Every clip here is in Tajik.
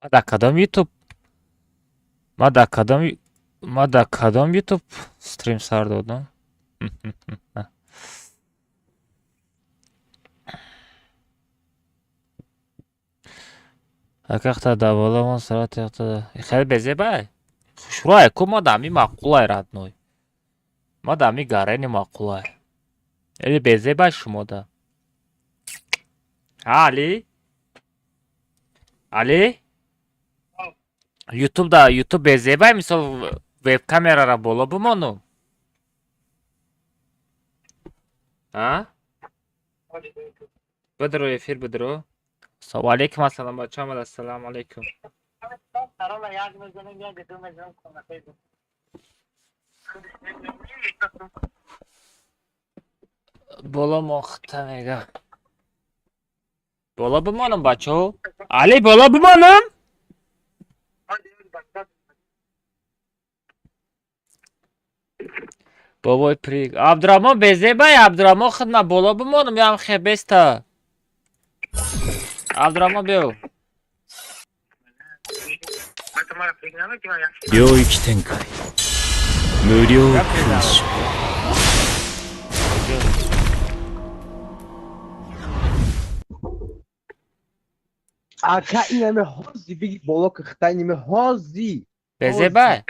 Ма дар кадом Ютуб? Ма дар кадом, ма дар кадом Ютуб стрим сар додам? Акахта дар боло сурат хеле безебай. Хушрӯай ку, ма дар ҳами маъқулай, родной. Ма дар ҳами гарени маъқулай. Эли безебай шумода. А, Али? Али? Ютуб да Ютуб безебай, мисол, веб-камерара боло бимону. А? Бидро эфир, бидро. Салом алейкум, ассалом бача, ассалому алейкум. Боло мохта мега. Боло бимонам, бачаҳо? Али, боло бимонам? Бобой при Абдураҳмон безебай, Абдураҳмон, хидма боло бимонам ям хебеста. Абдураҳмон, биё. 領域展開、無料勲章。 Ака, инаме ҳози биги боло ки хита, инаме ҳози. Безебай?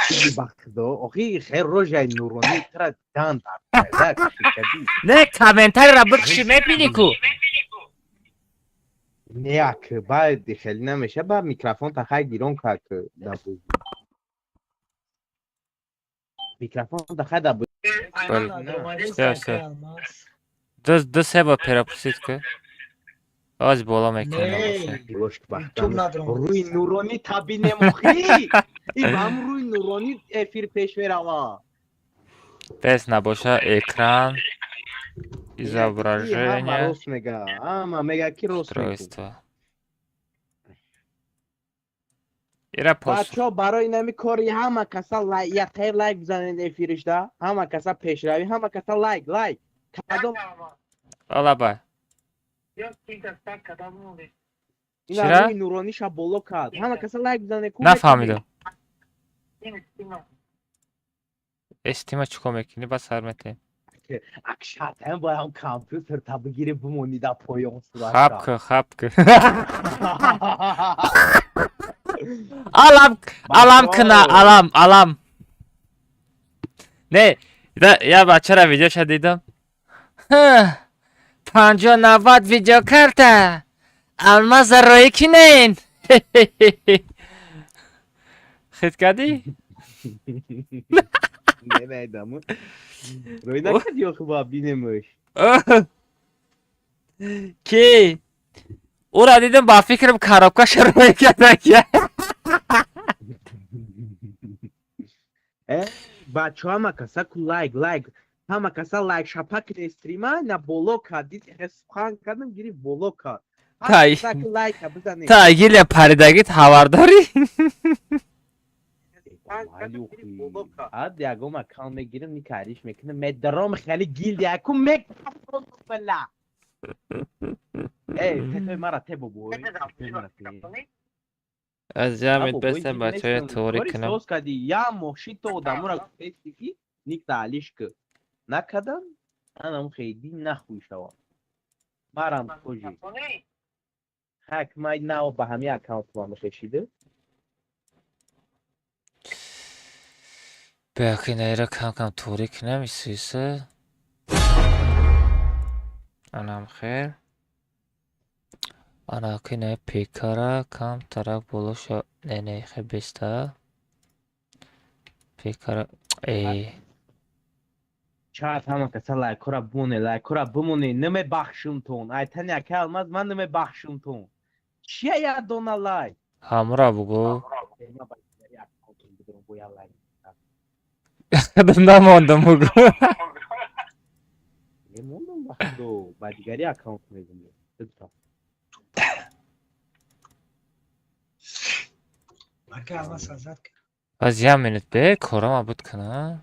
Биги, ба худо, охи хел рожаи нуронӣ тра дан дар кади. Не, комментарийра бикуши, мебинӣ ку. Не, ак, баъд хеле намеша, ба микрофон тахай гирон как да бозӣ. Микрофон тахай да бозӣ. Всё, всё. Ду се бор перапустить ку. Оз боло мекунем набоша. Лошк бахтам. Рӯи нуронӣ табинем, охи. И ба ҳам рӯи нуронӣ эфир пеш мерава. Бес набоша, экран, Ҳама изображение, рост мега. Ҳама мега ки рост мекун. устройство. Ира пос. Бачаҳо, барои инами кори ҳама каса яқаи лайк бизанед эфиришда, ҳама каса пешравӣ, ҳама каса лайк, лайк кадом. Алабай. Ина Чира? рӯи нурониша боло кард, ҳама каса лайк бизанед ку. Нафаҳмидам. Эстима чӣ кор мекунӣ? Ба сар метем. Акшатан боям компютер та бигири, бимонӣ дар поён. Хаб Сурат ку, хаб ку. Алам, алам кина, алам, алам. Не, да, я бачара видеоша дидам. 50-90 видеокарта. Алмаза роӣ кинен. Хит кардӣ? Не, найдам, рӯй накарди охи, ба бинемш. Ки? Ура дидам, ба фикрам коробкаша роӣ карда. Э, бачаҳо, ҳама каса ку лайк, лайк, ҳама каса лайк шапа кине. Стрима на боло кард, дид, сухан кардам, гирифт, боло кард. Ҳама каса ку лайка бизанед. Та гиля паридагит хабардорӣ? Ад ягом аккаунт мегирим, никариш мекунам, медаром хеле гилдия ку мекбала. Э, тетои мара те, бобой, тетои мара те. Аз ҷамъит бестем, бачаҳоя, торик кунам. Соз кади, я мошито одамора гуфтести ки никта алиш ки накадан, анам хейди нахуй шавам. Марам кожи ҳак май нао ба ҳами аккаунт ма мехешида. Бяки, наира кам кам торик кунам, исиса. Анам хел. Анаки не пекара кам тарак боло ша. Не, не, хе беста. Пекара э. Чат, ҳама каса лайкора бимоне, лайкора бимоне, намебахшумтон. Айтани ака Алмаз, ман намебахшумтон. Чия як дона лайк? Ҳамра бугу. Э, ма ба дигари аккаунтам бидорам, бо як лайк. Намондам, бугу. Мемондам, ба худо, ба дигари аккаунт мегум. Ака Алмаз азад. Аз як минут бе корама буд кунам.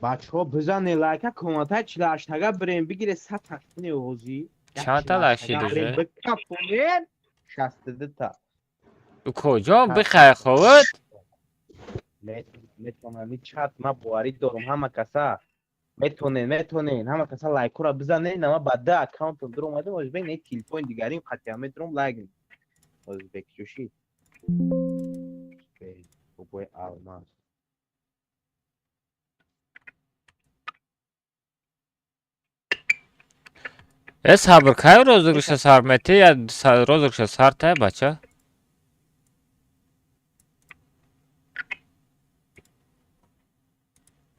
Бачаҳо, бизане лайка, коматай 48-тага бирем, бигире сад тақсини ҳозӣ. Чанд та лайк шид уже? Бикафонем. 62 та. Куҷо бихай ховуд? Метавонам, чат, ман боварӣ дорам, ҳама каса метонен, метонен, ҳама каса лайкора бизанен. Ама ба ду аккаунтам дур омадам, озбек, не, телефони дигарим қатъия медурам, лайк, озбек ҷӯши бобои алмаз. Э, сабр, кай розыгрыша сар мети я розыгрыша сар тай, бача?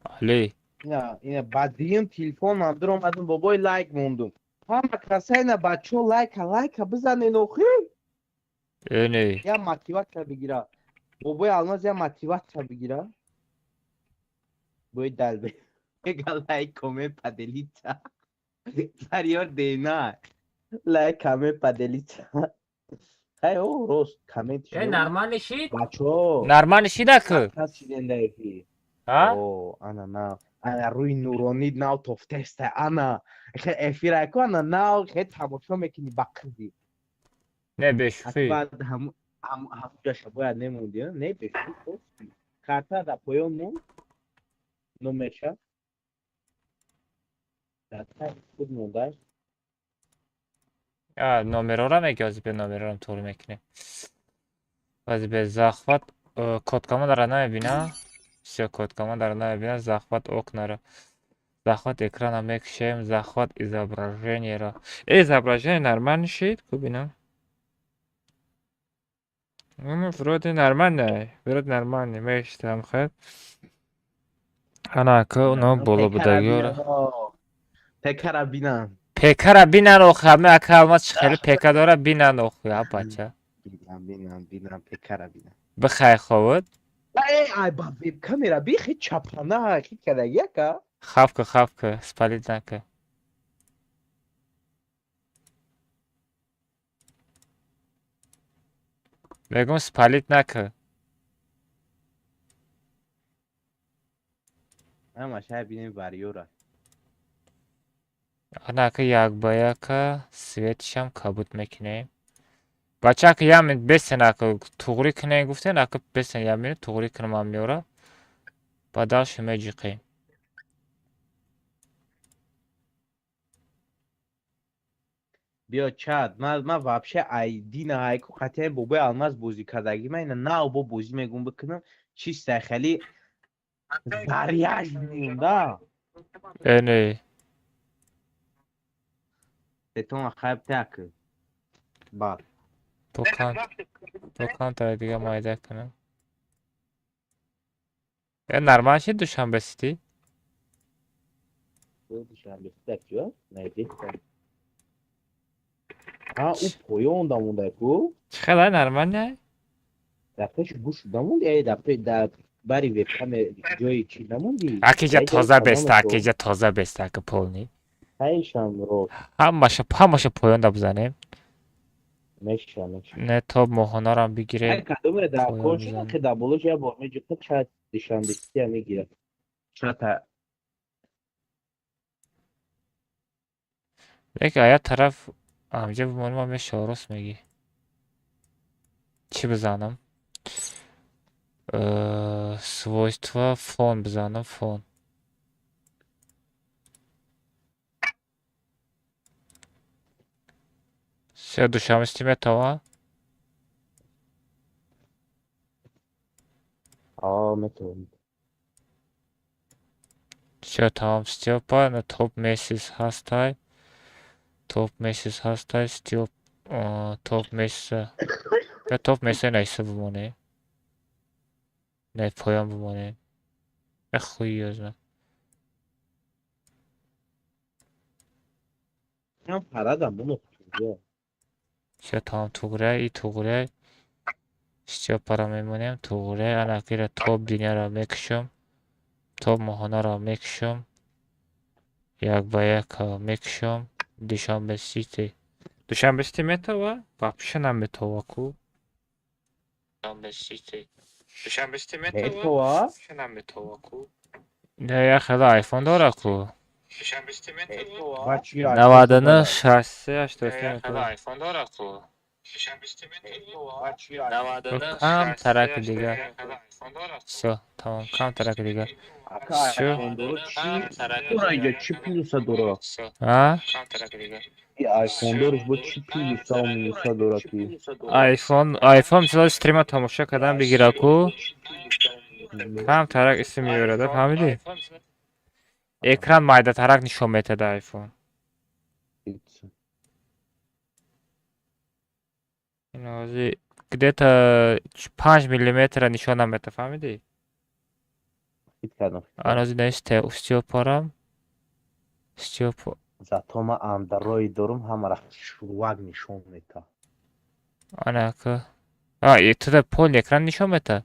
Али. Ина ба дуюм телефонам дур омадам, бобои, лайк мондум. Ҳама каса, ина, бачо, лайка, лайка бизанен, охи. Эне. Я мотивация бигира. Бобои алмаз, я мотивация бигира. Бой далбе. Мега лайк, коммент, поделиться. Сариёр дена. Лайк, коммент, поделиться. Хай, о, рост, коммент. Э, нормально шид? Бачо. Нормально шида ку? Кас шиден эфир. А? О, ана на. Ана рӯи нуронӣ нав тофтеста. Ана эфир айко, ана нав хе тамошо мекунӣ ба қизи. Не, бешӯхӣ. Баъд ҳамҷаша бояд немонди, не, бешӯхӣ. Карта дар поён мон. Номерша. Дар таи худ мондааш. А, номерора меги, ҳозир бе номерорам туғри мекунем. Ҳозир бе захват код командара намебина. Всё, код командара намебина, захват окнара. Захват экрана мекушем, захват изображениеро. Э, изображение нормально шид, ку бинам. Ну, вроде нормально, вроде нормально, мештам хел. Ана ка оно боло будагиёра. Пекара бинам. Пекара бинан охи, ҳама ака алмаз чӣ хеле пека дора, бинан охи, а бача. Бинам, бинам, бинам, пекара бинам. Бихай ховуд. Э, ай, ба веб-камера бихи чапана, хи кадаги ака. Хавка, хавка, спалить нака. Мегум, спалить нака. Ама шай бинем вариёра. Анака як ба яка светишам кабуд мекунем. Бача, ака, як минут бесен, ака, туғрӣ кунем гуфтен, ака, бесен, як минут туғрӣ кунам ам меёра. Ба дальше меҷиқем. Биё, чат, ман вообще ай дина айку қатъиян бобои алмаз бозӣ кардагӣ, ман ина нав бо бозӣ мегум бикунам, чиста хеле заряженным да. Эне. Бетон хайб так. Бад. Бо кантара дига майда кунам. Э, нормально шид Душанбе Сити? Душанбе Сити чё? Найди. А, ӯ поён дамонда ку? Чӣ хелай, нормально? Дар пеши гӯш дамонди, эй, дар пеш дар бари вебкамер ҷои чӣ намонди? Акиҷа тоза беста, акиҷа тоза беста, ака, полный. Ҳайшам рост. Ҳамаша, ҳамаша поёнда бизанем. Меша, меша. Не, то моҳонарам бигирем. Ай, кадоме дар Поён кор шуда, бизанем. ки дар болош як бор меҷиқад, шояд Душанбе Сити мегирад. Чата. Лекин а як тараф ҳамҷа бимонем, ма меша, рост мегӣ. Чӣ бизанам? Свойства, фон бизанам, фон. Се Душанбе Сити метавон? А, метавонад. Всё, тамом, Стёпа, на топ месяц ҳастай. Топ месяц ҳастай, Стёп, топ месяца. Я топ месяца найса бимонем. Не, поён бимонем. Э, хуй её знает. Ҳам парадам буно. Всё, тамом, туғрай, и туғрай. Стёпаро мемонем, туғрай, анакира топ диняро мекушам. Топ моҳонаро мекушам. Як ба як мекушам. Душанбе Сити. Душанбе Сити метава? Вообще наметава ку. Душанбе Сити. Душанбе Сити метава? Метава? Вообще наметава ку. Не, я хела айфон дора ку. Душанбе Сити метава? Ба чӣ? 99 63 83 айфон дора ку. Кам тараки дига. Всё, тамом, кам тараки дига. Всё. Дора инҷа чӣ плюса дора? А? Айфон дориш бо чӣ плюса минуса дора ки? Айфон мисол стрима тамошо кардан бигира ку. Кам тарак исм меёрада, фаҳмидӣ? Экран майдатарак нишон метада айфон. Ин ҳозир где-то 5 миллиметра нишон намета, фаҳмидӣ? Хит кардам. Ан ҳозир на Стёпарам. Стёпа. Зато ман андроид дорум, ҳамара хушрӯвак нишон мета. Анака. А, туда полный экран нишон мета?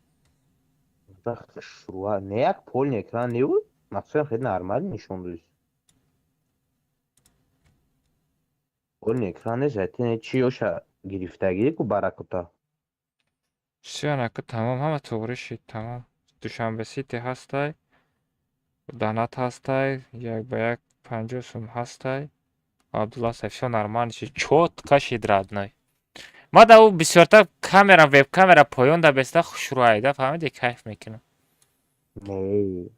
Хушрӯвак. Не як полный экран не буд? Мақсудам хеле нормал нишон дод. Полный экран нест, не чи ёша гирифтагӣ ку баракота. Всё, анака тамом, ҳама туғри шид, тамом. Душанбе Сити ҳастай, донат ҳастай, як ба як 50 сум ҳастай. Абдулла ҳастай, всё нормально шид, чётко шид, родной. Ма да ӯ бисёртар камера, веб-камера поён да беста хушрӯайда, фаҳмидӣ, кайф мекунам. Не.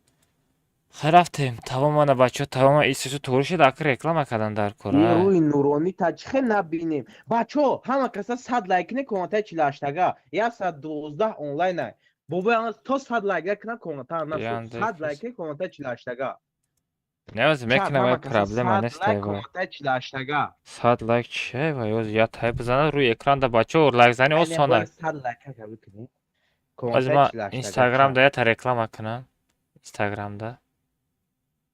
Хай рафтем, тамом ана бачаҳо, тамом исису туғри шид, ака реклама кардан дар кор. Ин рӯи нуронӣ та чӣ хел набинем? Бачаҳо, ҳама каса 100 лайк не комментаи 48-га, 112 онлайн ай. Бобои ана то 100 лайк накунам комментар насӯз. 100 лайк не комментаи 48-га. Не, ҳозир мекунам, вай проблема нест, вай. Комментаи 48-га. 100 лайк чие, вай ҳозир я тай бизанад рӯи экран да бачаҳо лайк зани осона. 100 лайк ка бикунем. Ҳозир ман Инстаграмда ята реклама кунам. Инстаграмда.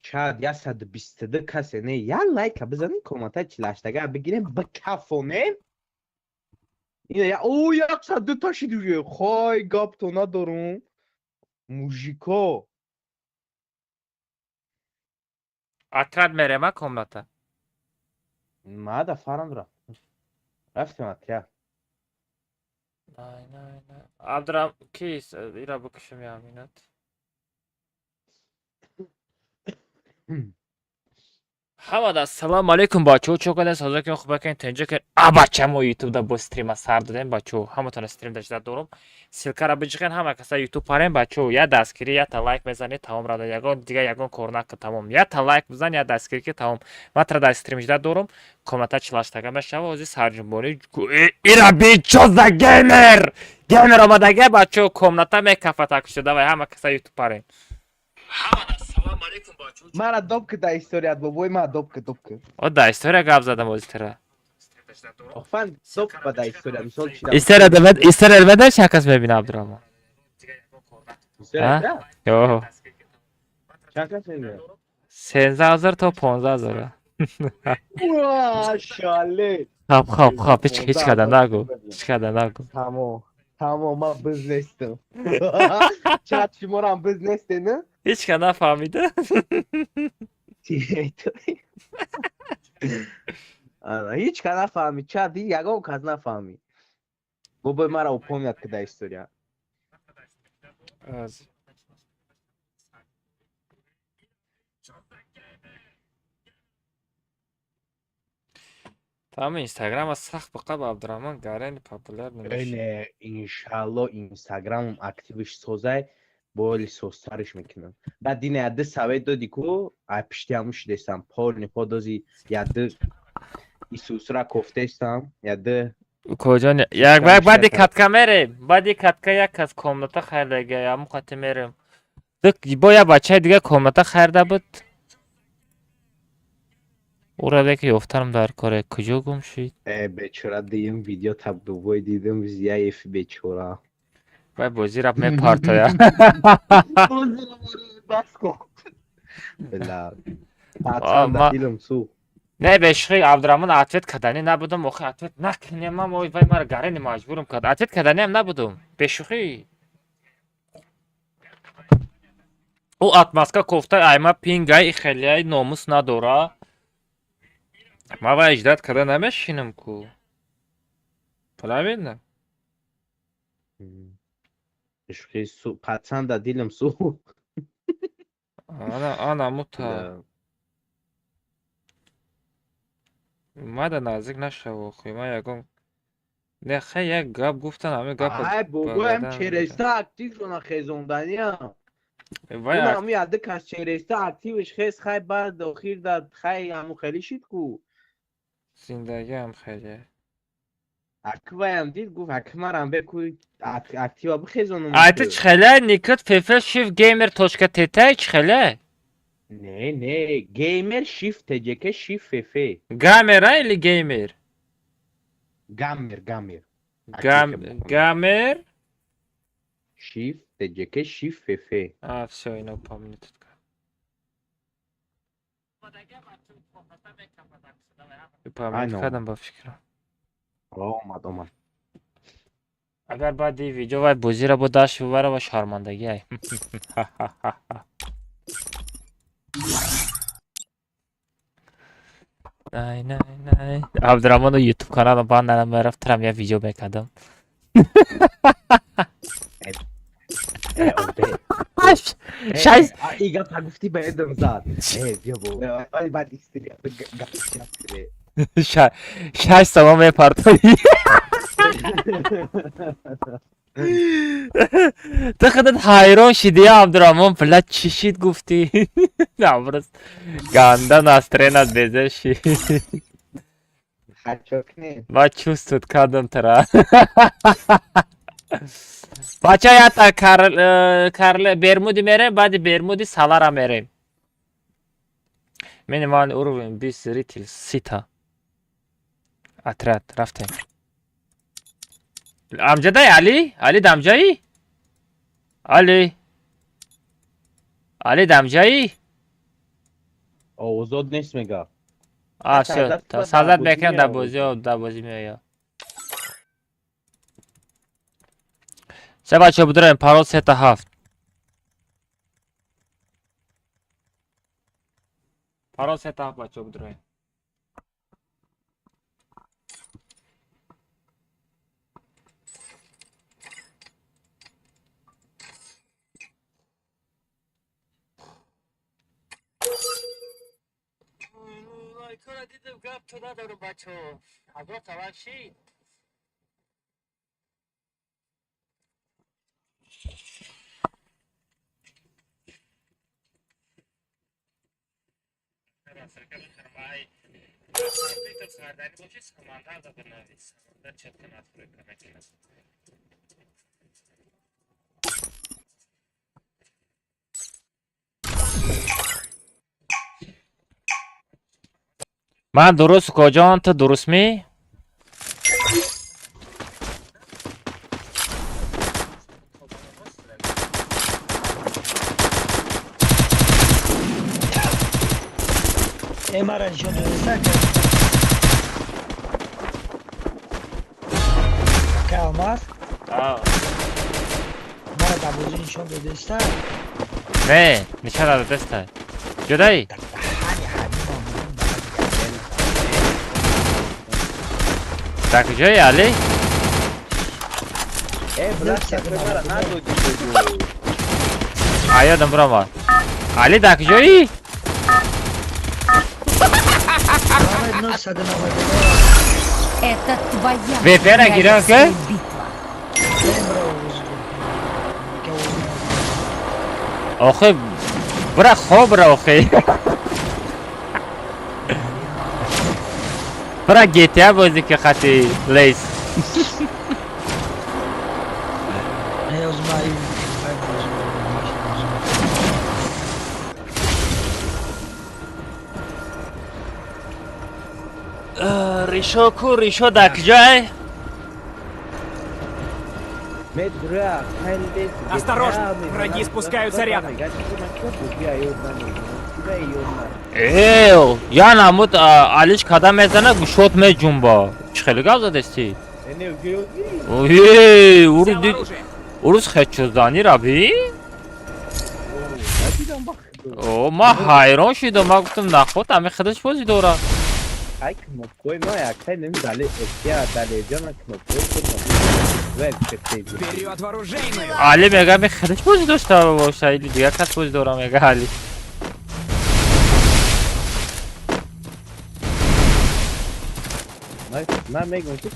Чад 122 касе не, як лайка бизанем, комментаи 48-га бигирем, бикафонем. Ина я о 102 та шид уже. Хой гапто надорум. Мужико. Отряд мерема комната. Ма да фарам рафт. Рафтем отряд. Най, най, най. Абдурам кис ира бикушам я минут. Ҳамада ассалому алайкум бачаҳо, чо кардем, соза ки хуб кардем, тенҷа ки а бача мо ютубда бо стрима сар додем бачаҳо, ҳаматона стрим дашта дорум. Ссылкара биҷиқен, ҳама каса ютуб парем бачаҳо, я дастгирӣ, я та лайк мезанед, тамом рада, ягон дига ягон кор накун, тамом. Я та лайк бизан, я дастгирӣ ки тамом. Ман тара дар стрим жда дорум, комната 48-га мешава, ҳозир сарҷунбонӣ ира бичоза геймер! Геймер омадага бачаҳо, комната мекафа так шуда, давай ҳама каса ютуб парем. Мара добка да историят, бобой ма добка, добка. О да история гап задам ҳозир тара. Офан добка да история, мисол чи. История да мед, история меда чанд кас мебина Абдурахмон? История? Йо. Чанд кас мебина? 13 000 то 15 000. Уа, шале. Хоб, хоб, хоб, ҳеч када нагу. Ҳеч када нагу. Тамом. Тамом, ман биз нестам. Чат шуморам биз несте, не? Ҳеч када нафаҳмида. Ҳеч кас нафаҳмид. Чат ягон кас нафаҳмид. Бобои мара упомнят када история. Тамоми Инстаграма сахт биқаб Абдурахмон гарени популяр намешавад. Не, иншалло Инстаграмам активиш созай, боли созтариш мекунам. Баъд дина яды совет доди ку, ай пишти ҳамун шидестам, полни подози яды Исусра кофтестам, яды Коҷон, як баъди катка мерем. Баъди катка як кас комната хайрдага, ҳамун қати мерем. Бо як бачаи дига комната хайрда буд. Ура леки ёфтанам дар коре, куҷо гум шид? Э, бечора дидим видео та бобой дидим зияев бечора. Вай бозира мепартоя. Бас кун. Била. Пацан да дилам сӯхт. Не, бешухи Абдурахмон ответ кардани набудам, охи ответ накунем ман, ой вай мара гарени маҷбурам кард. Ответ карданиам набудам. Бешухи. Ӯ отмазка кофта айма пингай хелияй номус надора. Ман вай иҷдат карда намешинам ку. Правильно? Бешухи пацан да дилам сӯхт. Ана, ана мута. Мада наздик нашав охи, ман ягон Не, хай, як гап гуфтан, ҳамин гап. Ай бобоям, череста актившона хезонданиям. Вай. Ҳами яды кас череста активш хез, хай, баъд охир да хай ҳаму хеле шид ку. Зиндагиам хеле. Акваям дид, гуфт, акмарам беку актива бихезонум. Ай, ту чӣ хеле никот фф shift gamer точка tt чӣ хеле? Не, не, геймер shift tjk shift фф. Гамера или геймер? Гаммер, гаммер. Гамер? Shift tjk shift фф. А, всё, ино помню тут. Память кардам, ба фикрам. Омад, омад. Агар баъди видео вай бозиро бо дашт бибара ва шармандагӣ ай. Най, най, най. Абдураҳмону ютуб каналам банд мерафт, трам як видео мекардам. Шаш И гапа гуфтӣ, ба ёдам зад. Баъд 6 сомон мепартоӣ. Ту худат ҳайрон шидӣ, Абдураҳмон, бла, чӣ шид гуфтӣ? Наброс ганда настроеният беза шид. Ма чувствовать кардам тара. Бача, ята карле Бермуди мерем, баъди Бермуди Салара мерем. Минимальный уровень бист зритель, сита отряд рафтем. Амҷадай Али, Али дамҷаӣ? Али, Али дамҷаӣ? Озод нест, мега. А, всё, сазад мекунам, дар бозӣ, дар бозӣ меояд. Се бача будураем, парол сета ҳафт. Парол сета ҳафт, бача будураем. Лайкора дидам, гап то надорам, бачо. Ҳазор тавак шид. Ман дуруст, укоҷон, ту дурустмӣ? Мара нишон додаста ка Алмаз? Мара дар бозӣ нишон додаста? Не, нишон надодаста. Ҷудаи? Ҳами ҳами. Дар куҷои, Али? Э, брат, мара надодӣ. А, ёдам биромад. Али, дар куҷоӣ? Это твоя VPN гирам ка? битва. Охи, бира, хоб, бира, охи. Бира, GTA бозӣ ки хати лейс. Не, озма. Ришо ку, Ришо дар куҷое? Осторожно, враги спускаются рядом. Эв, я намуд алиш када мезана, гушот меҷунба. Чӣ хеле гап задести? Эй, урус Взял дид, оружие. Урус хечозданӣ раби? О, ма ҳайрон шидам, ма гуфтам, наход ами худаш бозӣ дора. Ай, кнопкои ма яктай неми дали эфия далеҷана кнопкои худ. Вперед в оружейную! Али мега, ми худаш бозӣ дошта боша или дигар кас бозӣ дора, мега Али. Ман мегӯям ки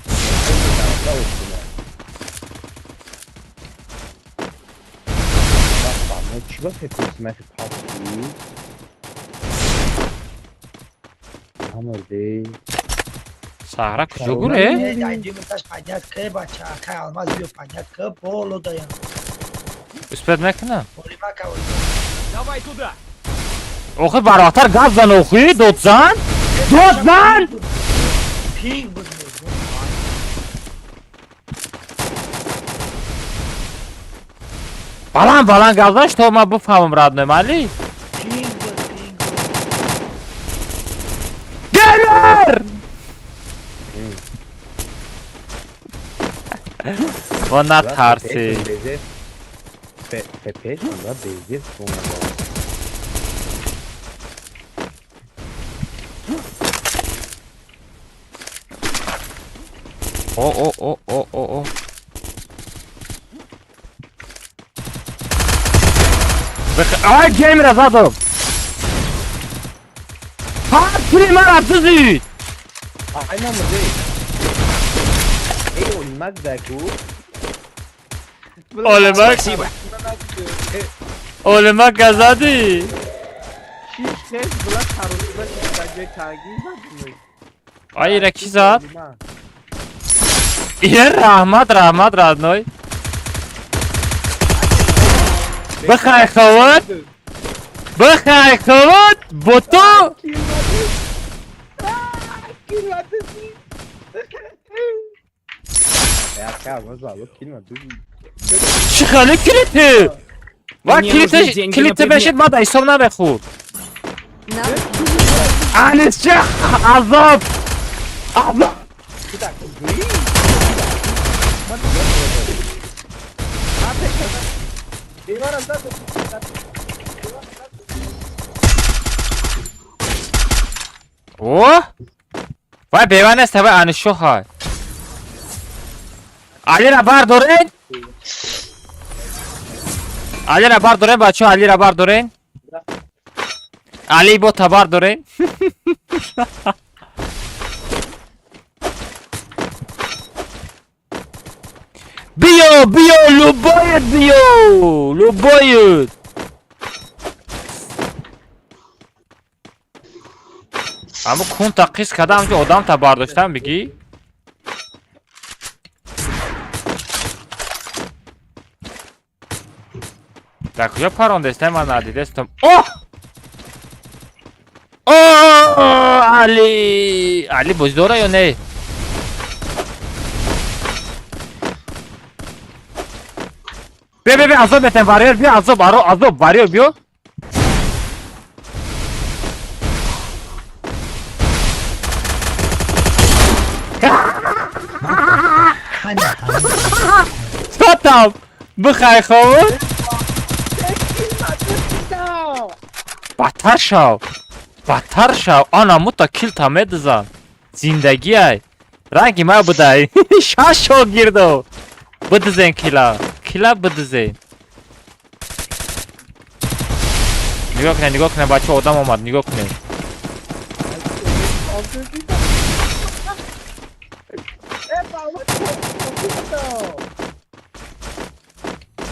Чӣ ба фекр махи пасти? Намурди. Саҳра куҷо гуре? Димиташ поднять ки бача, акай Алмаз биё поднять ки боло даям. Успеть мекунам. Олимака. Давай туда! Охи барвақтар гап зан охи, додзан. Додзан! Пинг буд. Баланд баланд гап зан, что ман бифаҳмам родной мали. Пинг буд, пинг буд. Геймер! Ва натарси. ФП да бездец бомба. О о о о о о. Ай, геймера задам! Ҳар кили мара дузид! Ай намурди. Эй, олимак даку. Олимак, Спасибо! олимак газадӣ! Шиш хес була тарусба ҷои танги задим. Ай, ира ки зад? Ира раҳмат, раҳмат, родной. Бихай ховод! Бихай ховод! Бо ту! Чӣ хеле килити? Ва Мне нужны килити деньги на килити предмет. бешид ма да ҳисоб намехӯрд. Нам Анисча азоб! Азоб! О! Вай бева нест, вай анишо ҳай. Алира бардорен? Алира бардорен, бачо, Алира бардорен? Али бота бардорен? Биё, биё, любоет биё, любоет. Аммо кунта қис кардам, ки одамта бардоштам, бигӣ? Дар куҷо парондестам, ман надидестам. Оҳ! О, Али! Али бозӣ дора ё не? Биё, биё, биё, азоб метем, варьёр, биё, азоб, аро, азоб, варьёр, биё. Ҳани ҳани. Чо там? Бихай ховуд? Бадтар шав. Бадтар шав. Ана мута килта медизан. Зиндагиай. Ранги ма будай. Шаш шогирдо. Бидизен кила. Кила бидизен. Нигоҳ кунед, нигоҳ кунед, бача одам омад, нигоҳ кунед.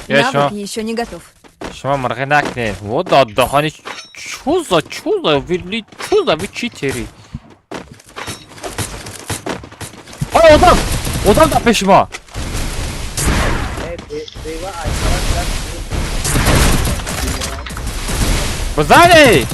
Я шумо навык еще не готов. Шумо мирғӣ накунед. Во даҳани чӯза, чӯза, вили чӯза, ви читери. Ой, одам! Одам дар пеши ма. Бизанӣ!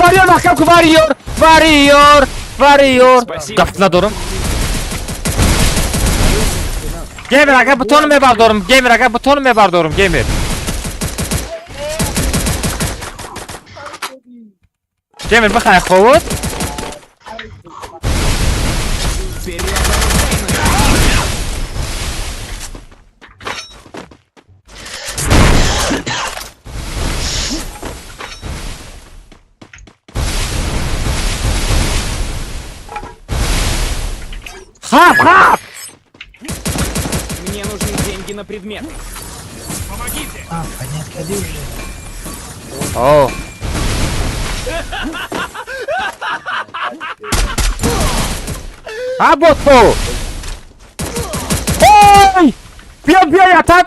Варьёр маҳкам ку, варьёр! Варьёр! Варьёр! Спасибо. Гафт надорам. Геймер, агар бутону мебардорам, геймер, агар бутону мебардорам, геймер. Геймер, бихай ховуд. Перевооружай. Хап, хап! Мне нужны деньги на предметы. Помогите! А, поднять кади уже. О. А боту! Ой! Биё, биё, ятат!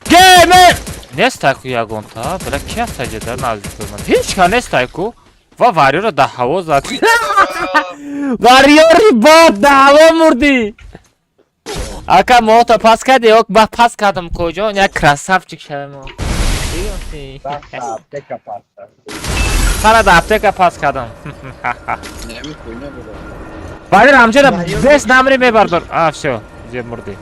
Геймер! Нестай ку ягонта, била ки аст аҷада наздик ман? Ҳеҷ ка нестай ку. Ва вариёро дар ҳаво зад. Вариёри бод дар ҳаво мурдӣ. Ака моҳто пас кардӣ, ок ба пас кардам куҷо? Як красавчик шавем. Сара дар аптека пас кардам. Валер ҳамҷода бес намри мебардор. А, всё, зиёд мурдӣ.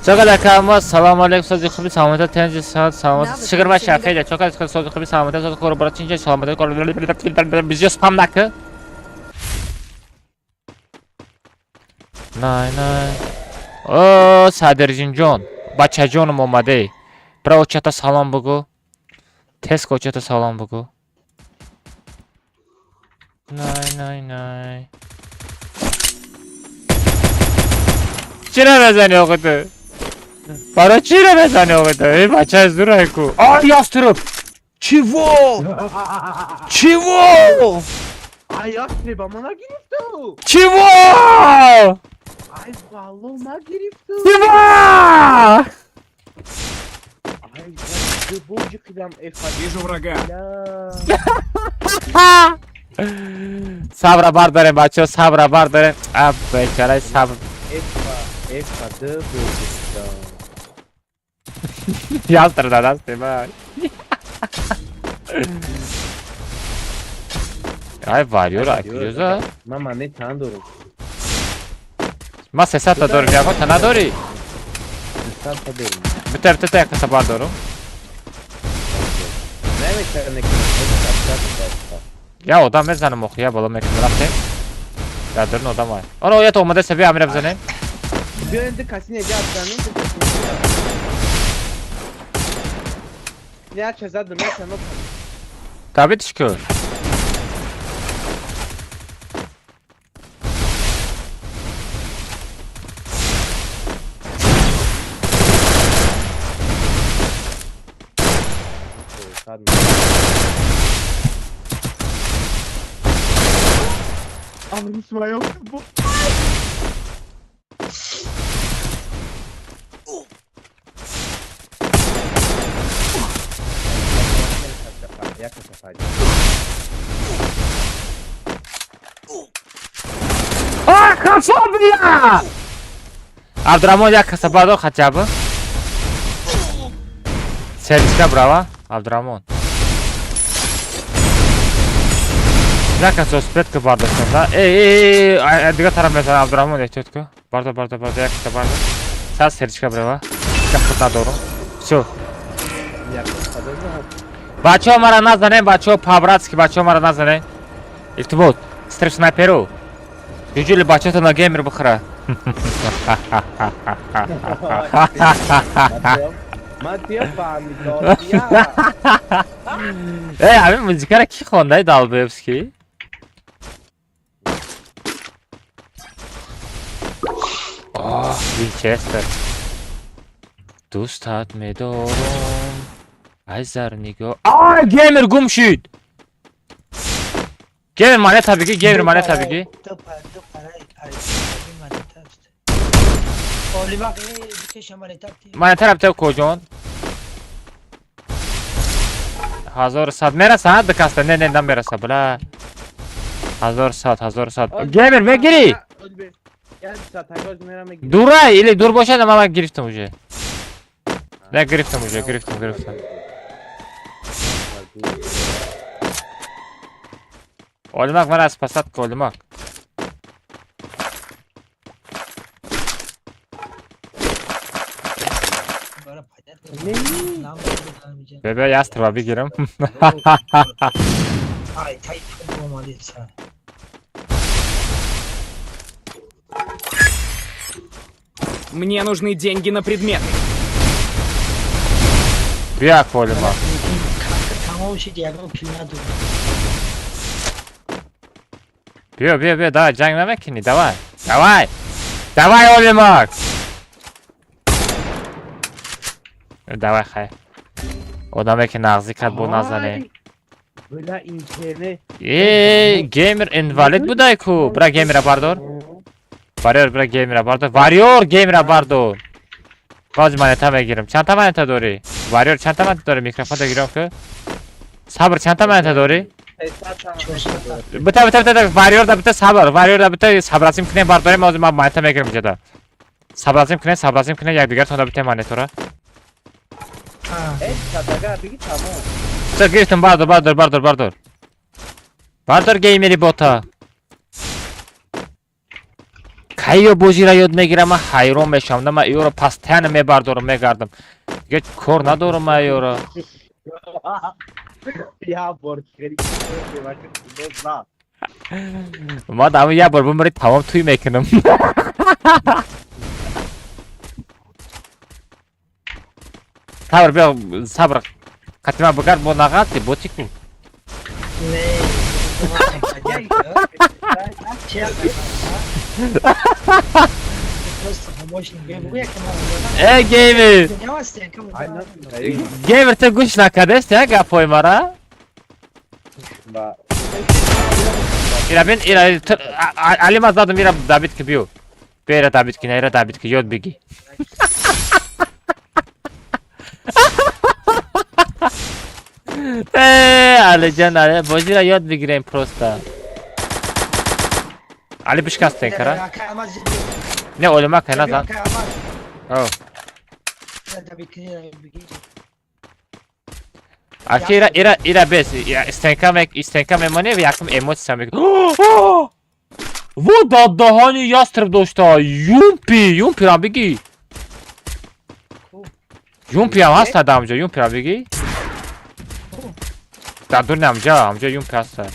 Чақадар кама салом алейкум сози хуби саломата тенҷи саат саломат шигр ва шафеда чақадар сози хуби саломата сози хуб брат чинҷа саломата бизё спам нака. Най най. О, Садирҷинҷон, бачаҷоном омадей. Бира очата салом бугу. Тез очата салом бугу. Най най най. Чира мезани оқа ту? Барои чира мезани оқа ту? Эй бача аз дурай ку. Ай ястреб! Чего? Чего? Ай ястреба ма нагирифту! Чего? Ай валло нагирифту! Чего? Ай божи қидам эфа. Вижу врага. Сабра бардорем бачаҳо, сабра бардорем. А бечарай сабр. Эфа, эфа д божи. Ястр да дасте бай. Ай вариёра куҷоза? Ман монета надорам. Ман 300 та дорам, ягон та надорӣ? 300 та дорам. Бита бита як та бардорам. Наметавонем. Я одам мезанам охи, я боло мекунам рафтем. Дар дурун одам ай. Оно ята омада са бия амира бизанем. Биё инди каси нега бизанем, каси нега. Я ча задам, я ча нок. Табитиш ку. А, хафо бля! Абдурамон як каса бардор хотя бы. Сердечка брава, Абдурамон. Як каса успетка бардоштам, да? Эй, эй, эй, дига тараф мезанам Абдурамон, эҳтиёт ку. Бардор, бардор, бардор, як каса бардор. Сад сердечка брава. Як худ надорам. Всё. Бачаҳо мара назанем, бачаҳо по-братски, бачаҳо мара назанем. Илтимос, стрим снайперу. Ҷуҷули бачаҳото на геймер бихӯра. Эй, ҳамин музикаро кӣ хонда, Долбоебский? Оҳ, Винчестер. Дӯстат медорам. Ай зарнигоҳ. Ай, геймер гум шуд. Геймер монета бигӣ, геймер монета бигӣ. Монета рафта куҷон? 1100 мераса, ду каста. Не, не, намераса, бла. 1100, 1100. Геймер мегирӣ? Дурай или дур бошад, ман гирифтам уже. Не, гирифтам уже, гирифтам, гирифтам. Олимак мара спасат ку, Олимак. Бебе, ястреба бигирам. Мне нужны деньги на предметы. Бия, Олимак. Биё, биё, биё, давай, ҷанг намекунӣ, давай. Давай. Давай, Олимак. Давай хай. Одаме ки нағзӣ кард бо назанем. Била интернет. Э, геймер инвалид будай ку. Бира геймера бардор. Варьор бира геймера бардор. Варьор геймера бардор. Боз монета мегирам. Чандта монета дорӣ? Варьор чандта монета дорӣ? Микрофонро гирам ку. Сабр чандта монета дорӣ? Бита бита бита варьор да бита сабр. Варьор да бита сабразим кунем бардорем ҳозир ман монета мегирам иҷода. Сабразим кунем, сабразим кунем якдигартон бита монетора. Всё гирифтам бардор бардор бардор бардор. Бардор геймери бота. Кайё бозиро ёд мегирам, ман ҳайрон мешавам. На ман иёро постоянно мебардорам, мегардам. Дига кор надорам ман иёро. Ман ҳамин як бор бимирӣ тамом тӯй мекунам. Сабр биё, сабр. Қатима бигард бо нағалти, боти ку. Не. Э, геймер! Геймер, ту гӯш накардест, я гапҳои мара? Ира бин, ира Али ман задам, ира добит ки биё. Биё ира добит ки, ира добит ки, ёд бигӣ. Э, Алиҷон, Але, бозиро ёд бигирем просто. Али бишкастен кара? Не, олима кай назан. О. Аки ира ира ира бес, истенка мек, истенка мемонӣ ва якум эмоция мек. Во дар даҳони ястреб дошта. Юмпи, юмпира бигӣ. Юмпи ҳам ҳаста дар ҳамҷо, юмпира бигӣ. Дар дури ҳамҷо, ҳамҷо юмпи ҳаста.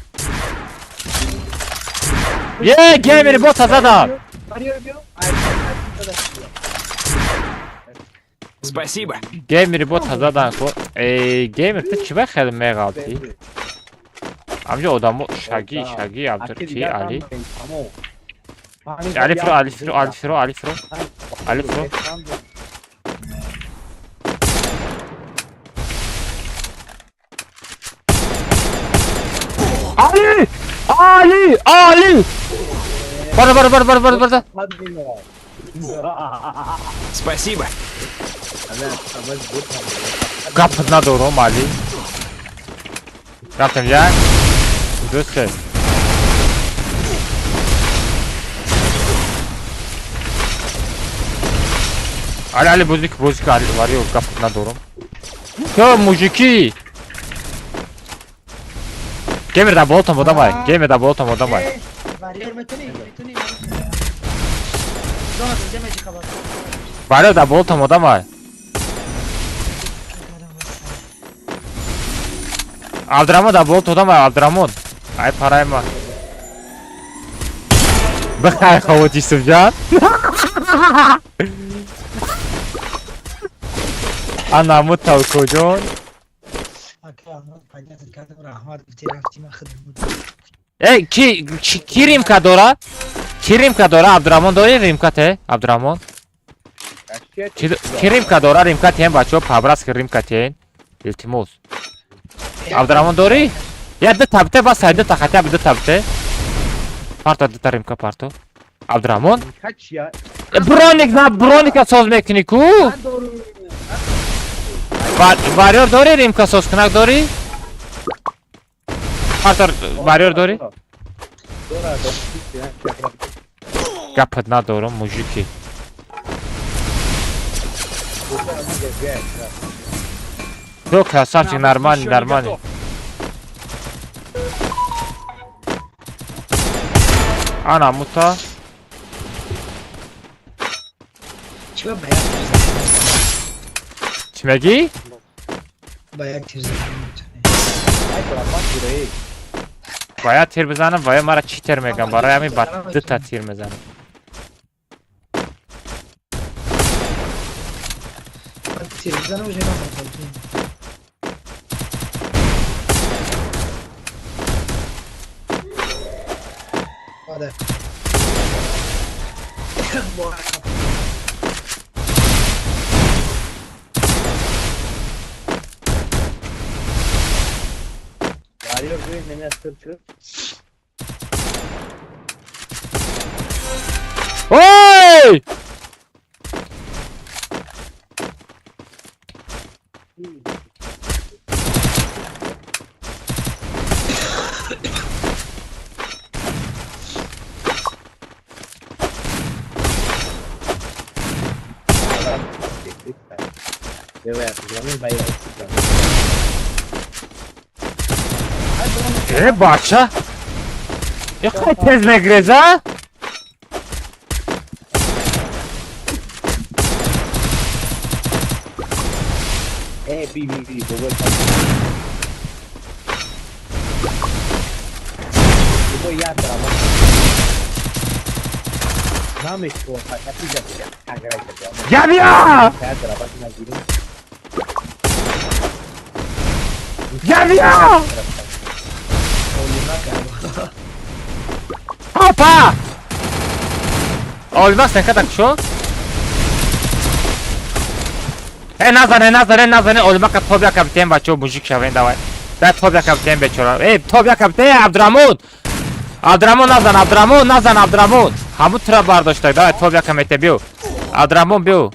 Е, геймери бота задам. Спасибо. Геймери бота задан ку. Эй, геймер ту чӣ ба хеле меғалтӣ? Ҳамҷо одамо шаги, шаги, Абдур ки, Али. Али фиро, Али фиро, Али фиро, Али фиро. Али фиро. Али! Али! Али! Бардор, бардор, бардор, бардор, бардор. Спасибо. Гап надорам, Али. Рафтем як, ду, се. Али, Али, бозик, бозик, Али, варио, гап надорам. Ё, мужики! Геймер дар болотон одамай, геймер дар болотон одамай. Варио дар болотон одамай. Абдураҳмон дар болот одамай, Абдураҳмон. Ай парай ма. Бихай ховот Юсуфҷон. Ана мутавкуҷон. Эй, ки римка дора? Ки римка дора? Абдураҳмон дори римка те? Абдураҳмон? Ки римка дора? Римка тен бачаҳо, пабрас ки римка тен. Илтимос. Абдураҳмон дорӣ? Я ду та бите бас, ду та хотя бы ду та бите. Парто ду та римка парто. Абдураҳмон? Броник на броника соз мекунӣ ку? Варьор дорӣ римка соз кунак дорӣ? Парто варьор дорӣ? Гапат надорам, мужики. Всё, красавчик, нормальный, нормальный. Ана мута. Чӣ мегӣ? Бояд тир бизанам, ва ё мара чӣ тир мегам? Барои ҳамин ба дута тир мезанам. Варьёр бибин, намеяд чур. Ой! Э, бача! Яқай тез мегреза? Э, би, би, би, бобой. Бобой я драма. Намешко, Я бия! Я бия! Опа! Олмас некадак шо? Э, назане, назане, назане, олмака тобя капитен бачо, мужик шавен, давай. Дай тобя капитен бечора. Эй, тобя капитен, Абдурамон! Абдурамон назан, Абдурамон, назан, Абдурамон! Ҳамун тура бардоштак, давай тобя камете, биё. Абдурамон, биё.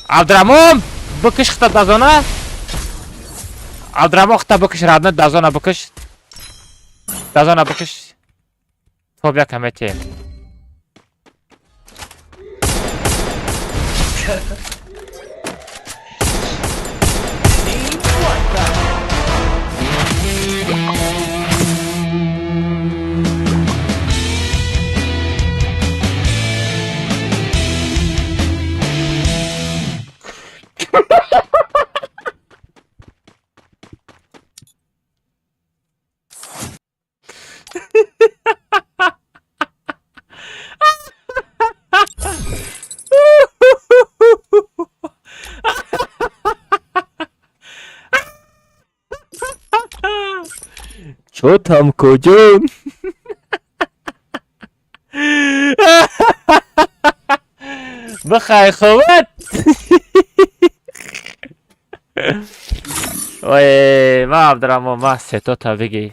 Абдурамон, бикиш хита дазона. Абдурамон хита бикиш, радна дазона бикиш. Дазона бикиш. Тобя камете. Чё там, куҷон? Бихай хуват! Ой, ма Абдурамон, ма сетота бигӣ.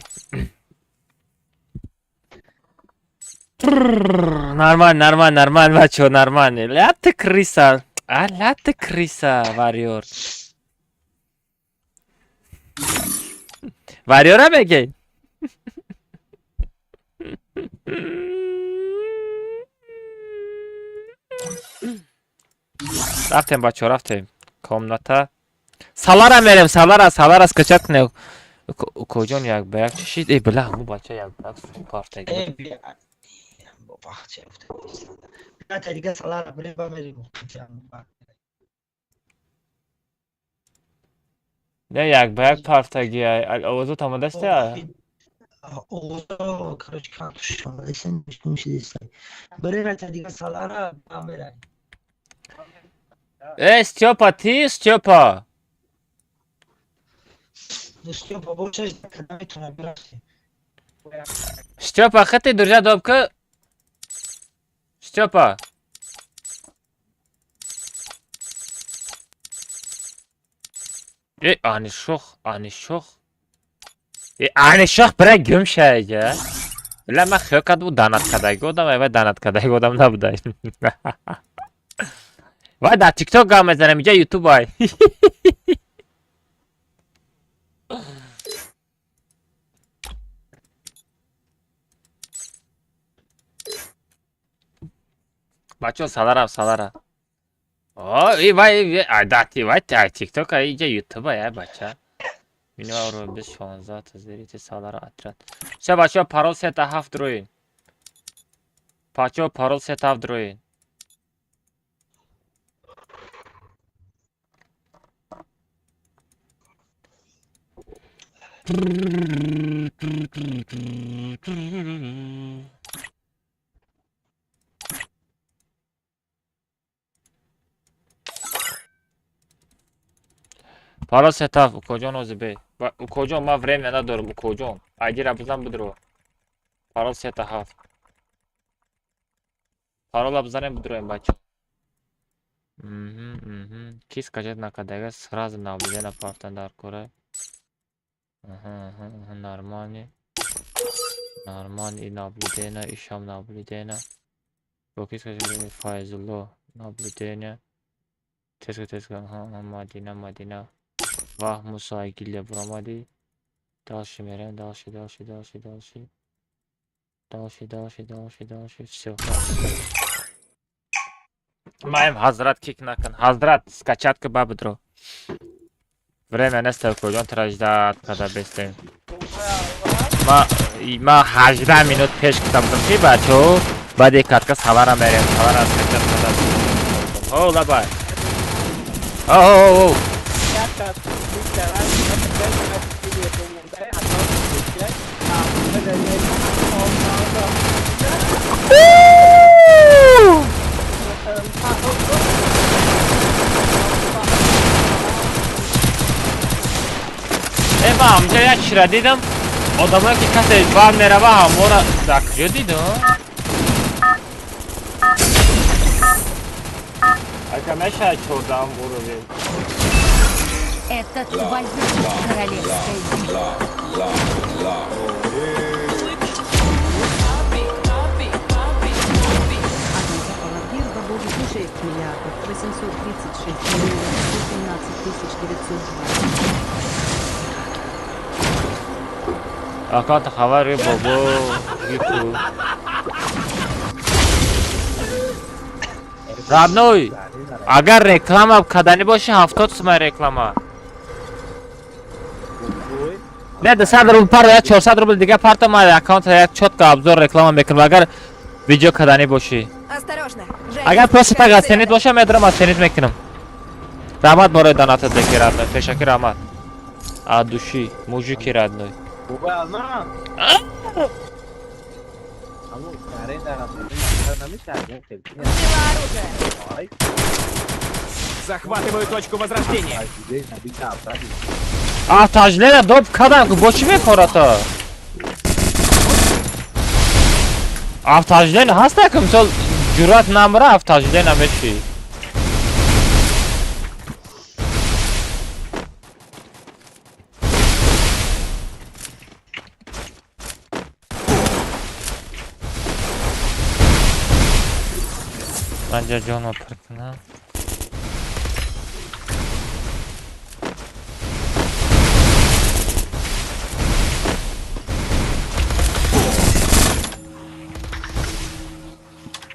Нормально, нормально, нормально, бачо, нормально. Ля ты крыса. А, ля ты крыса, варьёр. Варьёра мегӣ? Рафтем, бачо, рафтем. Комната. Салара мерем, салара, салара скачать кунем. Куҷон як ба як чишид? Э, била, ҳамун бача як ба як партаги. Э, бия. Бача, бия, дига салара бирем ба мерем. Не, як ба як партаги. Овозот омадаста? Овозо, короче, кантуш омадасан, мишидистай. Бирем дига салара ба мерем. Э, Стёпа, ты, Стёпа? Стёпа, бошаш, наметонам бирафтем. Стёпа, хати друзья добка. Стёпа. Э, ани шох, ани шох. Э, ани шох бира гум шайга. Била ман хиёл карда буд данат кадаги одам, вай данат кадаги одам набудай. Вай дар TikTok гап мезанам, иҷа YouTube ай. Бачо, салара, салара. О, и вай, ай дати, вай, ай TikTok, ай иҷа YouTube ай, бача. Минва ро 16 тазерите салара отряд. Всё, бачо, парол 3 7 дроин. Бачо, парол 3 7 дроин. Парол 3 7, укоҷон озибе. Укоҷон, ман время надорам, укоҷон. Айдира бизан бидро. Парол 3 7. Парола бизанем бидроем, бачо. Ки скачать накардага, сразу наблюдение партан дар кора. Ага, нормально. Нормально и наблюдение, и шам наблюдение. Боки скажи, Файзулло, наблюдение. Тезка, тезка, ага, Мадина, Мадина. Вах, Муса, Гилля, Бурамади. Дальше мерем, дальше, дальше, дальше, дальше. Дальше, дальше, дальше, дальше. Все. Маем Хазрат кик накан. Хазрат, скачатка бабдро. Время нест куҷон траждат када бестем. Ма 18 минут пеш кутам будам ки бачо баъди катка савара мерем. Савара скачат када. О, лабай. О, о, о. Ма амҷа як чира дидам, одамое ки касе бар мерава ҳамора дар куҷо дидам? Ака мешавад чордаҳум уровень. Это твоя королевская битва. 6 миллиардов 836 миллионов 117 тысяч 920. Аккаунт хабари бобо гифу. Родной, агар реклама кадани боши 70 сумай реклама. Не 200 рубл пар я 400 рубл дига парта ма аккаунт як чётко обзор реклама мекунам агар видео кадани боши. Осторожно. Агар просто так оценит боша медрам оценит мекунам. Раҳмат барои донатат леки родной, пешаки раҳмат. От души, мужики родной. Захватываю точку возрождения. А тажлена доп кадан бо чӣ мефората? Автажлена ҳаста ки мисол ҷуръат намра автажлена меши. Анҷа ҷонро пур кунам.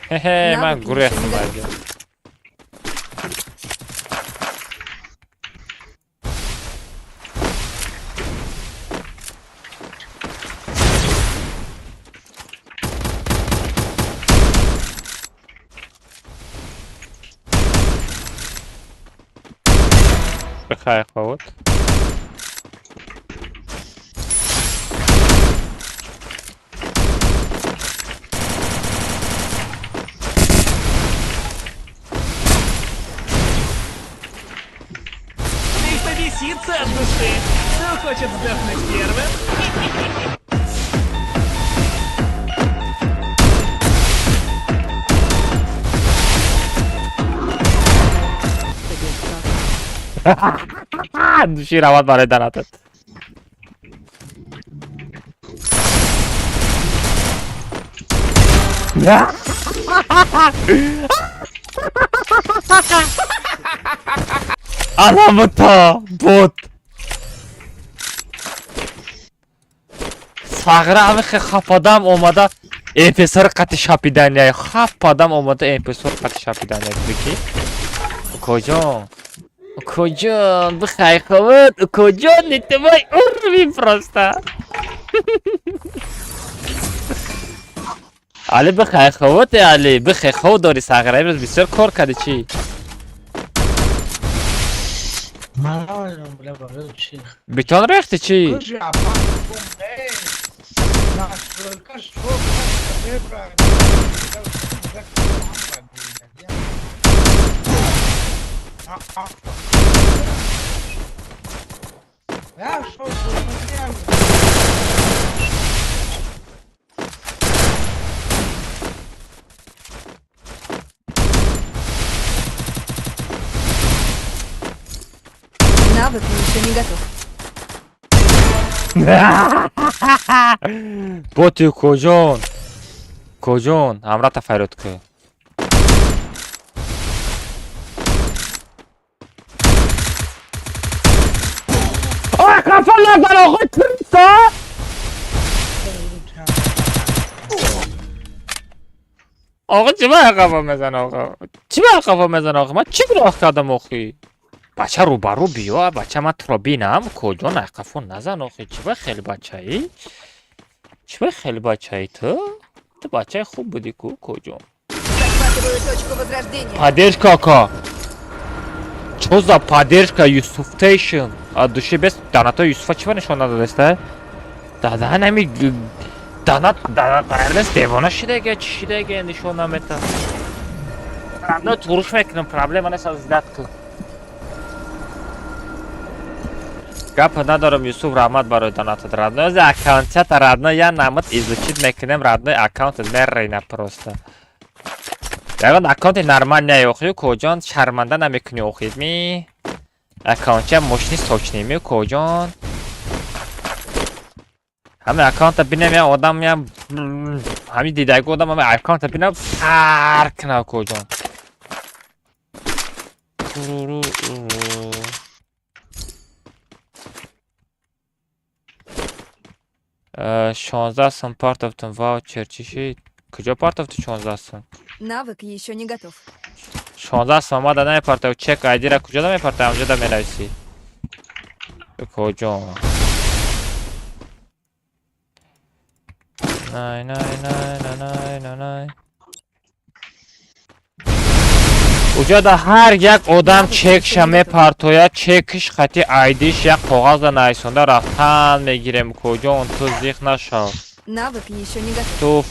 Хе-хе, ман гурехтам аҷо. Бихай ховот. Бесится от души. Кто хочет вздохнуть первым? Души равад барои донатат. Аламута бот. Сағра ҳамихе хападам омада МПСР қати шапидания. Хападам омада МПСР қати шапидания. Бики? Укоҷон. Укоҷон, бихай ховот. Укоҷон, не твой уровень просто. Али бихай ховот, Али. Бихай хов дори Сағра. Имрӯз бисёр кор кардӣ чӣ? Бетон рехти чӣ? Навык еще не готов. Боти куҷон? Куҷон? Ҳамрата фарёд кун. Ой, хафа назар оғои Криста! Оға чӣ ба қафа мезана оға? Чӣ ба қафа мезана оға? Ман чӣ гуноҳ кардам охи? Бача рӯбарӯ биё, бача ман туро бинам, куҷон ай қафо назан охи. Чӣ ба хеле бачаӣ? Чӣ ба хеле бачаӣ ту? Ту бачаи хуб будӣ ку, куҷон? Захватываю точку возрождения. Поддержка ака. Чё за поддержка Юсуф Тейшн? От души без доната Юсуфа чӣ ба нишон надодаста? Дада нами донат донат паралес девона шидага, чӣ шидага нишон намета. Проблема туруш мекунам, проблема нест аз дат ку. Гап надорам Юсуф, раҳмат барои донатат. Родной за аккаунтата родной я намат изучить мекунем родной аккаунт мерена просто. Ягон аккаунти нормальный охи куҷон шарманда намекунӣ охи ми? Аккаунтча мошини сочный ми куҷон? Ҳами аккаунта бинам я одам я ҳами дидаги одам ҳами аккаунта бинам пар кунав куҷон. 16 сум партофтум ваучер чӣ шид? Куҷо партофту 16 сум? Навык еще не готов. 16 сум омада намепартов чек айдира куҷо намепартов ҳамҷо да менависӣ. Куҷо? Най най най най най най най. Уҷода ҳар як одам чекша мепартояд, чекиш хати айдиш як коғаза нависонда рафтан мегирем куҷон, ту зиқ нашав. Навык еще не готов. Ту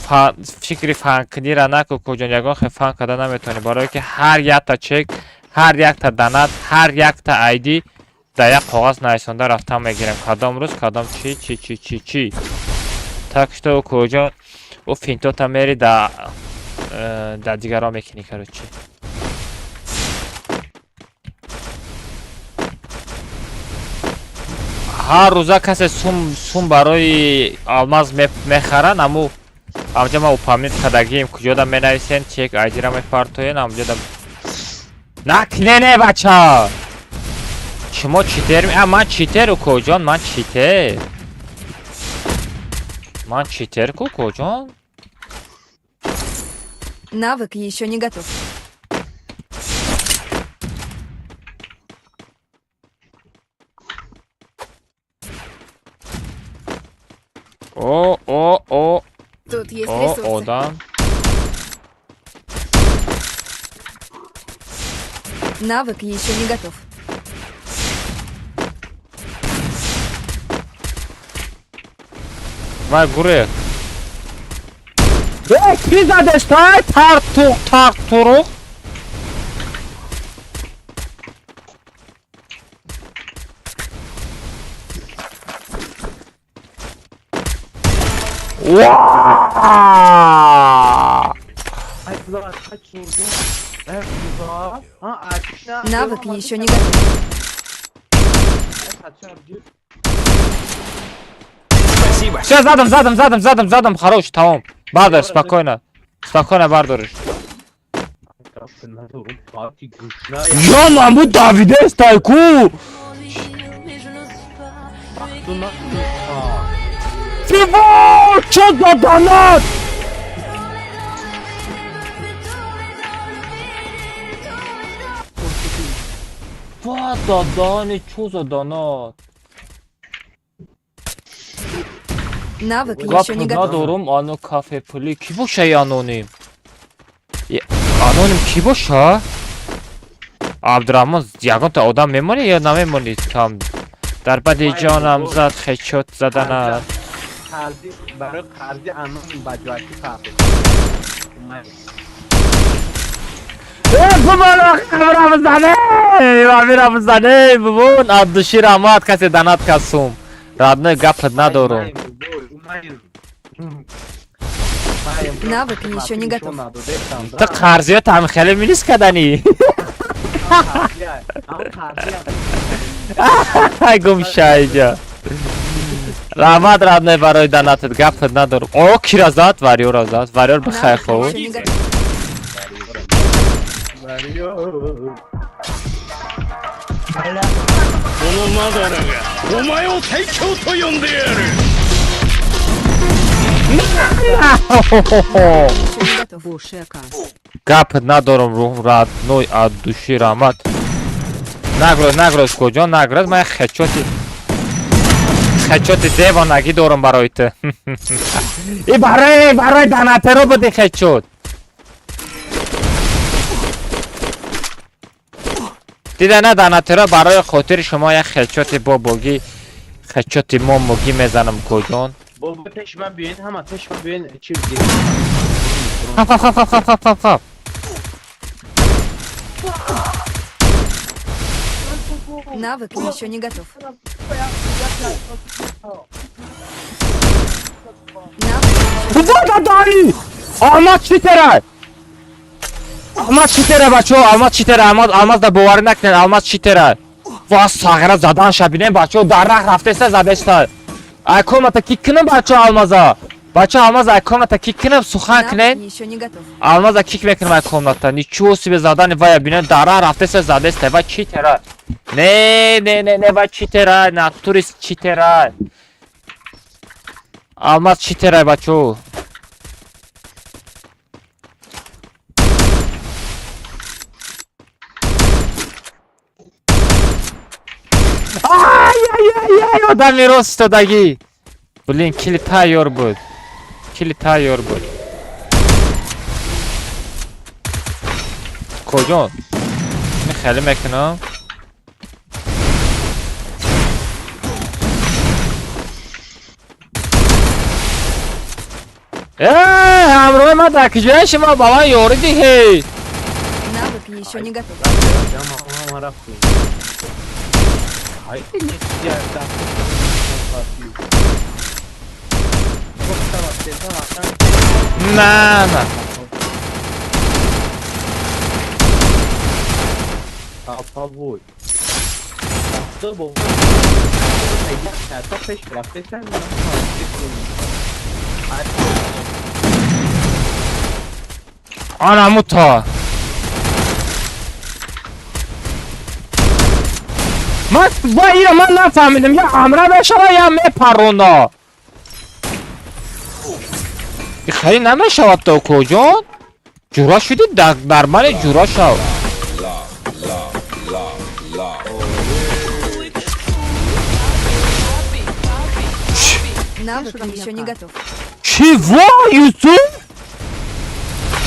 фикри фанкунира наку куҷон, ягон хел фан карда наметавонӣ, барое ки ҳар якта чек, ҳар якта донат, ҳар якта айди дар як коғаз нависонда рафтан мегирем. Кадом рӯз, кадом чӣ, чӣ, чӣ, чӣ, чӣ. Так что куҷон, ӯ финтота мери да дар дигарон мекунӣ, короче. Ҳар рӯза касе сум барои алмаз мехаранд, аму ҳамҷа ма упамид кардагием, куҷода менависен, чек айдира мепартоен, ҳамҷода накнене бача. Шумо читер? А ман читер куҷон, ман читер. Ман читер ку куҷон? Навык еще не готов. О, о, о. Тут есть О, ресурсы. одам. Навык еще не готов. Вай гурех. Э, ки задештай? Тар-туқ, тар-туруқ. Уа! Навык еще не готов. Спасибо. Все, задом, задом, задом, задом, задом, хорош, тамом. Бардор, спокойно. Спокойно, бардориш. Я наму Давидес тайку! Чего? Чё за донат? Ва дадани, чё за донат? Навык Гап еще не готов. надорум, ано кафе пули. Ки боша и аноним? Аноним ки боша? Абдурахмон, ягонта одам мемонӣ ё намемонӣ там? Дар бади ҷонам зад хечот задана. Қарзи барои қарзи аноним ба ҷояки фарқ. Э, бубон, рамзане! Рамзане, бубон, от души раҳмат, касе донат касум. Родной гап надорум. Навык еще не готов. Ту қарзиёт ҳам хеле милис каданӣ. Гум шайҷа. Раҳмат, родной, барои донатат, гапат надорам. О, кира зад, варёра зад. Варёр бихай Навык хоб. еще не готов. Бля, このマダラがお前を最強と呼んでやる。 Еще не готов. Боши ака. Гапат надорам, родной, от души раҳмат. Нагроз, нагроз, куҷо нагроз? Ман хечоти девонагӣ дорам барои ту. И барои донатеро буди хечот. Дида на донатеро, барои хотири шумо як хечоти бобогӣ, хечоти момогӣ мезанам, куҷон. Бо пеш ман биёин, ҳама пеш ман биёин, чи Хап, хап, хап, хап, хап, хап, хап. Навык еще не готов. Навык еще Куҷо Алмаз читера? Алмаз читера, бачо, алмаз читера, алмаз, алмаз да боварӣ накунед, алмаз читера. Ва сағира задан шабинем, бачо, дар раҳ рафтеста задеста. Ай комната кик кунам, бачо, алмаза. Бачо, алмаза ай комната кик кунам, сухан Навык кунед. еще не готов. Алмаза кик мекунам ай комната. Ничего себе задани вая бинем, дар раҳ рафтеста задеста. Ва читера. Не, не, не, не, ва читера, натурис читера. Алмаз читера, бачо. Ай, ай, ай, ай, одами рост истодагӣ. Блин, кили тайёр буд. Кили тайёр буд. Куҷо? Мин хеле мекунам. Э, ҳамроҳи ман дар куҷоя шумо ба ман ёрӣ диҳед? Навык еще не готов. Ҳама рафтем. Ай, я даст. На, на. Папа вой. Даста бо та пеш рафтесан. Ана мута. Ман ба ира ман нафаҳмидам, я амра мешава, я мепарона. Хеле намешавад то куҷон? Ҷура шудӣ дар мани ҷура шав. Навык еще не готов. Чего, Юсуф?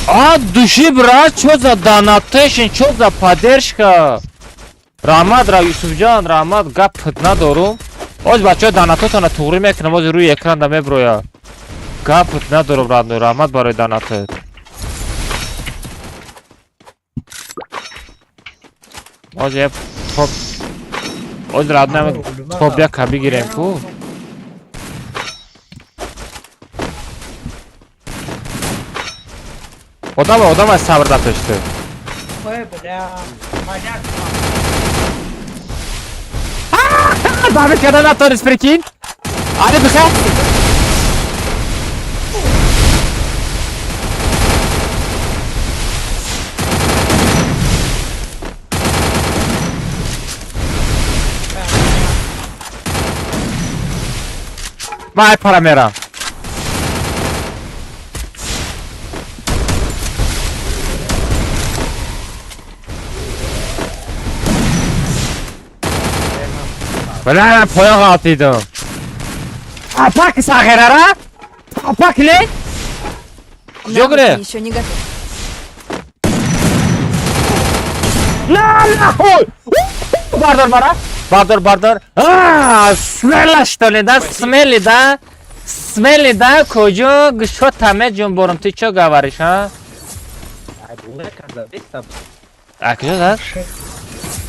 От души, брат, что за донатейшн, что за поддержка? Раҳмат, ра Юсуфҷон, раҳмат, гап надорум. Оз бачаҳо донатотона туғрӣ мекунам, оз рӯи экранда меброя. Гап надорум, родной, раҳмат барои донатот. Оз я топ. Оз родной, топ яка бигирем ку. Одама, одама сабр да пешти. ой, бля, понятно. Давид карда натонist, прикинь. Али бихай. Ман ай пара мерам. Бля, ман поён ғалтидам. Папак сағирара? Папак не? Куҷо Навык гирифт? еще не готов. На, нахуй! Бардор, бара. Бардор, бардор. А, смело, что ли, да? Смели, да? Смели, да? Куҷо? Гӯшота меҷунборам. Ты чё говоришь, а? А куҷо зад?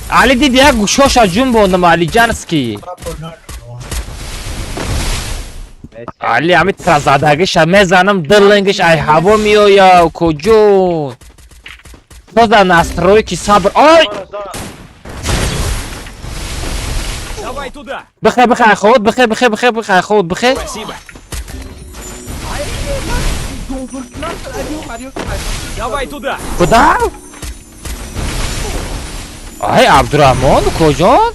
Али диди як гӯшоша ҷунбондам, Алиҷанский. Али ҳами тразадагиша мезанам, дилингиш ай ҳаво меоя, куҷо? Что за настройки, сабр? Ой! Давай туда. Бихе, бихе, айховод, бихе, бихе, бихе, бихе, айховод, бихе. Спасибо. Давай туда. Куда? Ай, Абдурахмон, куҷон?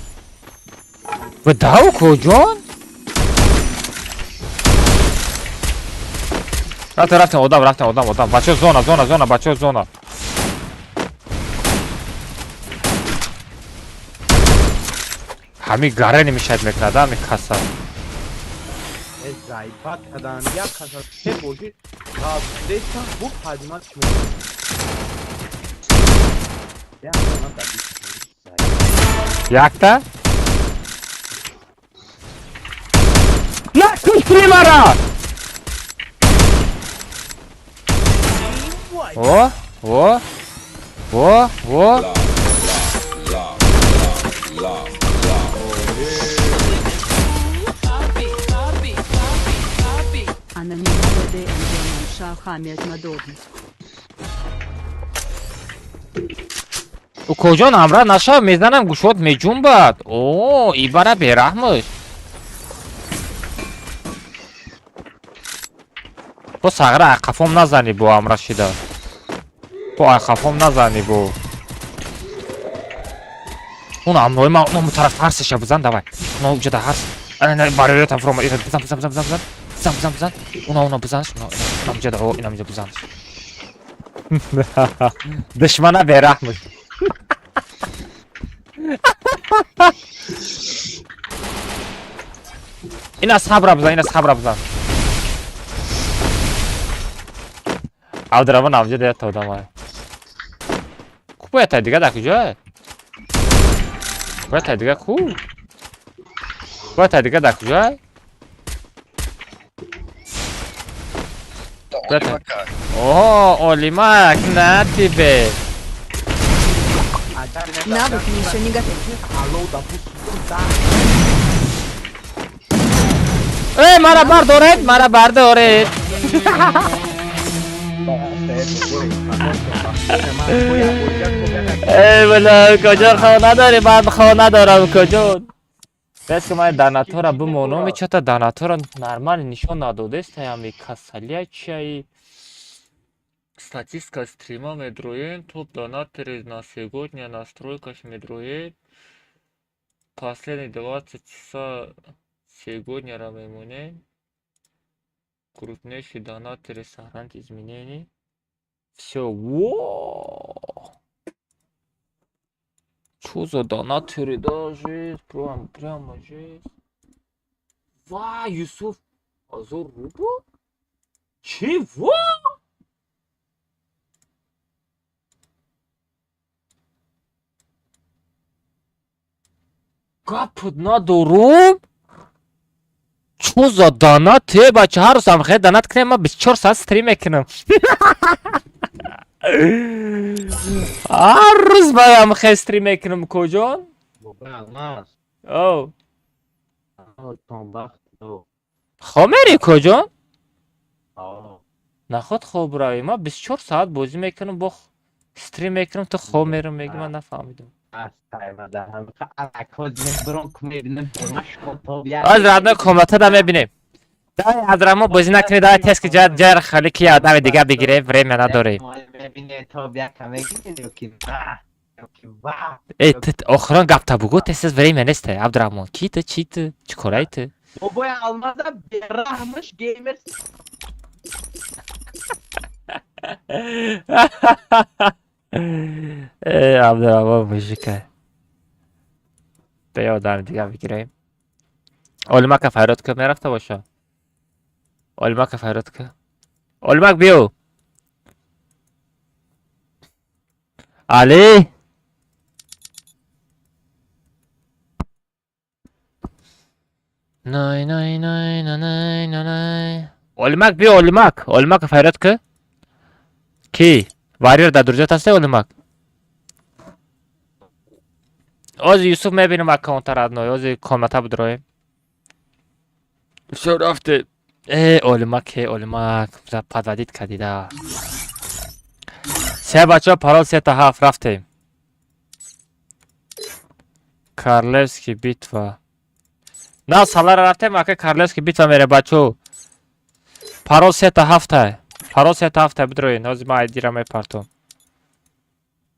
Бидав, куҷон? Рафтем, рафтем, одам, рафтем, одам, одам. Бачаҳо, зона, зона, зона, бачаҳо, зона. Ҳами гарени мешавад мекунад, ҳами каса. Заибат кадан, як каса се боши, ғалбдесан, бу ҳаҷмат шумо. Як ман дар Якта? На, кушти мара! О, о, о, о. Аноним ВД Шахамед Мадовни. Укоҷон, ҳамра нашав, мезанам, гӯшот меҷунбад. О, ибара бераҳмаш. Бо сағра айқафом назанӣ, бо ҳамра шида. Бо айқафом назанӣ, бо. Он ҳамроҳи ман, он тараф ҳарсеша бизан, давай. Уна уҷада ҳарс. Ана, ана, бароятам фуромад. Ина, бизан, бизан, бизан, бизан, бизан. Бизан, бизан, бизан. Уна, уна, бизанш. Уна, уна, уҷада, о, ина уҷа бизанш. Душмана бераҳмаш. Ина сабра бизан, ина сабра бизан. Абдураҳмон авҷа ята одамай. Ку бояд тай дига дар куҷое? Бояд тай дига ку? Бояд тай дига дар куҷое? Бояд тай- Оҳо, Олимак, на тебе. Навык еще не готов. Э, мара бардоред, мара бардоред. Эй, бала, куҷо хона дорӣ? Ман хона дорам, куҷо? Бес ки ман донатора бимонам, чата донатора нормально нишон надодест, ами касалия чиай. Статистика стрима медроем, топ донаторы на сегодня, настройкаш медроем. Последние 20 часа сегодня ра мемонем. Крупнейшие донаторы сохранить изменений. Всё, во! Чё за донаторы, да, жесть, прям, прямо жесть. Ва, Юсуф, Азор рубль? Чего? Гапот надорум? Чё за донат? Э, бача, ҳар рӯз ҳам хел донат кунем, ман 24 соат стрим мекунам. Ҳар рӯз ман ҳам хел стрим мекунам, куҷон? Алмаз. О, Тонбахт. хоб мерӣ, куҷон? Наход хоб равӣ, ман 24 соат бозӣ мекунам, бо стрим мекунам, ту хоб мерам, мегӣ, ман нафаҳмидам. Аз родной комнатада мебинем. Дай Абдурахмон бозӣ накунӣ, давай тез ки ҷа ҷайра хали ки одами дига бигирем, время надорем. Эй, ту охирон гапта бугӯ, тез тез время нест, Абдурахмон. Ки ту, чи ту, чӣ кораи ту? Бобои Алмаза бераҳмаш геймер. Э, Абдурахмон мужика. Бе одами дига бигирем. Олимака фарёд ка мерафта боша. Олимака фарёд ка. Олимак биё. Али? Най най най най най най най. Олимак биё, Олимак. Олимака фарёд ка. Ки? Варьер дар друзьят ҳасте, Олимак? Ози Юсуф мебинам аккаунта родной, ози комната бидроем. Всё, рафте. Э, Олимак, э, Олимак, подводить кардида. Се бачаҳо, парол сета ҳафт, рафтем. Карлевский битва. На салара рафтем, ака Карлевский битва мере, бачо. Парол сета ҳафта. Парол сета ҳафта бидроин. Ҳозир ман айдира мепартом.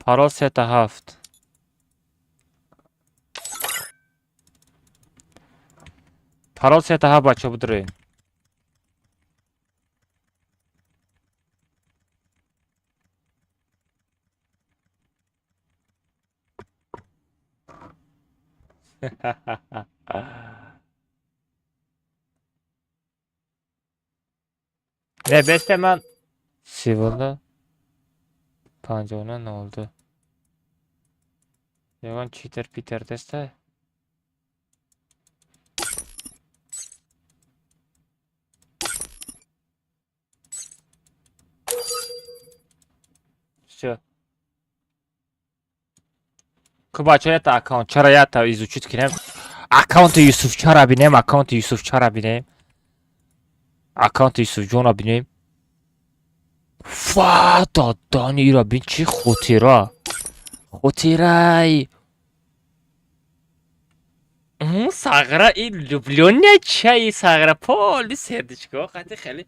Парол сета ҳафт. Парол сета ҳафт, бачо, бидроин. Не, бесте ман сивола 59 02. Ягон читер питер десте? Всё. Ку бачо, ята аккаунт чара ята изучить кинем. Аккаунти Юсуфчара бинем, аккаунти Юсуфчара бинем. Аккаунти Юсуфҷона бинем. Фа, дадани ира бин, чӣ хотира. Хотирай. Сағра и влюблённая чай сағра поли сердечко хати хеле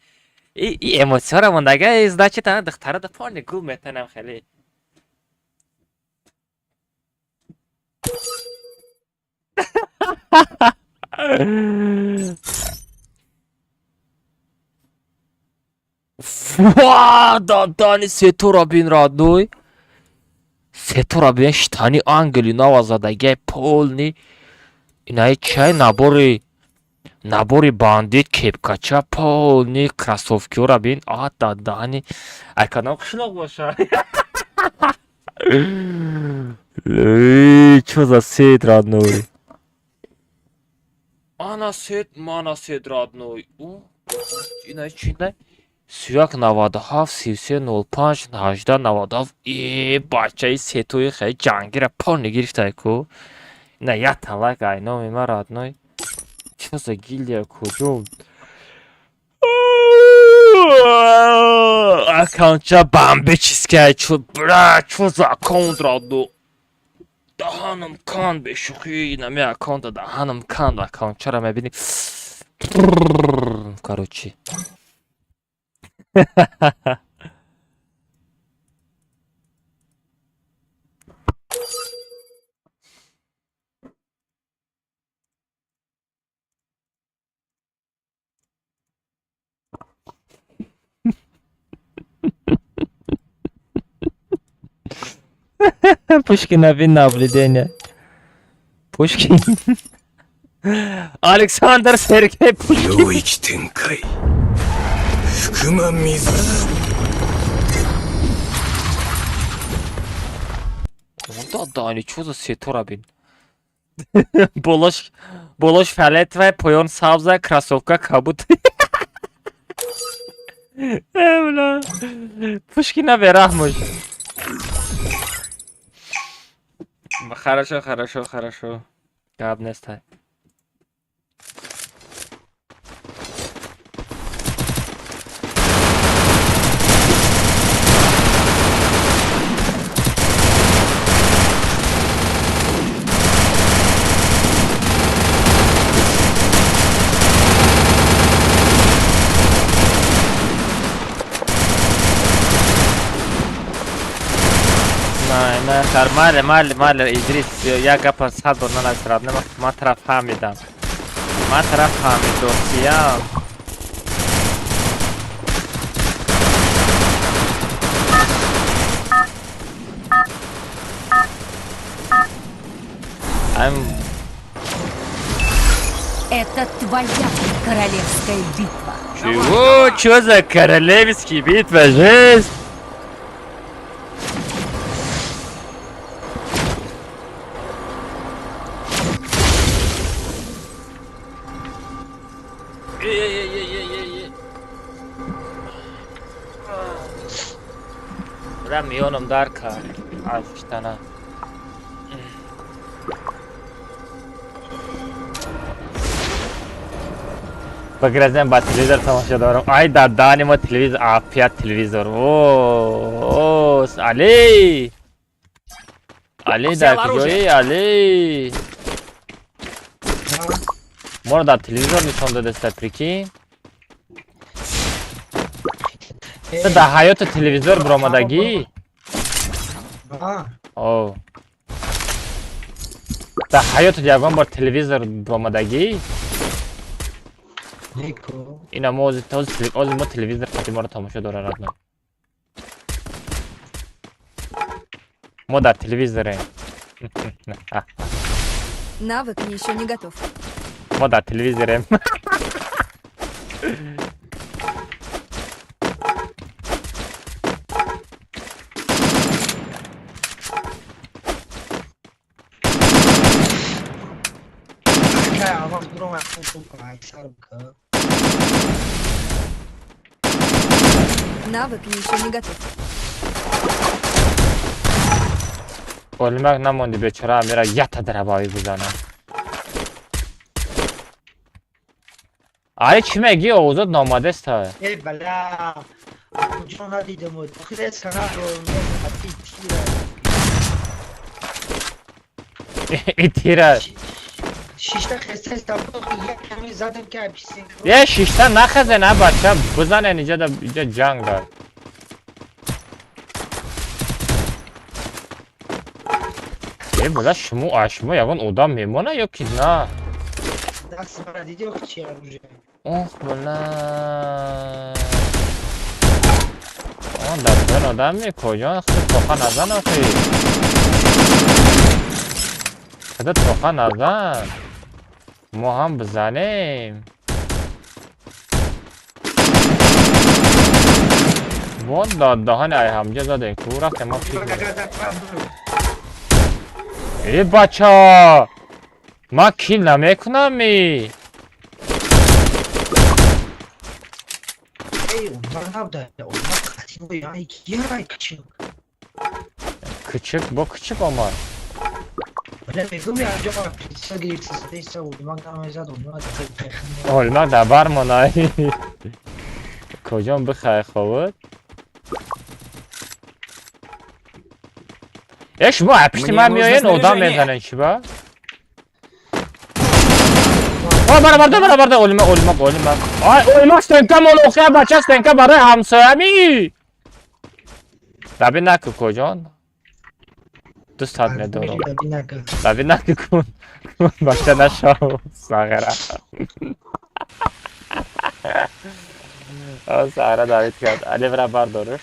и эмоцияра мондага, значит, ана духтара да поли гул метанам хеле. Ва, дадани сетора бин, родной. Сетора бин, штани ангели навазадагай полный. Инаи чай набори бандит, кепкача полный, кроссовкиёра бин. А, дадани. Ай кадом қишлоқ боша? Эй, чё за сет, родной? Ана сет, мана сет, родной. У, инаи чи най? 31 97 33 05 18 97. Э, бачаи сетои хеле ҷангира полный гирифтай ку. На як лайк ай номи ма, родной. Чё за гильдия, куҷо? Аккаунтча бомбическая, чё, бра, чё за аккаунт, родной? Даҳанам канд, бешӯхӣ, нами аккаунта даҳанам канд, аккаунтчара мебинӣ. Короче. Пушкин один наблюдение. Пушкин. Александр Сергей Пушкин. 領域展開福間水 Да, да, чё за сетора бин? Болош фиолетовая, поён сабза, кроссовка кабут. Э, бля. Пушкина бераҳмуш. Хорошо, хорошо, хорошо. Гап нестай. Не, не, хар, мале, мале, мале, Идрис, як гапа сад бор нанасрад, не, ман тараф фаҳмидам. Ман тараф фаҳмидосиям. I'm Это твоя королевская битва. Чего? Чё за королевский битва? Жесть! Ey, ey, ey, ey, ey, ey. Бра, миёнам дар кард. Афштана. Багразем ба телевизор тамошо дорам. Ай дадани мо телевизор, опять телевизор. О, о, Али! Али дар Взял оружие. куҷоӣ, Али? Моро дар телевизор нишон дадаста, прикинь. Ту дар ҳаёти телевизор биромадагӣ? О. Дар ҳаётат ягон бор телевизор биромадагӣ? Ина мо ҳозир мо телевизор қати моро тамошо дора, родной. Мо дар телевизорем. Навык еще не готов. Мо дар телевизорем. Навык еще не готов. Олимак намонди бечора, амира ята дарабави бизанам. Ай чӣ мегӣ, овозот номадеста? Э бала, куҷо надидам, итира. Е шишта нахазе на бача, бизанен иҷа иҷа ҷанг дар. Е бала, шумо шумо ягон одам мемона ё ки на? Ох бала. Он дар поён одам куҷо? Худ тоқа назан охи. Худ тоқа назан. Мо ҳам бизанем. Мо даҳани ай ҳамҷа задем. Ку рафтем мо пик. Э бача! Ман кил намекунам ми. Кучук бо кучук омад. Олмак дар бар монай. Куҷом бихай ховуд? Э шумо пишти ман меоен одам мезанен чӣ ба? О бара барда бара барда олимак олимак олимак. Ай олимак стенка молохия бача стенка барои ҳамсоями. Даби наку куҷон? Дӯстат медорам. Даби наку кун. Бача нашав сағира. О сағира давид кард. Али бара бардориш.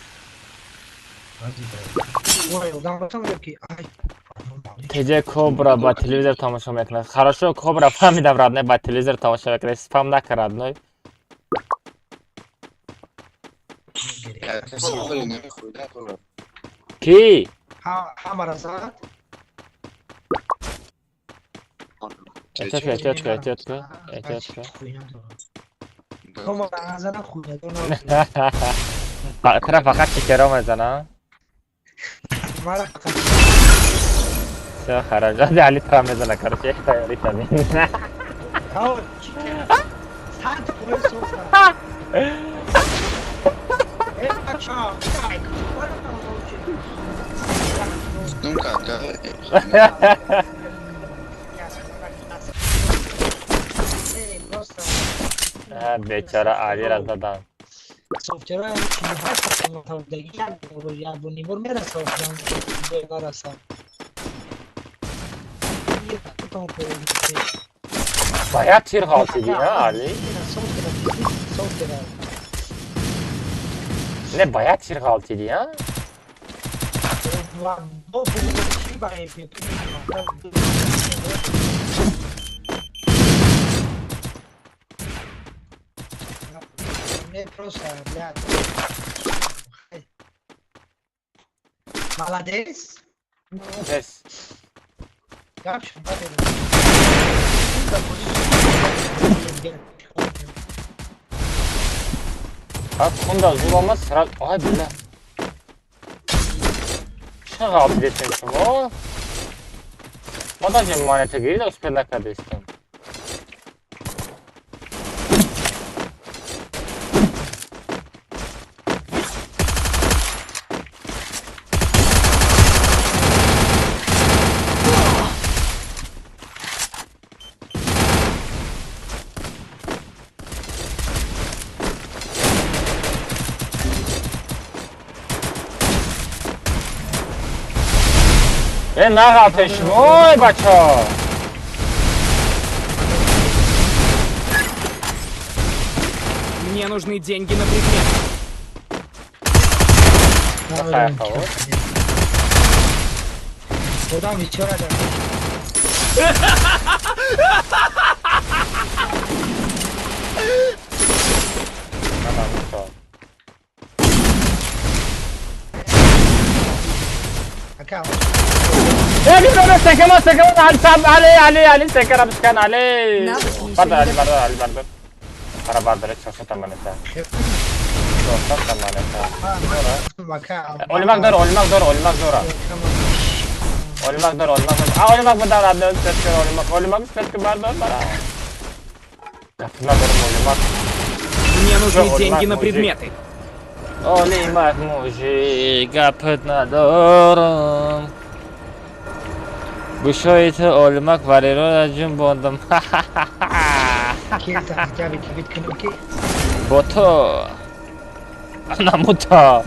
Теҷе Кобра ба телевизор тамошо мекунад. Хорошо Кобра фаҳмидам родной, ба телевизор тамошо мекунад. Спам накард родной. Ки? Эҳтиёт кун, эҳтиёт кун, эҳтиёт кун, эҳтиёт кун. Тра фақат чикеро мезанам. Всё хорошо. Али тра мезана, короче, тайёрӣ кардем. Бечора Алиро задам. Бояд тир ғалтидӣ, а Али? Не, бояд тир ғалтидӣ, а? Просто, блядь. Молодец. Молодец. Хунда зур омад сразу. Ай, бля. Чӣ ғалтидесем шумо? Мо даже монета гирид успел накардестем. Нағалте шумой, бачо. Мне нужны деньги на предмет. Одам бичора дар. علي علي سكر بسكن علي بردر علي بردر علي بردر ара бардор 400 монета 400 монета олимак дор олимак дор олимак дора олимак дор олимак а олимак бадар адо сетка олимак олимак сетка бардор бара надорам олимак. Мне нужны деньги на предметы. Олимак мужик гапат надорам. Гӯшои ту олимак вареро ҷунбондам. Бо ту намута.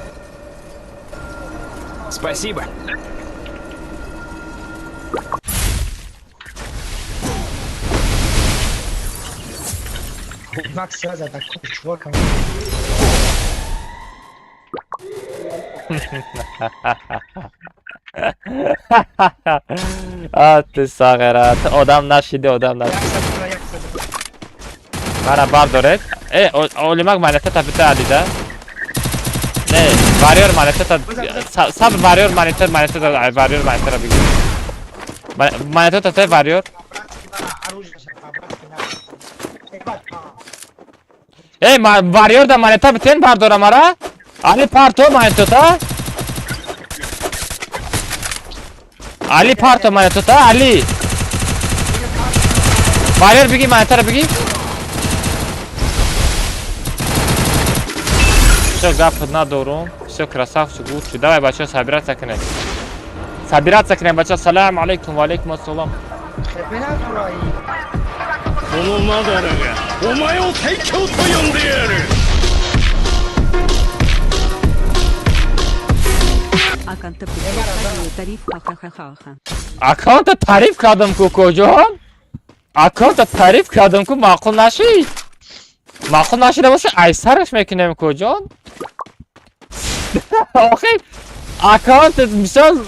Спасибо. Макс сразу такой чувак. А ты сағира, ты одам нашиди, одам нашиди. Мара бардоред. Э, олимак монета бита алида. Не, варьор монета сабр варьор монета монета варьор монета бигир. Монета та варьор. Эй, варьор да монета битен бардора мара. Али парто монета та. Али парто монета та Али. Варьор биги монета биги. Все, гап надорум. Все, красавчик, лучший. Давай, бачо, собираться к ней. Собираться к ней, бачо. Салам алейкум, валейкум ассалам. Аккаунта тариф кардам ку куҷон? Аккаунта тариф кардам ку маъқул нашид. Маъқул нашида боша айсараш мекунем куҷон? Охи аккаунт мисол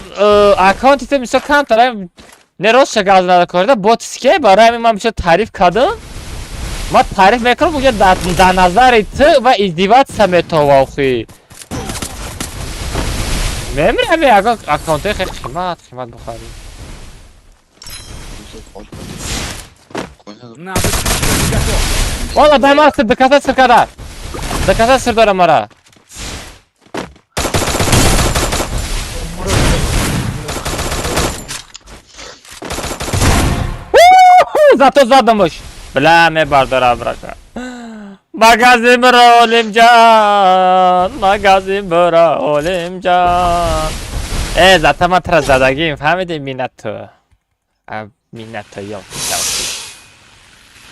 аккаунти ту мисол камтар не рост шагаз надакорда ботске барои ҳамин ман мисол тариф кардам. Ман тариф мекунам уҷа дар назари ту ва издеваться метова охи. Мемирам ягон аккаунтҳои хеле қимат қимат бухарӣ. Ола дай ман доказать сир када. Доказать сир дорам мара. Зато задамуш. Бля, мебардора брака. Магазин бро Олимҷон, магазин бро Олимҷон. Э, зато ман тура задагим, фаҳмиди миннату. Миннату ё.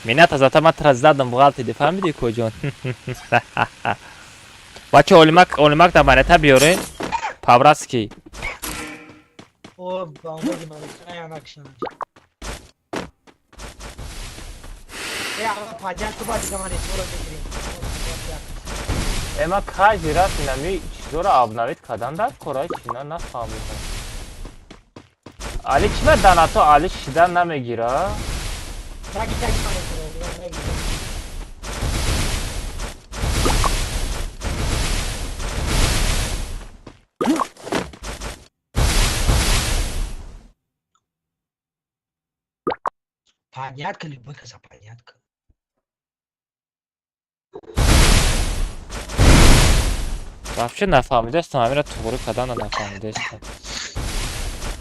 Минната зато ман тура задам, ғалтиди, фаҳмиди куҷон? Бача Олимак, Олимак да монета биёрен. По-братски. О, бомбаги монета я накшан. Э, ман каждый раз инами чизоро обновить кардам дар кораи чина нафаҳмидам. Али чима данато Али шидан намегира? Понятка ли быка за понятка? Вообще нафаҳмидаистам, ҳамира туғри кардана нафаҳмидаистам.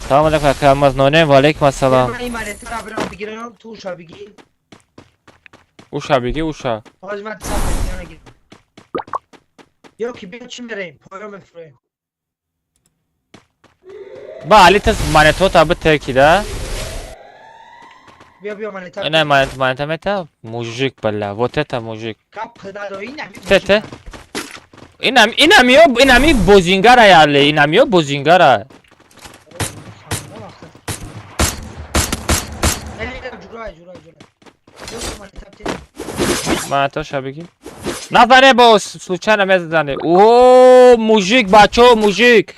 Салом алейкум, ака Алмаз Нонем, ва алейкум ассалом. Уша биги, уша. Ба Али тез монетота битекида. Ина монета монета мета мужик, бля, вот это мужик. Те те. Инам инамиё инами бозингара яле, инамиё бозингара. Ман тоша бигӣ. Назане бо случайно мезадане. О, мужик, бачо, мужик.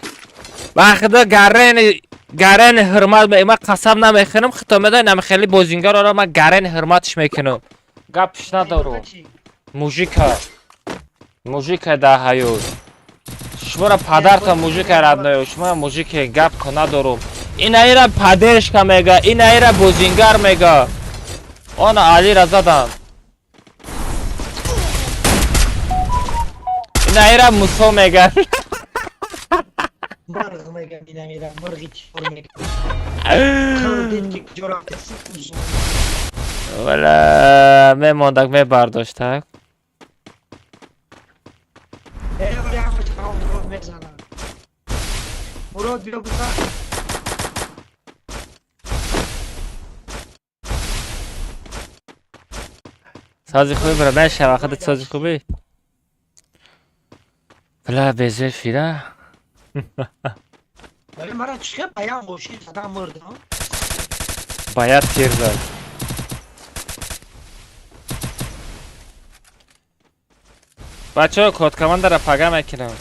Вақта гарен гарен ҳурмат ман қасам намехӯрам, хито медонам хеле бозингароро ман гарен ҳурматш мекунам. Гапш надору. Мужика. Мужика да ҳаёт. Шуморо падарта мужика родной, шумо мужике гап ко надорум. Инаира падершка мега, инаира бозингар мега. Она Алира задан. Инаира Мусо мега. Мурғ мега, инамира мурғи чор мега. Вала мемондак мебардоштак. Мурод биё бизан. Сози хуби бра мешава худат сози хуби. Бла безе фира. Вали мара чӣ баян боши задам мурдам. Баяд тир зад. Бачаҳо код командара пага мекунам.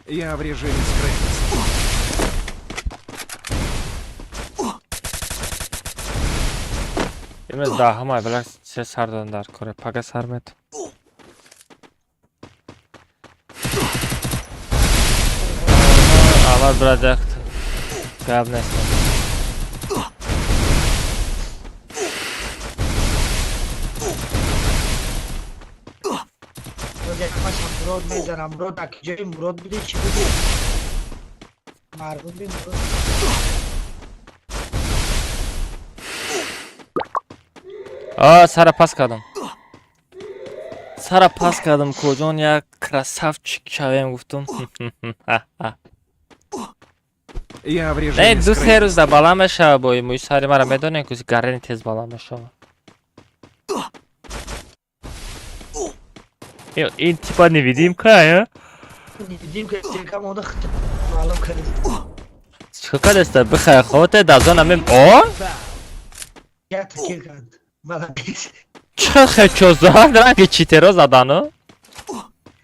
Я в режиме скрытности. Имрӯз даҳамай била се сар додам дар коре пага сар метам. Аввал брат як гап нест. Мурод мезанам. Мурод ак ҷои Мурод буди чӣ буди? Мардум би Мурод. А сара пас кардам. Сара пас кардам куҷон як красавчик шавем гуфтум. Я в Не режиме ду се рӯз скрытности. да бала мешава бо мӯи сари мара медонем ку гарени тез бала мешава. Ин типа невидимка, а? Дидим ки стенка монда хит маълум кардем. Чӣ кардеста бихай хоте дазон амем о? Як такир кард. Молодец. Чӣ хечо зад ранги читеро задану?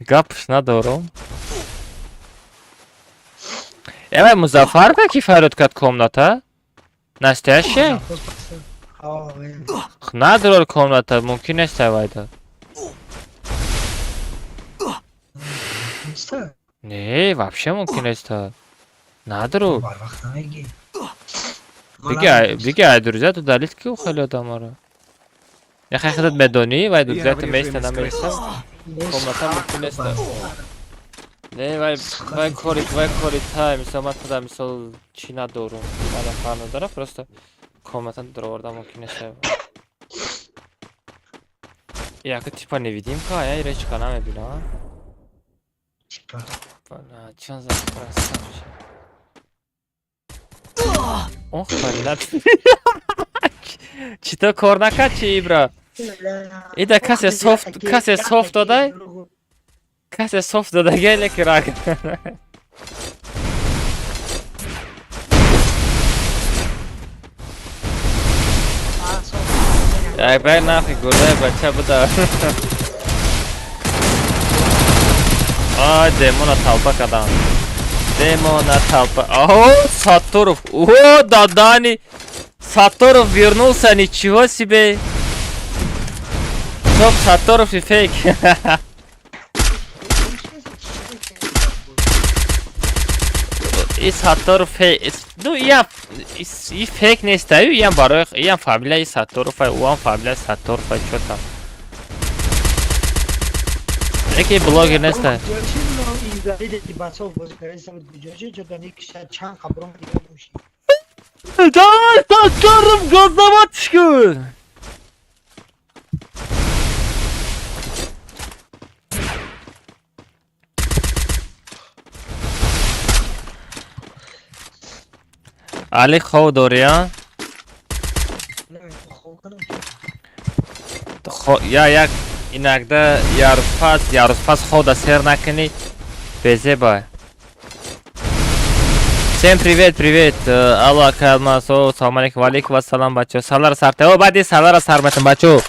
Гапш надорум. Эвай Музаффар ба ки фарёд кард комната? Настоящий? Надорор комната, мумкин нест вайда. Неста? Не, вообще мумкин нест. Надору. Барвақт намегӣ. Биги, биги ай друзья ту далит ки хеле одаморо. Яхай худат медонӣ вай Я друзья в ту места режиме наместа. скрытности. Комната мумкин нест. Не, вай вай кори та, мисол ман тада мисол чӣ надорум. Мана фар надора, просто комната дароварда мумкин нест. Яка типа невидимка, я иречка намебинам. Типа. Чон за красавчик. Ох, блядь. Чӣ то кор накард чи ибра? Ида касе софт додай? Касе софт додагай леки рак. Як бай нахи гурдаи бача буда. Ай, демона талпа кардам. Демона толпа. О, Сатторов. О, Дадани. Сатторов вернулся, ничего себе. Топ Сатторов и фейк. И Сатторов фейк. Ну, я и фейк не стою, я барои, я фамилия и Сатторов, а он фамилия Сатторов, а что там. Яки блогер нест. Чанд қабром дига муши. Да, Сатторов газоват шуд. Али хов дорӣ, а? Хоб кунам. Я як иногда ярӯз пас хода сер накунӣ безеба. Всем привет, привет. Алло, Калмасо, салом алейкум, валейкум ассалам, бачо. Салара сарте. О, баъди салара сар метам, бачо.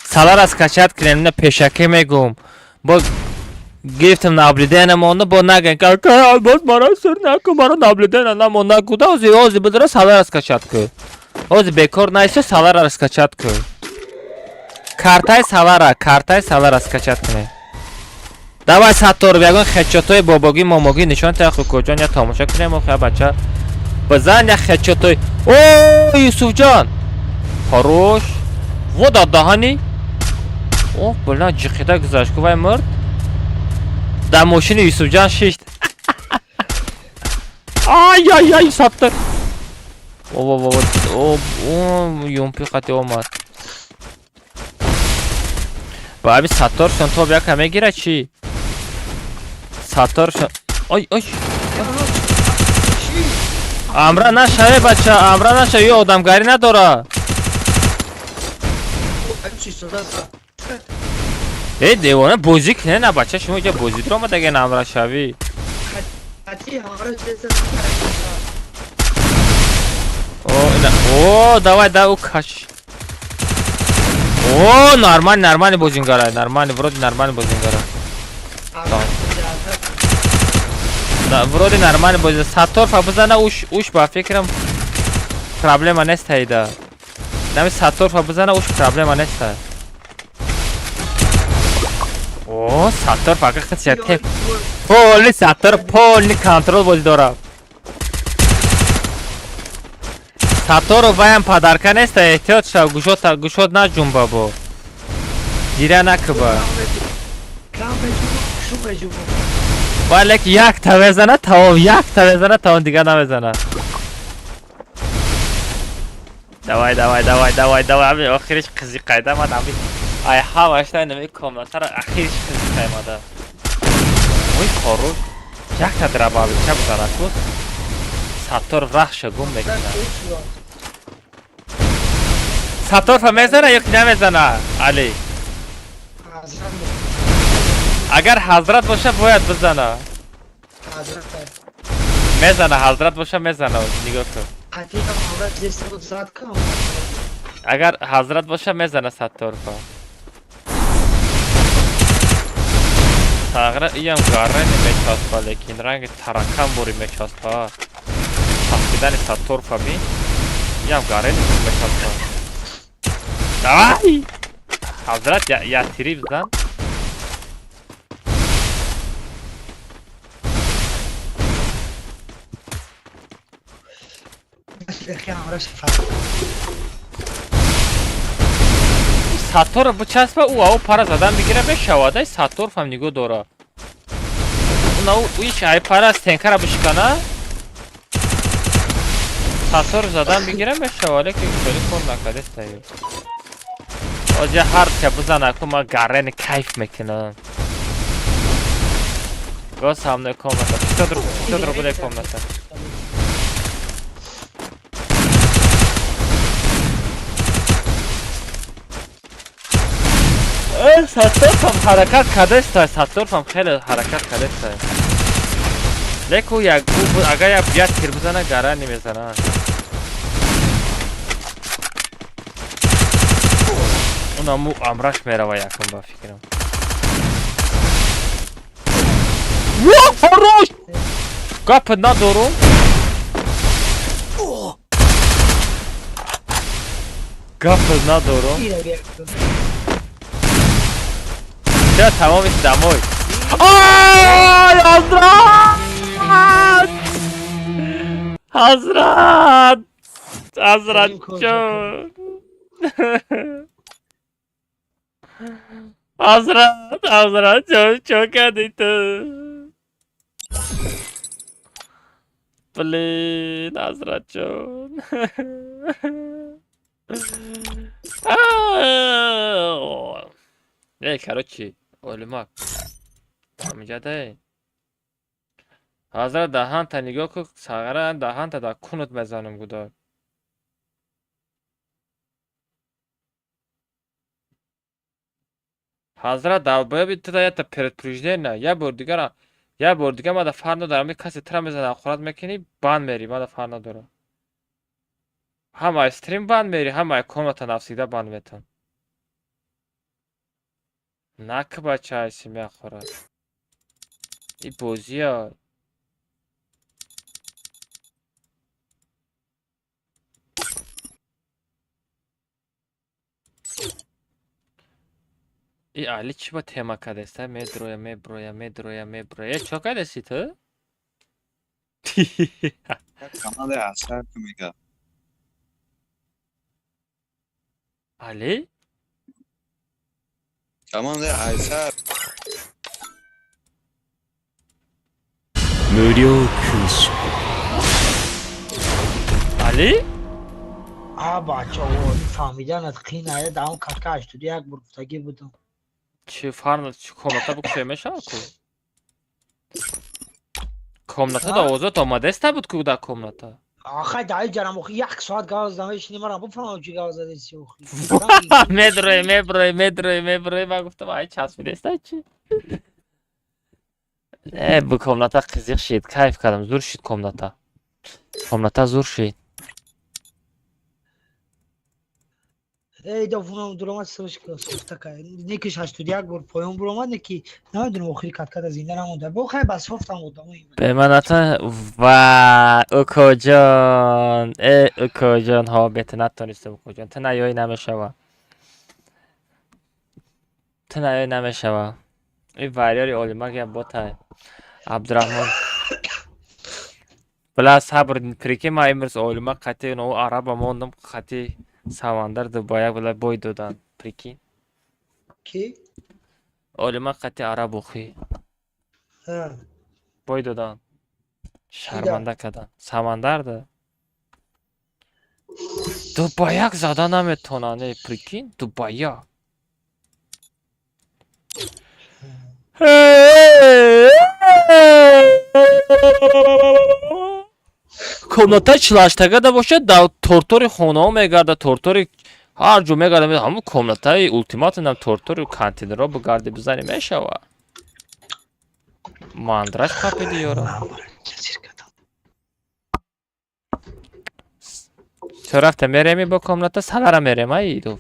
Салара скачать кунем, на пешаке мегум. Бо гирифтам наблюдение монда, бо наган. Ка, боз мара сир накун, мара наблюдение намонда. Куда ози, ози бидра салара скачать ку. Ози бекор найсо салара скачать ку. Картай салара скачать кунем. Давай Саттор, ягон хедшотои бобогӣ момогӣ нишон та хукоҷон, я тамошо кунем охи бача. Бизан як хедшотои. О, Юсуфҷон. Хорош. Во дар даҳани. О, била ҷиқида гузашт ку вай мурд. Дар мошини Юсуфҷон шишт. Ай ай ай Саттор. О, во во о, о, юмпи қати омад. Ба аби Сатторшон тоб яка мегира чӣ? Сатторшон. Ой, ой. Амра нашаве бача, амра нашаве, ё одамгарӣ надора. Э, девона бозӣ кне на бача, шумо иҷа бозӣ дуромадаген амра шавӣ. О, ина, о, давай, да, у каш. О, нормально, нормально бозингара, нормально, вроде нормально бозингара. Да, вроде нормально бозингара. Саттор фабузана уш, уш ба фикрам проблема нест ҳайда. Нами Саттор фабузана уш проблема нест. О, Саттор фақат хисят. Полный Саттор, полный контрол бози дора. Саттору ваям падарка нест, эҳтиёт шав, гушод, гушод наҷунба бо. Зира накуба. Валек як та мезана, тамом, як та мезана, тамом, дигар намезана. Давай, давай, давай, давай, давай, ами охириш қизиқайда мад ами. Ай ҳамашта нами комнатара ахириш қизиқаймада. Ой, хорош. Як та драбавича бизана ку. Саттор рахша гум мекунад. Сатторфа мезана ё ки намезана, Али? Агар ҳазрат боша бояд бизана. Мезана, ҳазрат боша мезана, нигоҳ кун. Агар ҳазрат боша мезана Сатторфа. Сағра иям гаррани мечаспа, лекин ранги таракан бори мечаспа. Часпидани Сатторфа бин. Иям гаррани мечаспа. Давай! Ҳазрат я тири бизан. Сатторро бичаспа, ӯ ау пара задан бигира мешавад. Ай Сатторфам нигоҳ дора. Уна иш ай пара стенкара бишкана. Саттор задан бигира мешавад, лекин хеле кор накардест аю. Оҷа ҳар ча бизана ку ма гаррени кайф мекунам. Го самне комната. 500 рубл, 500 рублей комната. Сатторфам ҳаракат кардеста, Сатторфам хеле ҳаракат кардеста. Леку як агар як тир бизана гарани мезана. Унаму амраш мерава якум ба фикрам. Во, хорош! Гап надорум. Гап надорум. Ча тамоми дамой. Ай, Ҳазрат! Ҳазрат! Ҳазрат ҷон! Ҳазрат, Ҳазрат ҷон, чо кардӣ ту? Блин, Ҳазрат ҷон. Эй, короче, олимак. Ҳамиҷадай. Ҳазрат даҳанта нигоҳ кун, сағара даҳанта дар кунут мезанам гудор. Ҳазрат долбоёби туда ята предупреждение, я бор дигара Як бор дига мада фарқ надорам, ами касе тра мезана, ҳақорат мекунӣ, банд мери, мада фарқ надорам. Ҳамаи стрим банд мери, ҳамаи комната навсида банд метон. Нак бача айси меҳақорат. И бозия. И Али чӣ ба тема кардеста? Медроя, меброя, медроя, меброя. Э, чо кардеси ту? Команда асар мега. Али? Команда асар. 無料空所 Али? А бача, фаҳмиданат қин ая даҳон катка 81 бор гуфтагӣ будам. Чӣ фарқ, чӣ комната букшоя мешавад ку? Комната да озод омадеста буд ку да комната. Ахай даи ҷарам охи як соат гав замешини марам бифаҳмам чӣ гав задеси охи. Медрои, меброи, медрои, меброи, ман гуфтам ай часпидеста чӣ? Э, бу комната қизиқ шид, кайф кардам, зур шид комната. Комната зур шид. Эй, да вунам дуромад срочка софта кай. Некиш 81 бор поён буромад, неки намедонам охири каткада зинда намонда. Бо хай ба софтам одамо ин. Бе ман ата ва укоҷон, э укоҷон, ҳо бете натонистам укоҷон. Ту наёй намешава. Ту наёй намешава. И варёри олимак я ботай. Абдурахмон. Била сабр прикинь, ма имрӯз олима қати но араба мондам қати Самандар дубаяк била бой додан. Прикинь. Ки? Олима қати араб охи. Ҳа. Бой додан. Шарманда кардан. Самандар да. Дубаяк зада наметонанд, э, прикинь, дубаяк. Комната чилаштагада бошад, дар тортори хонаҳо мегардад, тортори ҳар ҷо мегардад, ҳамун комнатаи ултиматум тортори контейнерҳо бигарди бизанӣ мешава. Мандраж қапиди ёра. Чо рафта мереми бо комната салара мерем, ай идов.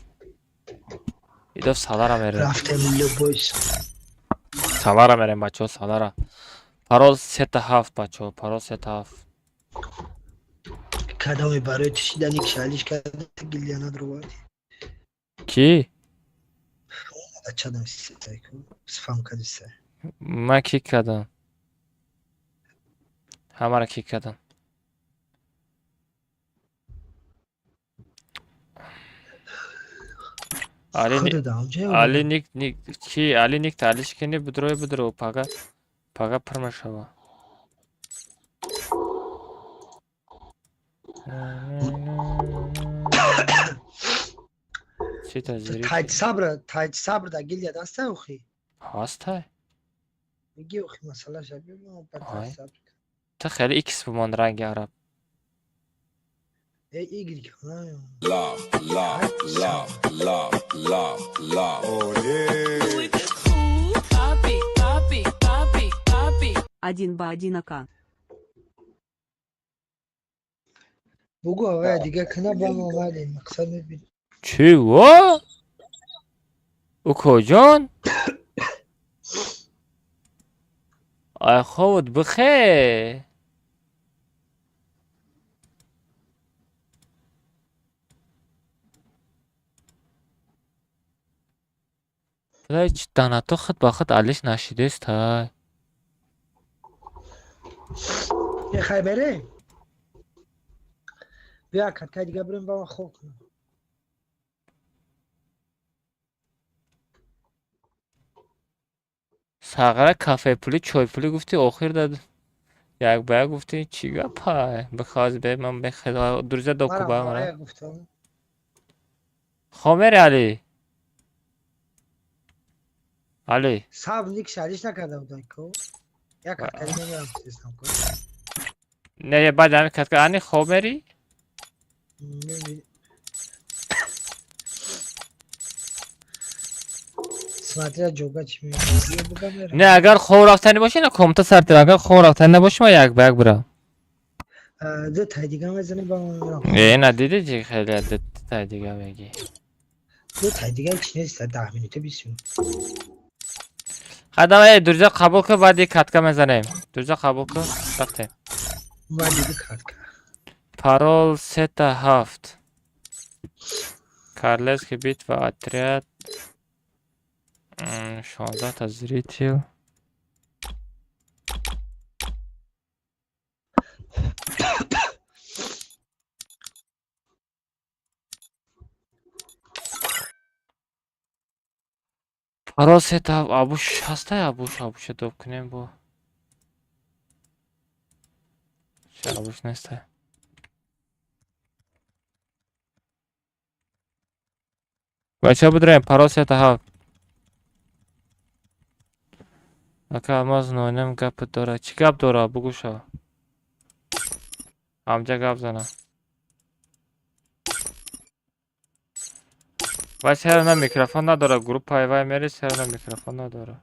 Идов салара мерем. Рафтем любойс. Салара мерем бачаҳо, салара. Парол сета ҳафт бачаҳо, парол сета ҳафт. Кадоме барои ту шидани кшалиш карда гилия надроварди. Кӣ? Чадам сетайку сфам кадиса. Ман кик кардам. Ҳамаро кик кардам. Али Али ник ник ки Али ник талиш кини будрой будро пага пага пур мешава. Чӣ тазири? Таҷ сабр, таҷ сабр да гилия даста охи. Ҳастай? Миги охи масъала шаби Ай. Ту хеле икс бимон ранги араб. Э Y. La la la la la la. Один ба один АК. Бугу авая дига кана ба мо омадем мақсад мебин. Чӣ во? Укоҷон? Ай ховут бихе. Блай чӣ данато худ ба худ алиш нашидест ҳай. Мехай берем? Бия каткаи дига бирем ба ман хоб кунам. Сағара кафепулӣ чойпулӣ гуфти охир дад як ба як гуфти чӣ гапай бихоз бе ман бехел друзья докуба Марам мара ҳавая гуфтам. хо мери Али Али Сабр ник шалиш накарда будай ку. Як каткаи дига мерам тестам ку. Не баъд ҳами катка ани хоб мери. Смотря ҷога чӣ мебинӣ. Не, агар хоб рафтанӣ бошӣ, на комната сар тир. Агар хоб рафтанӣ набошӣ, ма як ба як бирам. Ду тай дига мезанем, ба ман мерам. Э, на дидӣ чи хеле ду тай дига мегӣ. Ду тай дига ҳеч нест, 10 минута, 20 минут. Хай, давай, друзья қабул кун, баъди катка мезанем. Друзья қабул кун, рафтем. Баъди ду катка. Парол сета ҳафт. Королевский битва, отряд. 16-та зритель. Парол сета ҳафт. Абуш ҳастай, абуш, абуша доб кунем бо. Ча, абуш нестай. Бача, бидроем, парол сета ҳафт. Ака Алмаз, нонем гап дора. Чӣ гап дора? Бугӯша. Ҳамҷа гап зана. Вай серана микрофон надора, группаи вай мери, серана микрофон надора.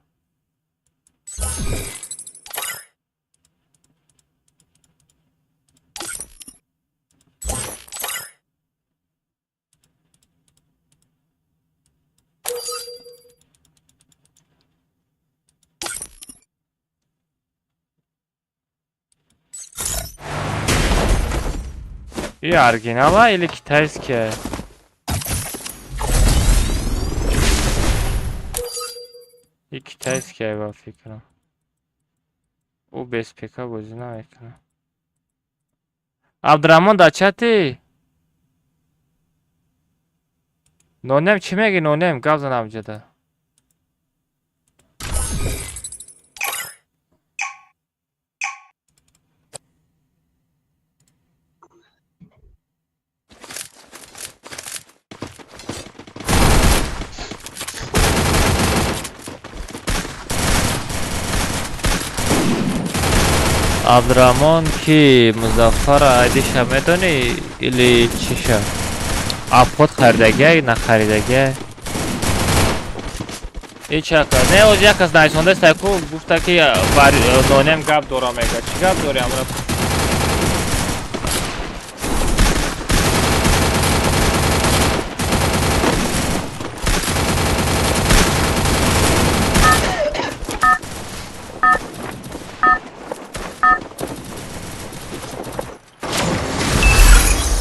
И оригинала или китайские? И китайские, ба фикрам. Ӯ без ПК бозӣ намекунад. Абдураҳмон дар чати? Нонем, чӣ мегӣ, нонем? Гап зан амҷада. Абдураҳмон, ки Музаффара айдиша медонӣ или чиша? Обход харидагиай, нахаридагиай? Ҳеч ака. Не, оз як кас нависондаст, ку гуфта, ки нонем гап дора, мега. Чӣ гап дори, амра?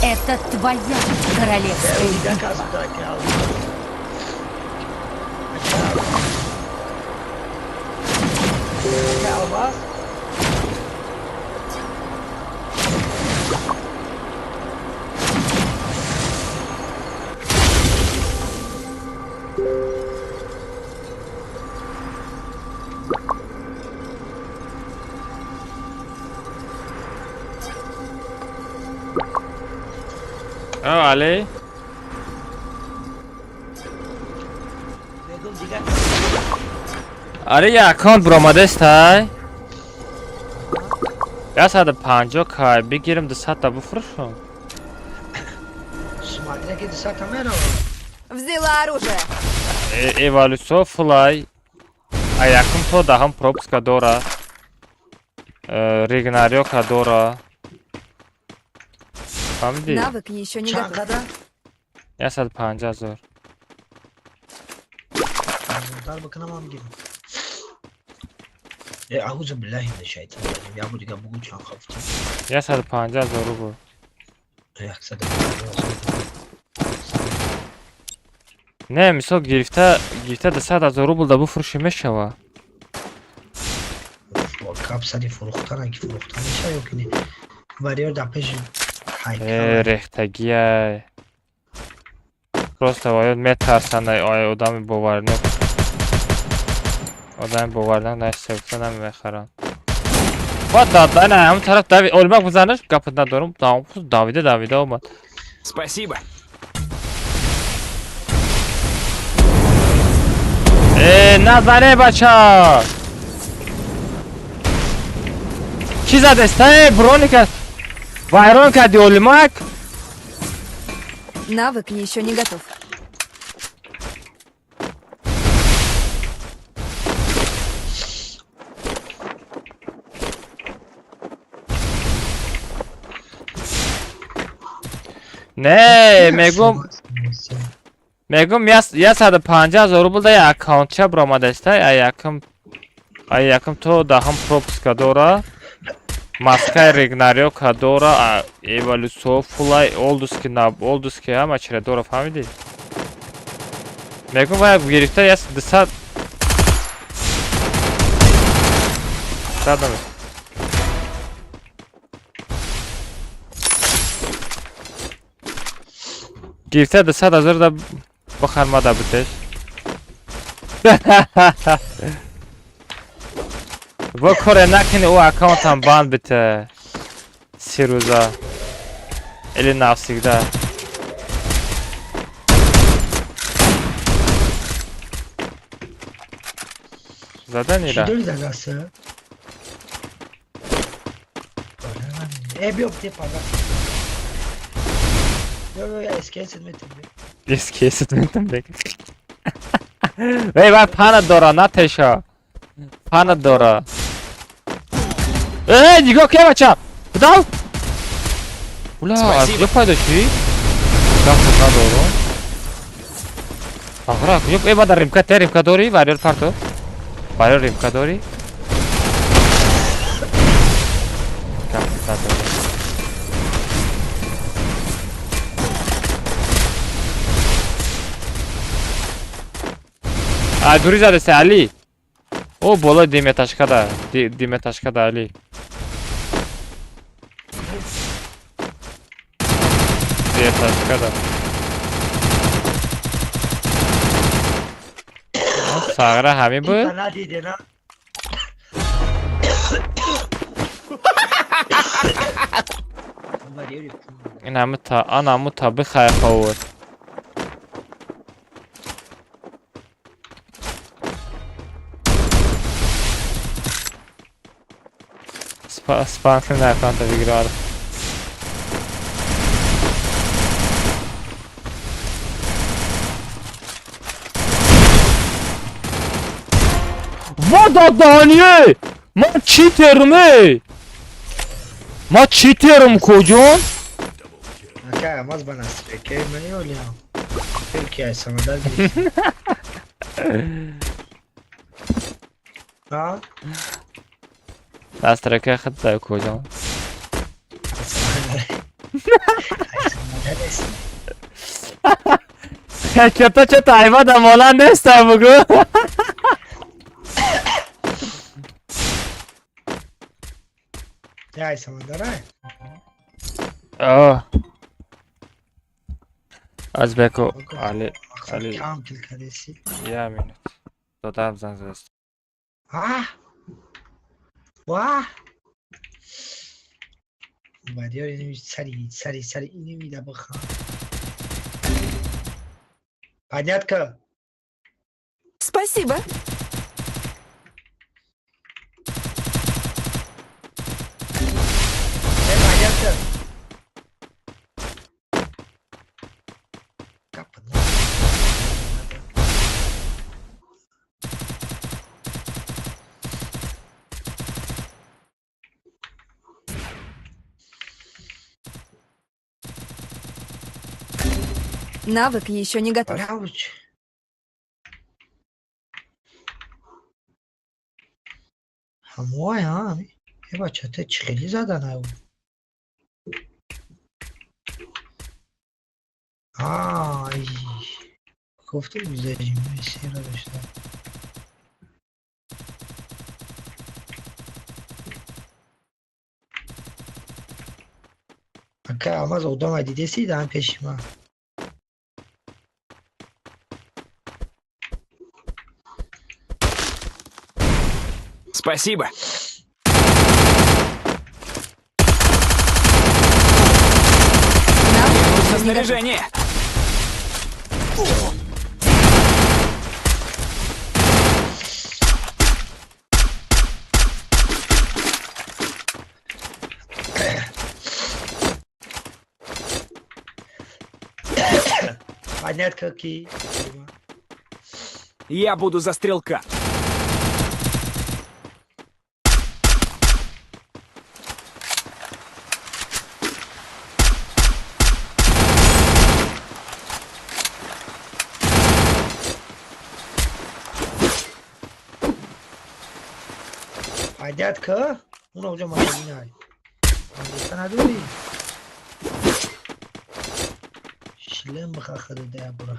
Это твоя королевская Дига битва. кас буда, ки Алмаз. Ака Алмаз. О, Али? Мегум, дига. Али, я аккаунт буромадестай? 150 кай бигирим, 200-та буфурӯшам. Смотря ки 200-та мерава. Взяла оружие. Эволюция флай. А якум то даҳум пропуска дора. Регнариока дора. Фаҳмидӣ? Навык еще не Чанд готов. қадар? 150 000. Арзонтар бикунам, ҳам гирам. Э, аузу биллаҳи мина шайтони раҷим. Як бор дига бугӯ, чанд хафтӣ. 150 000 рубл. 150 000. Не, мисол, гирифта гирифта 200 000 рубл да буфурӯшӣ, мешава? Гап сари фурӯхтана, ки фурӯхта меша ё ки не. Вариёр дар пеши Э, ҳайкал. рехтагиай. Просто воёд метарсанд, ай одами боварнок. Одами боварнок нашта намехаранд. Баъд дадана ҳамон тараф дави олимак бизанаш, гапат надорум, давида давида омад. Спасибо. Э, назане, бача! Чӣ задеста? Э, броника вайрон кардӣ, олимак? Навык еще не готов. Не, мегум 150,000 рубл да як аккаунтча баромадаста, ай якум то даҳум пропуска дора. Маскаи Регнарёка дора, эволюцио фулай, олдуски на олдуски ҳама чира дора, фаҳмидӣ? Мегум вай гирифта 200 сад. Гирифта 200,000 да бихар мада бутеш. Во коре накини ӯ аккаунтам банд бите. 30 рӯза. Или навсегда. Заданира. Чӣ дори дар даста? Э, биё бите пага. Биё, биё, СКС метем. СКС метем бек. Вей, вай пана дора, натеша. Пана дора. Э, нигоҳ ки бача. Кудав? Ула, аз куҷо пайдо шуд? Гап надорум. Ағра, куҷо? Э, бада римка, те римка дорӣ? Варёр парто. Варёр римка дорӣ? Гап надорум. А, дури задасе, Али. О, болои диметашкада. Диметашкада, Али. Диметашкада. Сағра ҳамин буд? Надиде, на? Ин ҳама та ана ҳаму та бихай ховур. Спанси накунта бигирад. Вода дание! Ман читерум эй! Ман читерум куҷон? Ака, маз ба настройка мани олиам. Белки ай самадар гирифт. А? Настройка худ дай куҷон? Ай самадар нест. Чата чата айвада молан неста бугу. Ай самадар ай. О. Аз беко Али Али Кам кил кардеси. Я минут. Додам занг задаст. А? Ва? Бадиёр инами сари сари сари инами да бихам. Понятка? Спасибо. Э, понятка? Капа. Навык еще не готов. Ауч. Ҳамоай ҳа? Э бача, те чӣ хеле задан ай? Ай. Гуфтум зажимаи сера дошта. Ака, алмаз одама дидеси даҳан пеши ман. Спасибо. Навык Нужно еще не готов. снаряжение. Понятка ки? Я буду за стрелка. Пайдат ка уна уҷа магазин ай. Андеша надорӣ? Шлем биха харида як бора.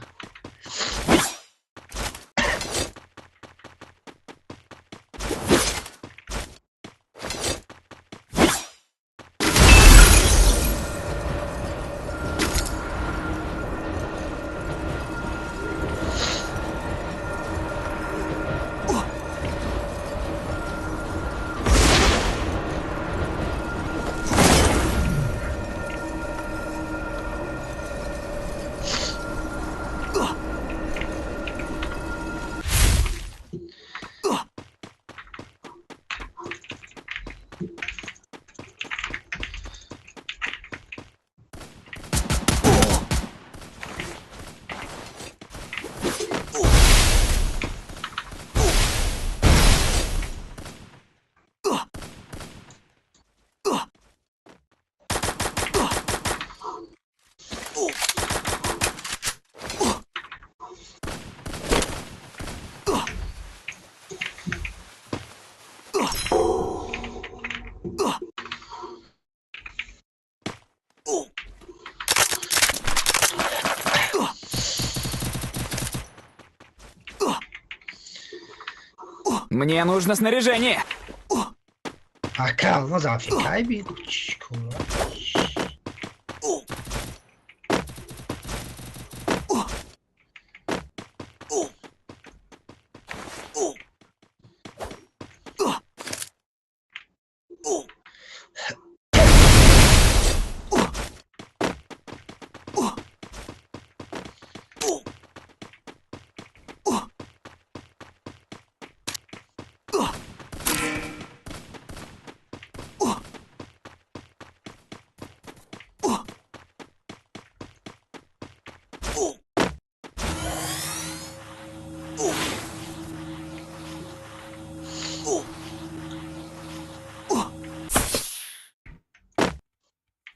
Мне нужно снаряжение. Ака, алмаз африкай би.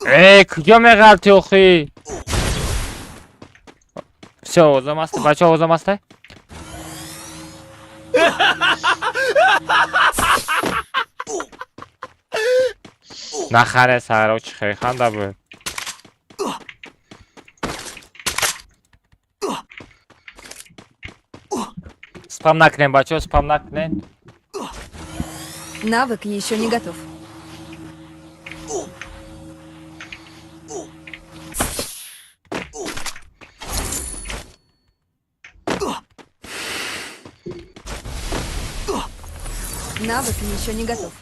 Эй, куҷо меғалти охи? Всё, овозам аст, бача, овозам аст? Нахаре саро чӣ хеле ханда буд. Спам накунем, бачаҳо, спам накунем. Навык еще не готов. Навык еще не готов.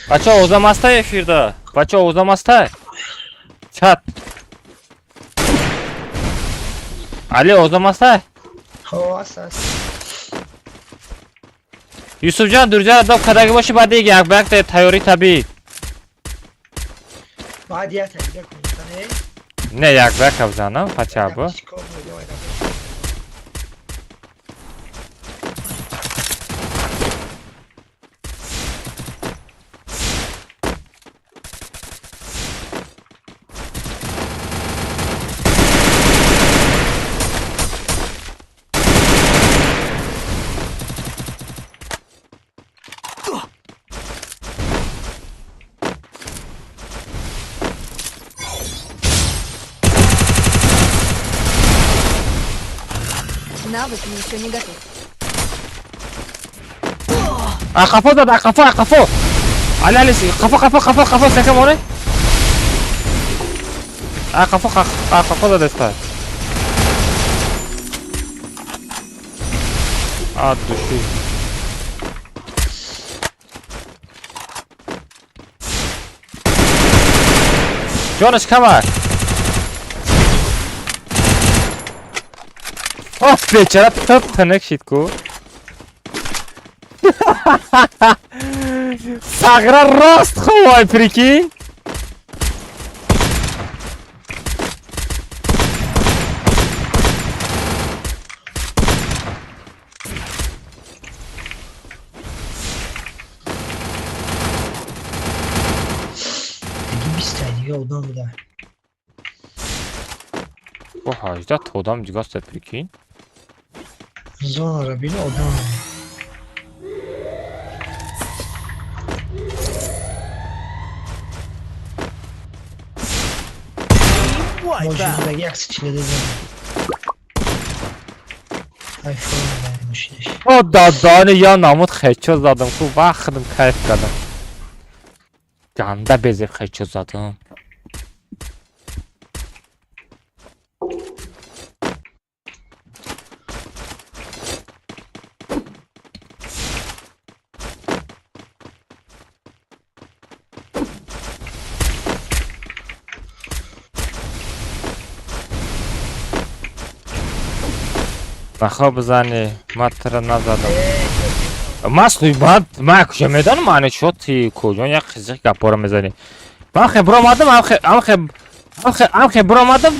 Бача, овозам аста эфирда? Бача, овозам аста? Чат. Али, овозам аста? Ҳо, аст, аст. Юсуфҷон, дурҷара доб кадаги боши, баъд дига як ба як тайёрӣ табиӣ. Баъд як таида кунӣ, не? Не, як ба як бизанам, хотя бы. Чикор мекунӣ? Навык еще не готов. Қафо зад, қафо, қафо. Али, Али, қафо, қафо, қафо, қафо, сака море. Қафо, қафо задаста. От души. Ҷонаш камак. Оҳ, бечора, тып тинук шид ку. Сағра рост ховай, прикинь. Диги 20 дига одам буда. Бо 18 та одам дига аст, прикинь. Зонара бин, одам. Мошинадаги 142 зона. Айфон мошинаш. О, дадани я намуд хечо задам ку вақт кайф кардам. Ганда безеб хечо задам. Нахо бизанӣ, ман тура назадам. Ман ман куҷо медонам, ани чо ти куҷо як қизиқ гапҳоро мезанӣ. Ман хе биромадам, амхе биромадам,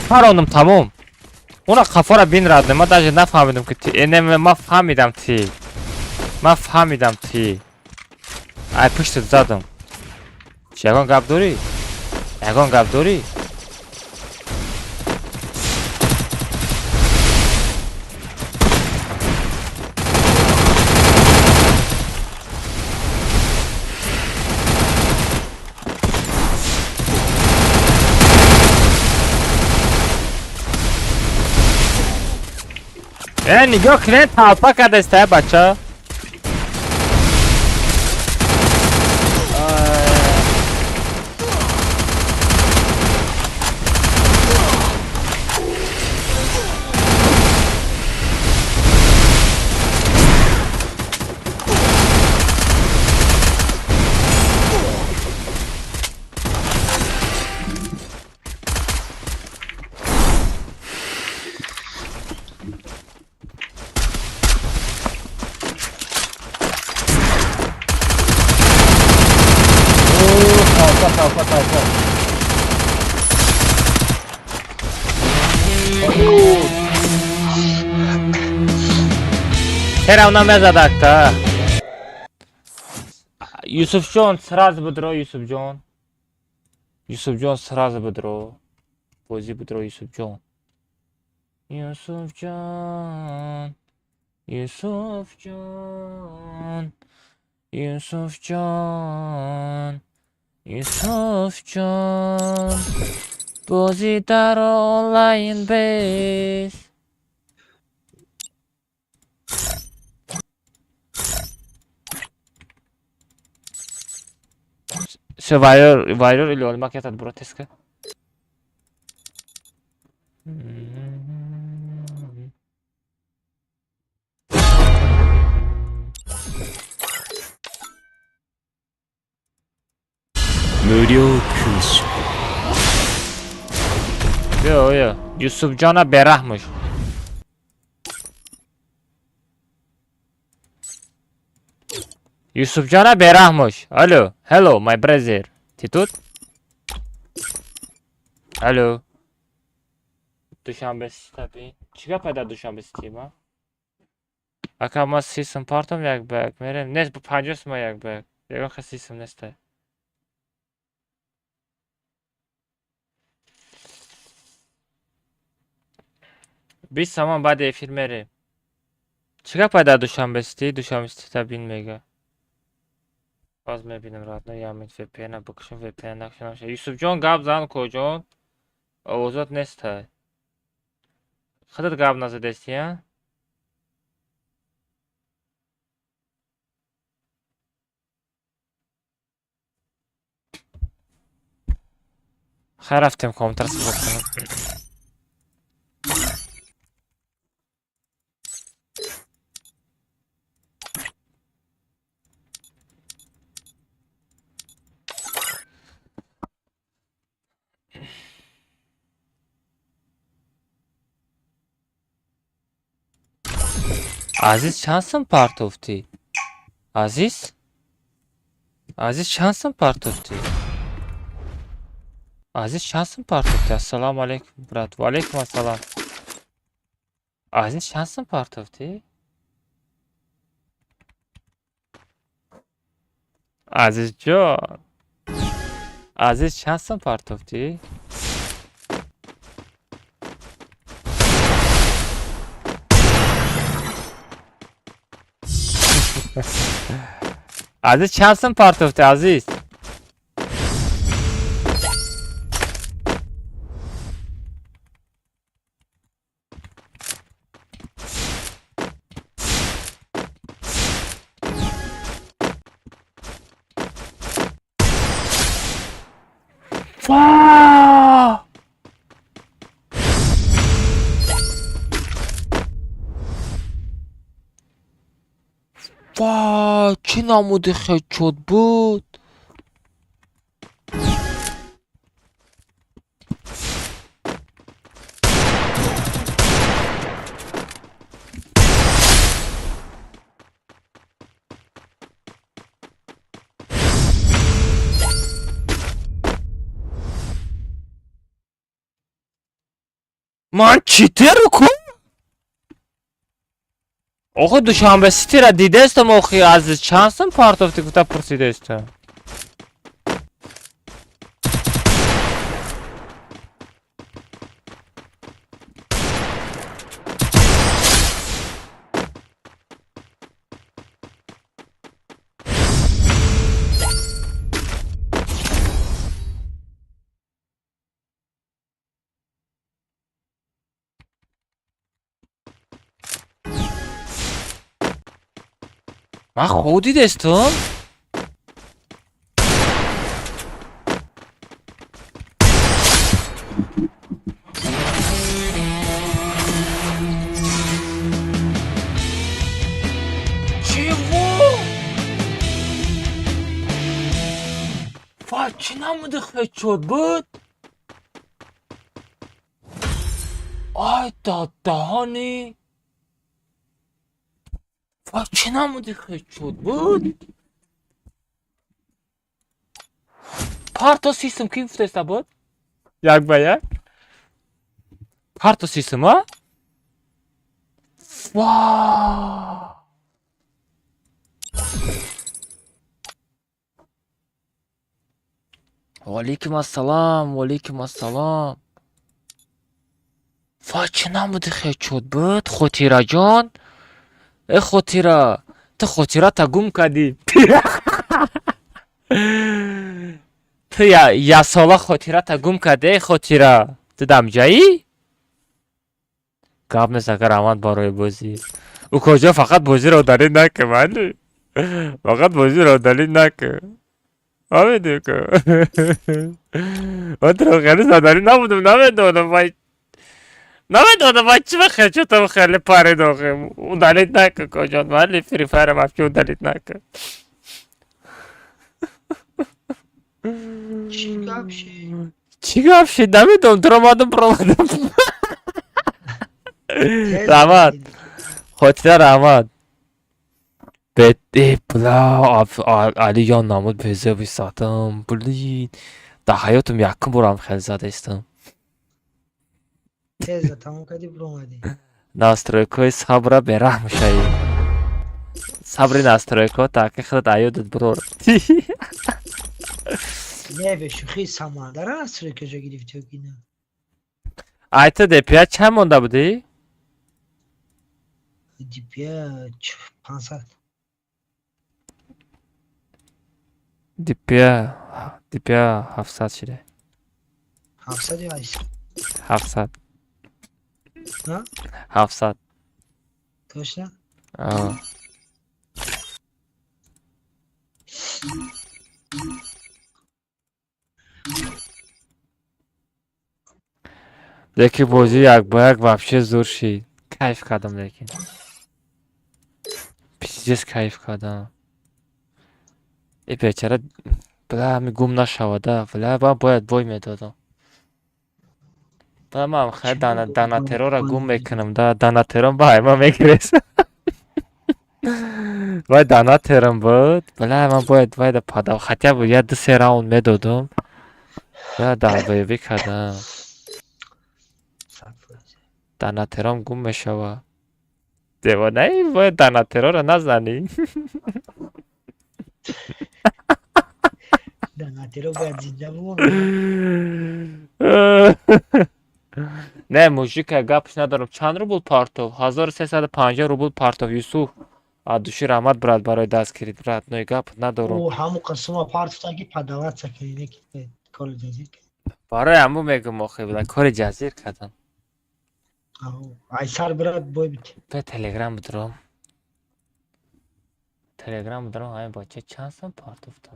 парондам, тамом. Уна қафора бин радне, ман даже нафаҳмидам ки ти, не, ман фаҳмидам ти. Ман фаҳмидам ти. Ай пуштат задам. Чи ягон гап дорӣ? Ягон гап дорӣ? Нигоҳ кунед, талпа кардаста, бача. Толпа, толпа. Херам мезадакта. Юсуфҷон, сразу бидро, Юсуфҷон. Юсуфҷон, сразу бидро. Бозӣ бидро, Юсуфҷон. Юсуфҷон. Юсуфҷон. Юсуфҷон. Юсуфҷон. Бозӣ дар онлайн бес. Все, вайрор, вайрор или олмак ятад бро, теска. 無料君主。 Йо, йо, Юсуфҷона бераҳмуш. Юсуфҷона бераҳмуш. Алло, hello, my brother. Ты тут? Алло. Душанбе ситаби. Чӣ гап дар Душанбе ситима? Ака, ма 30 сум партом, як ба як мерем. Нест, бо 50 сума як ба як. Ягон хел 30 сум неста. 20 сомон баъди эфир мерем. Чӣ гап дар Душанбе сити? Душанбе сита бин мега. Боз мебинем, родной, ямин VPN бикушам, VPN накушам. Юсуфҷон, гап зан, коҷон. Овозот нестай. Худат гап назадести, а? Хайр, рафтем компютер сабот кунем. Азиз, чанд сум партофтӣ? Азиз? Азиз, чанд сум партофтӣ? Азиз, чанд сум партофтӣ? Ассалому алайкум, брат. Ва алайкум ассалом. Азиз, чанд сум партофтӣ? Азизҷон. Азиз, чанд сум партофтӣ? Азиз, чанд сум партофтӣ, Азиз? Ва! Ва, чӣ намуди хедшот буд? Ман читеру ку? Охи, Душанбе Ситира дидаистам, охи, аз чанд сум партофтӣ гуфта пурсидаистам. Ман хуб дидаистам? Чего? Ва, чӣ намуди хедшот буд? Ай, дадаҳани! Ва, чӣ намуди хедшот буд? Парто систем ки гуфтаиста буд? Як ба як? Парто систем, а? Ва! Ва алайкум ассалом, ва алайкум ассалом. Ва, чӣ намуди хедшот буд? Хотираҷон? Э, Хотира, ту хотирата гум кардӣ. Ту яксола хотирата гум кардӣ, э, Хотира. Ту дамҷаӣ? Гап нест, агар раҳмат барои бозӣ. Укоҷон, фақат бозиро далил накун, майли? Фақат бозиро далил накун. Фаҳмидӣ ку? Ман туро хеле заданӣ набудам, намедонам, вай. Намедонам, вай, чӣ ба хедшотам хеле парид охи. Удалить накун, коҷон, майли, Фри Файра вообще удалить накун. Чӣ гап шид? Чӣ гап шид? Намедонам, дуромадам, буромадам. Тез Раҳмат. задӣ. Хотира, раҳмат. Э, бля, Али ён намуд безеби задам. Блин. Дар ҳаётам якум борам хеле задаистам. Тез тамом кардӣ, буромадӣ. Настройкаҳои сабра бераҳм шавӣ. Сабри настройкаҳо таки худат аёдат бирор. Не, бешӯхӣ, самандара настройкаҷо гирифтӣ ё ки на? Ай, ту DPI чанд монда будӣ? DPI 500. DPI 700 шида. 700 ё 800? 700. Ҳа? 700. Точно? Аа. Лекин бозӣ як ба як вообще зур шид. Кайф кардам лекин. Пиздец кайф кардам. Э, бечара, бля, ҳами гум нашавада. Бля, ман бояд бой медодам. Бля, ман хай Чӣ донатерора гум мекунам, да, донатерон ба ҳайма мегирес. Вай донатерам буд. Бля, ман бояд вайда падав, хотя бы я ду-се раунд медодум. Я долбоёбӣ кардам. Донатерам гум мешава. Девонаи, бояд донатероро назанӣ. Донатеро бояд зинда бимонад. Не, мужика, гапш надорам. Чанд рубл партов? 1350 рубл партов, Юсуф. Аз души раҳмат, брат, барои дастгирит, брат. Ной гап надорам. Ӯ ҳамун қисма партофта ки подаваться кунӣ, не ки кори ҷазир кунӣ. Барои ҳамун мегӯм охи, бля, кори ҷазир кардам. Ай сар, брат, бой бит. Бе телеграм бидурам. Телеграм бидурам, ҳамин бача чанд сом партофта?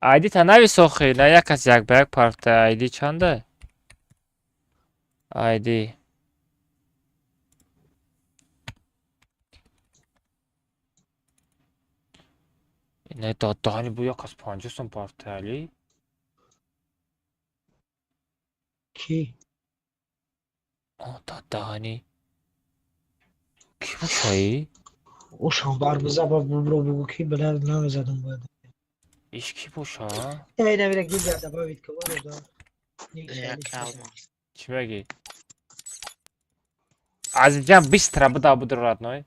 Айди та навис охи, на як кас як ба як парта, айди чанда? Айди. Не, додани бу як кас 50 сом парта, али? Ки? О, додани. Ки бошаи? Ошам бар биза ба бубро бугу ки била намезадам бояд. Иш ки боша? Эй, намира гилда добавить ко барода. Чӣ мегӣ? Азизҷан, бистра буда будур, родной.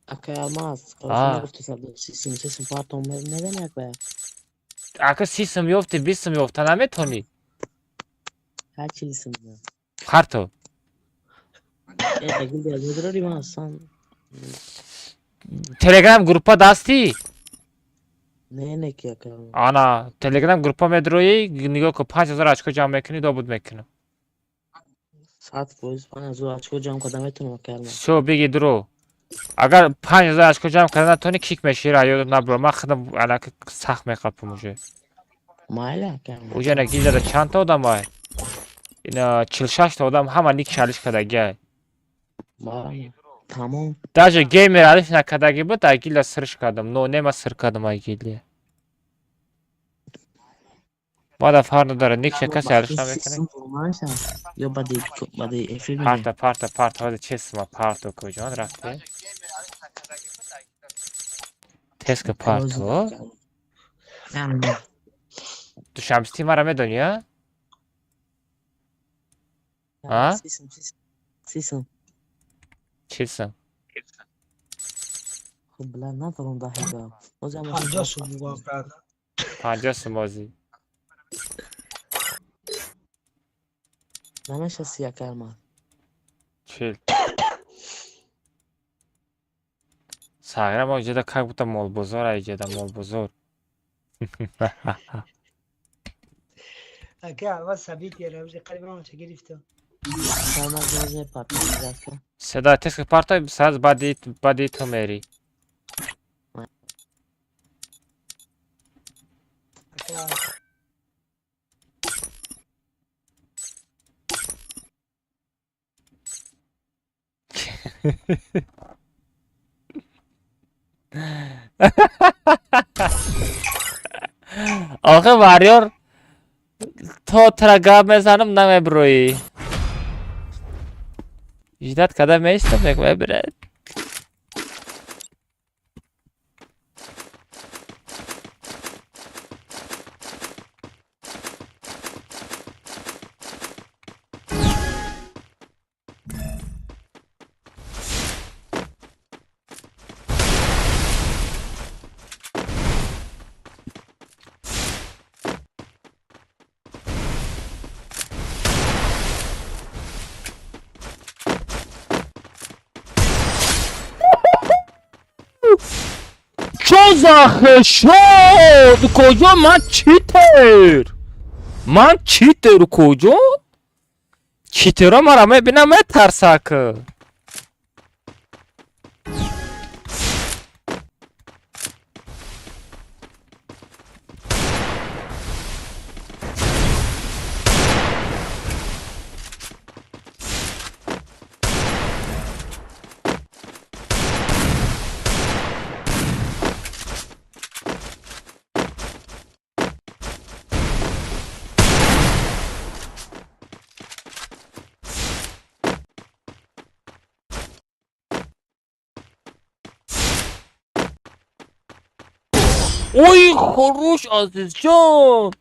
Акай Алмаз, гуфти сисм сисм партом медани як ба як. Ака, 30 сум ёфти, 20 сум ёфта наметонӣ? Ҳар 40 сум. Парто. Э, да гилда медорӣ ман асан. Телеграм группа дастӣ? Не, не ки акай. Ана, телеграм группа медроӣ, нигоҳ кун, 5000 очко ҷамъ мекунӣ, добуд мекунам. 100% 5000 очко ҷамъ карда метавонам, акай Алмаз. Всё, биги дуро. Агар 5000 очко ҷамъ карда натонӣ, кик мешавӣ, ра ёдат набура. Ман худам алака сахт меқапам уже. Майли, акай Алмаз. Уже на гилдада чандта одам ай? Ина 46 та одам ҳама ник шалиш кардагиай. Майли. Тамом. Даже геймер алиш накардагӣ буд, ай гилда сирш кардам. Но нема сир кардам ай гилдия. Мада фарқ надорад, никша касе алиш намекунад. Ё баъди эфир мегӯем. Парта, парта, парта, ҳозир честма парто куҷон рафте? Теска парто? Душанбести мара медонӣ, а? А? 30 сум. 40 сум. Хуб, била надорам даҳига. 50 сум бугам, брат. 50 сум озӣ. Намеша 30, акай Алмаз. 40. Сағира мо иҷода как будто молбозор а иҷода молбозор. Ака Алмаз, событие рамзи қариб ҳамаша гирифтам. Алмаз боз мепартам, ака. Седа теска парто саз баъди ту мери. Ака Охи варёр то тра гап мезанам намеброӣ. Ждать када меистам, мегӯям брат. Чо захе шуд? Куҷо ман читер? Ман читер куҷо? Читеро мара мебинам метарсак. Ой, хорош, Азизҷон!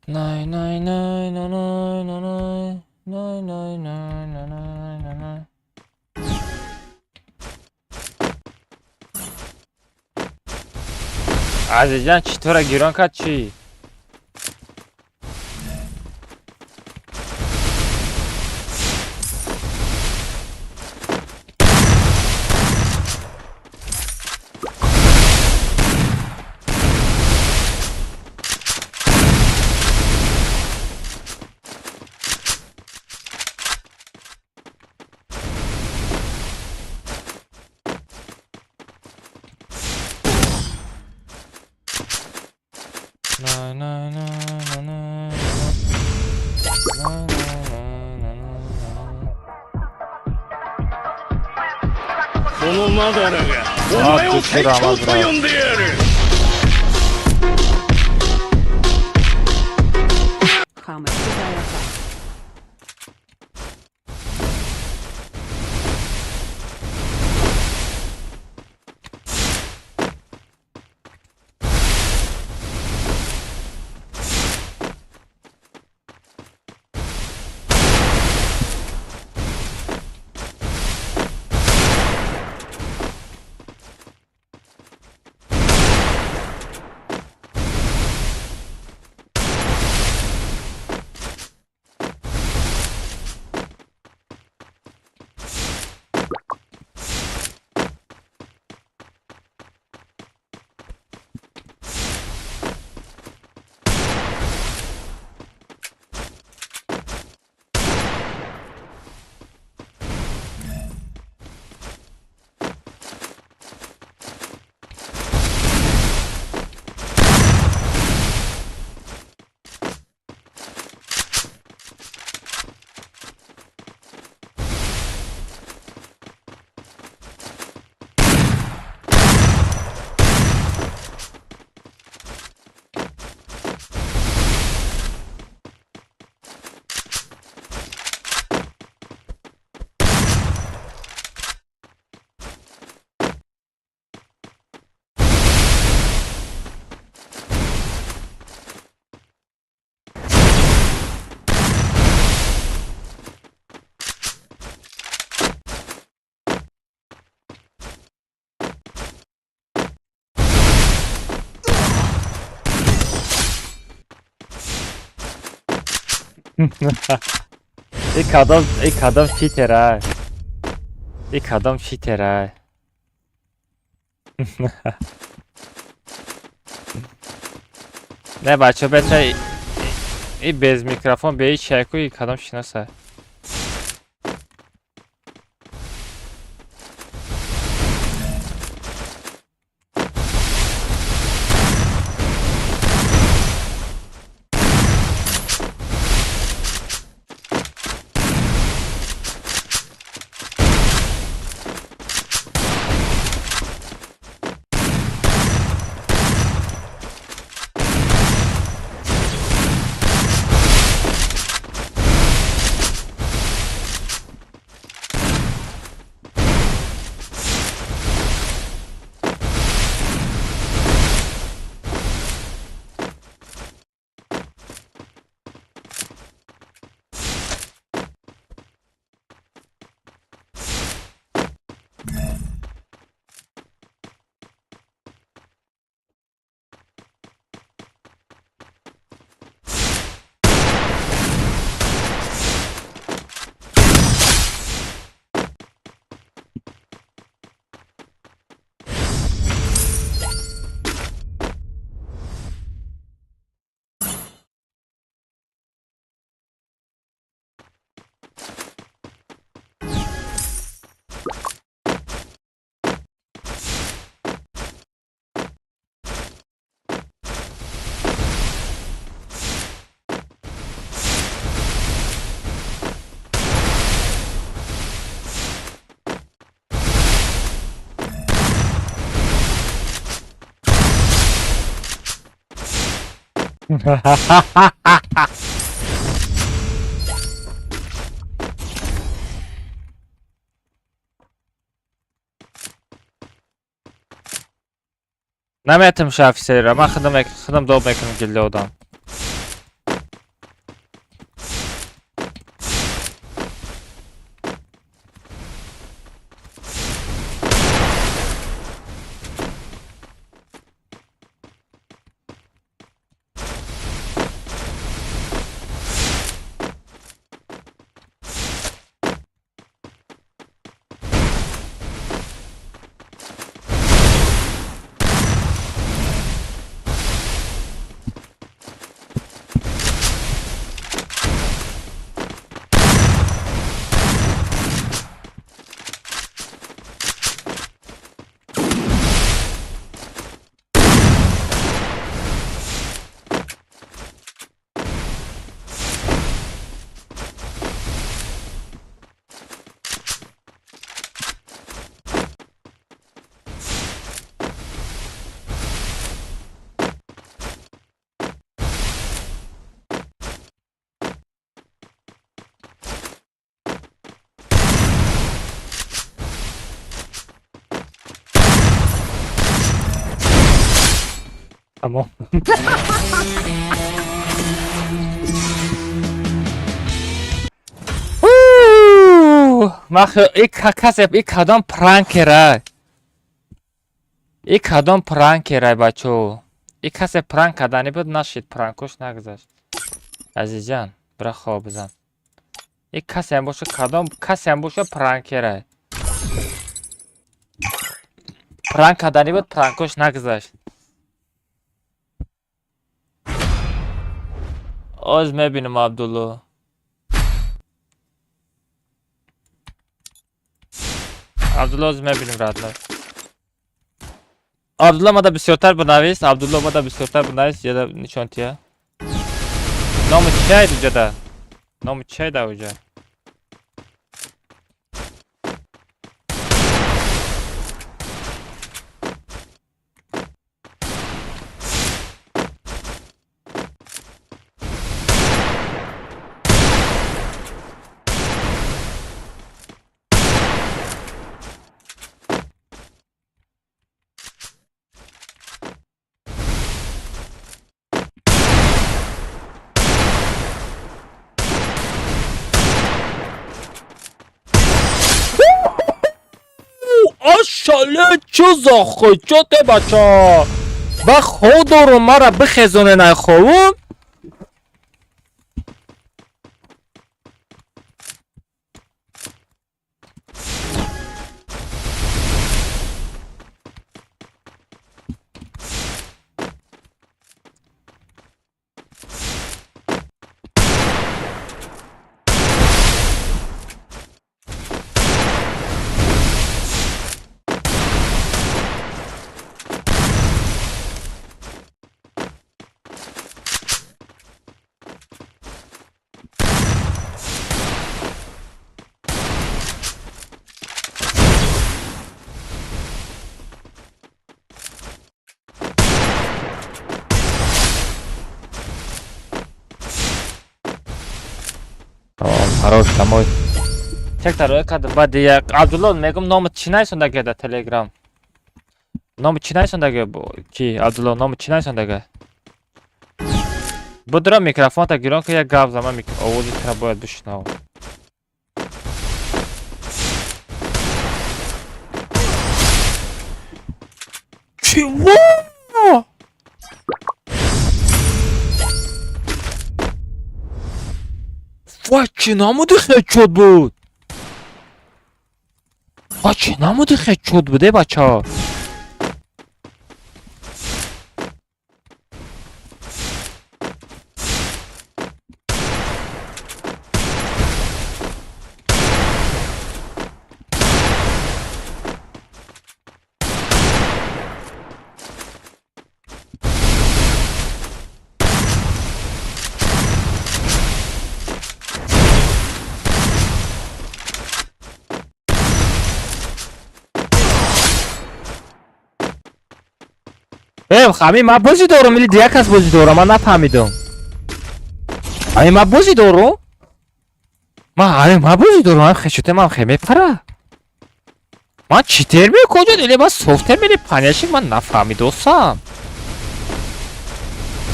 Най, най, най, най, най, най, най, най, най, най, най, най, най. Азизҷон, чӣ тура гирон кард чӣ? На на на на на на на на на. このマダラがお前を最強と呼んでやる。 И кадом читера. И кадом читера. Не бачо бача и без микрофон бе чайку и кадом шиноса. Наметам ша офицера, ман худам доб мекунам гилда одам. Тамом. И кадом пранкера? И кадом пранкера, бачо? И касе пранк кардани буд, нашид, пранкош нагузашт. Азизҷан, бира хоб бизан. И касеам боша, кадом касеам боша пранкера. Пранк кардани буд, пранкош нагузашт. Оз мебинам Абдулло. Абдулло оз мебинам родной. Абдулло мада бисёртар бинавис, Абдулло мада бисёртар бинавис, яда нишон тия. Номи чиайд уҷада? Номи чиайда уҷа? Ашале чӣ захочоте бача? Ба хоб дорум мара бихезоне найховум? Хорош, домой. Чек кардам, баъд як Абдулло мегум номи чӣ найсондага дар Телеграм? Номи чӣ найсондага ки Абдулло номи чӣ найсондага? Будра микрофонта гирон ки як гап зама овози тра бояд бишнавам. Чего? Вай, чӣ намуди хечот буд? Вай, чӣ намуди хечот буд, э бача? Ҳамин ман бозӣ дорум или дигар кас бозӣ дорам? Ман нафаҳмидам. Ҳамин ман бозӣ дорум? Ман ҳамин ман бозӣ дорум, ҳамин хешоте ман хе мепара. Ман читер мекоҷон или ман софтер мели паняшик ман нафаҳмидосам.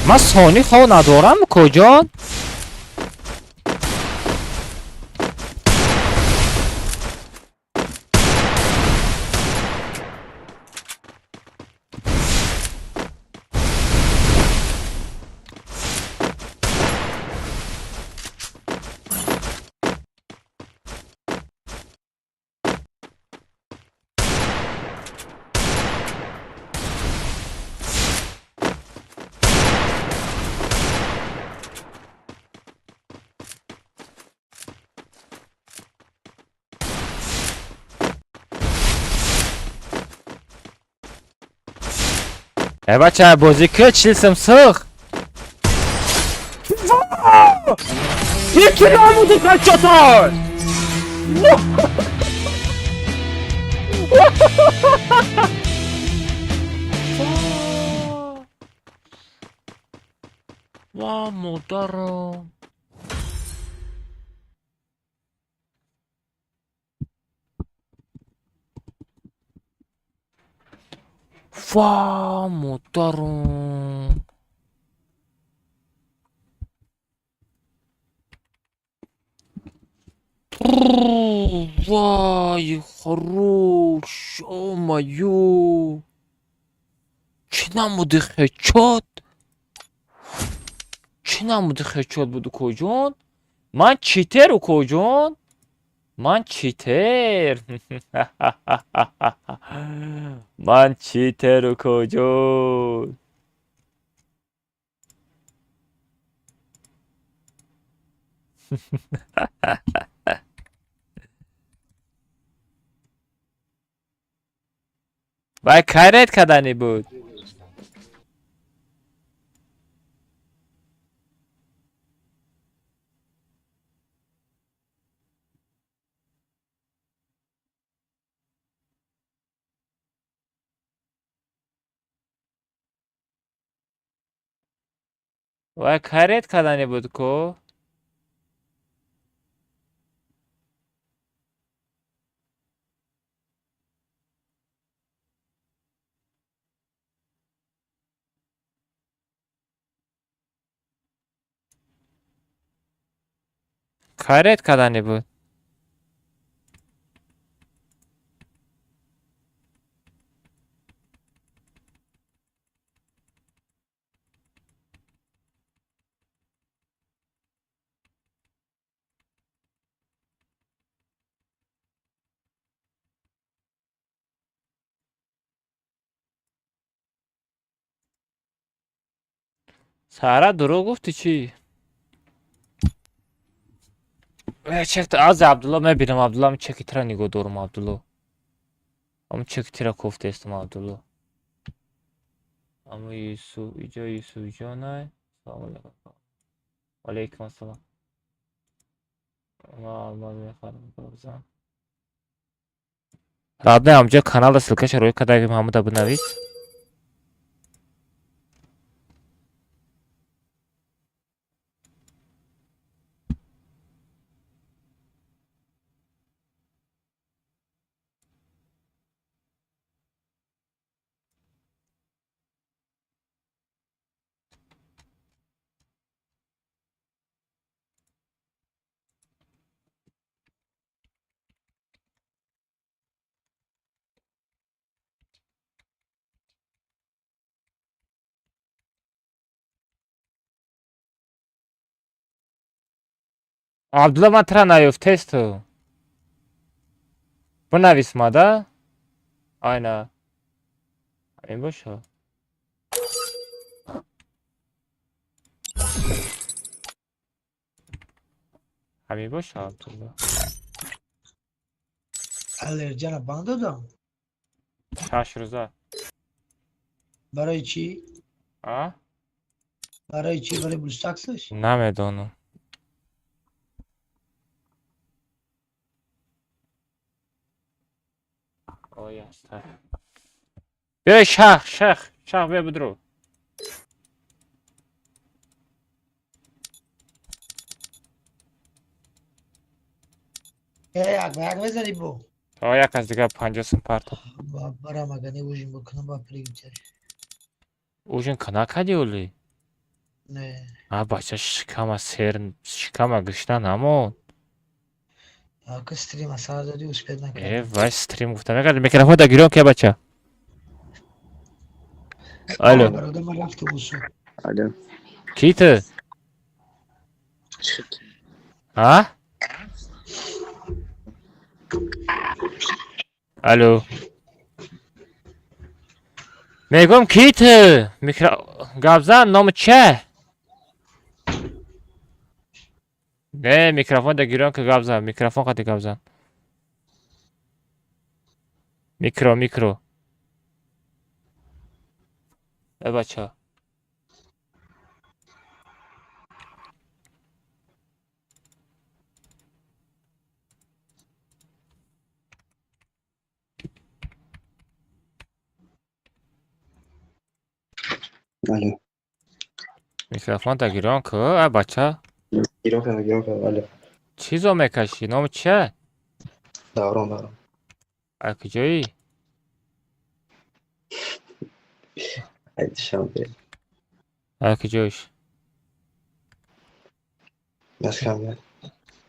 Ман сони хов надорам куҷон? Бача бозӣ ки чилсим сих. Яки намуди качотой. Ва модарам. Ва модарам. Вай, хорош, ё-моё. Чӣ намуди хечот? Чӣ намуди хечот буд, укоҷон? Ман читер, укоҷон? Ман читер. Ман читер, укоҷон. Вай кай ред кардани буд? Вай кай ред кардани буд ко? Кай ред кардани буд? Сара дурӯғ гуфтӣ чӣ? Чек аз Абдулло мебинам, Абдулло ам чеки тира нигоҳ дорум, Абдулло. Ам чеки тира кофтаестам, Абдулло. Аму Юсуф, иҷо Юсуф ҷонай. Салом алейкум. Алейкум ассалом. Ма алмаз мехарам бозам. Радне амҷа каналда ссылкаша рӯй кардагим ҳамуда бинавис. Абдулло ман тира наёфтесту. Бинавис мада? Айна. Ин боша. Ҳамин боша, Абдулло. Аллерҷана банд додам. 6 рӯза. Барои чӣ? А? Барои чӣ? Барои блюстаксаш? Намедонам. Ой, аста. Биёй шах, шах, шах биё бидро. Як ба як мезанӣ бо? О, як аз дигар 50 сум партов. Барам ага не ужин бикунам, ба пригмтер. Ужин кана кади оли? Не. А бача шикама сер, шикама гушна намон. Ака стрим асар дадӣ, успеть Э, накардам. вай стрим гуфта мекард. Микрофон да гирён ки бача. Алло. Бародар, ман рафтам усу. Алло. Ки ту? А? Алло. Мегӯм ки ту? Микро гапзан номи че? Не, микрофон да гирён ки гапзан, микрофон қати гапзан. Микро, микро. Э бача. Алло. Микрофон да гирён ки, э бача. Гирён кардам, гирён кардам. Алло. Чизо мекашӣ? Номи че? Даврон, Даврон. А куҷоӣ? Ай Душанбе. А куҷоиш? Мясокомбинат.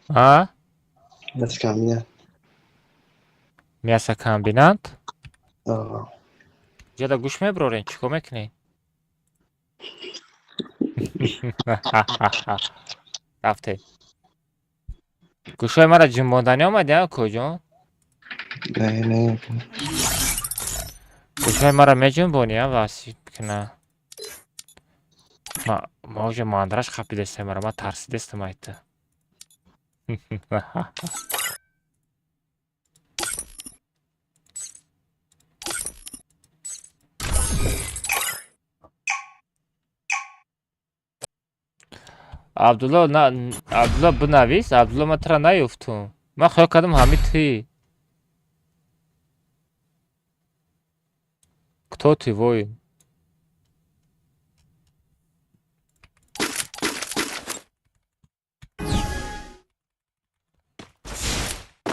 А? Мясокомбинат. Мясокомбинат? Аа. Ҷода гӯш мебарорен, чӣ кор мекунӣ? Рафте. Гӯшҳои маро ҷунбонданӣ омадӣ, а куҷон? Не, не. Гӯшҳои маро меҷунбонӣ, а васӣ кина. Ма уже мандраш қапидестам маро, ма тарсидестам айта. Абдулло, на, Абдулло бинавис, Абдулло ман тура наёфтум. Ман хаёл кардам ҳами туӣ. Кто ты, воин?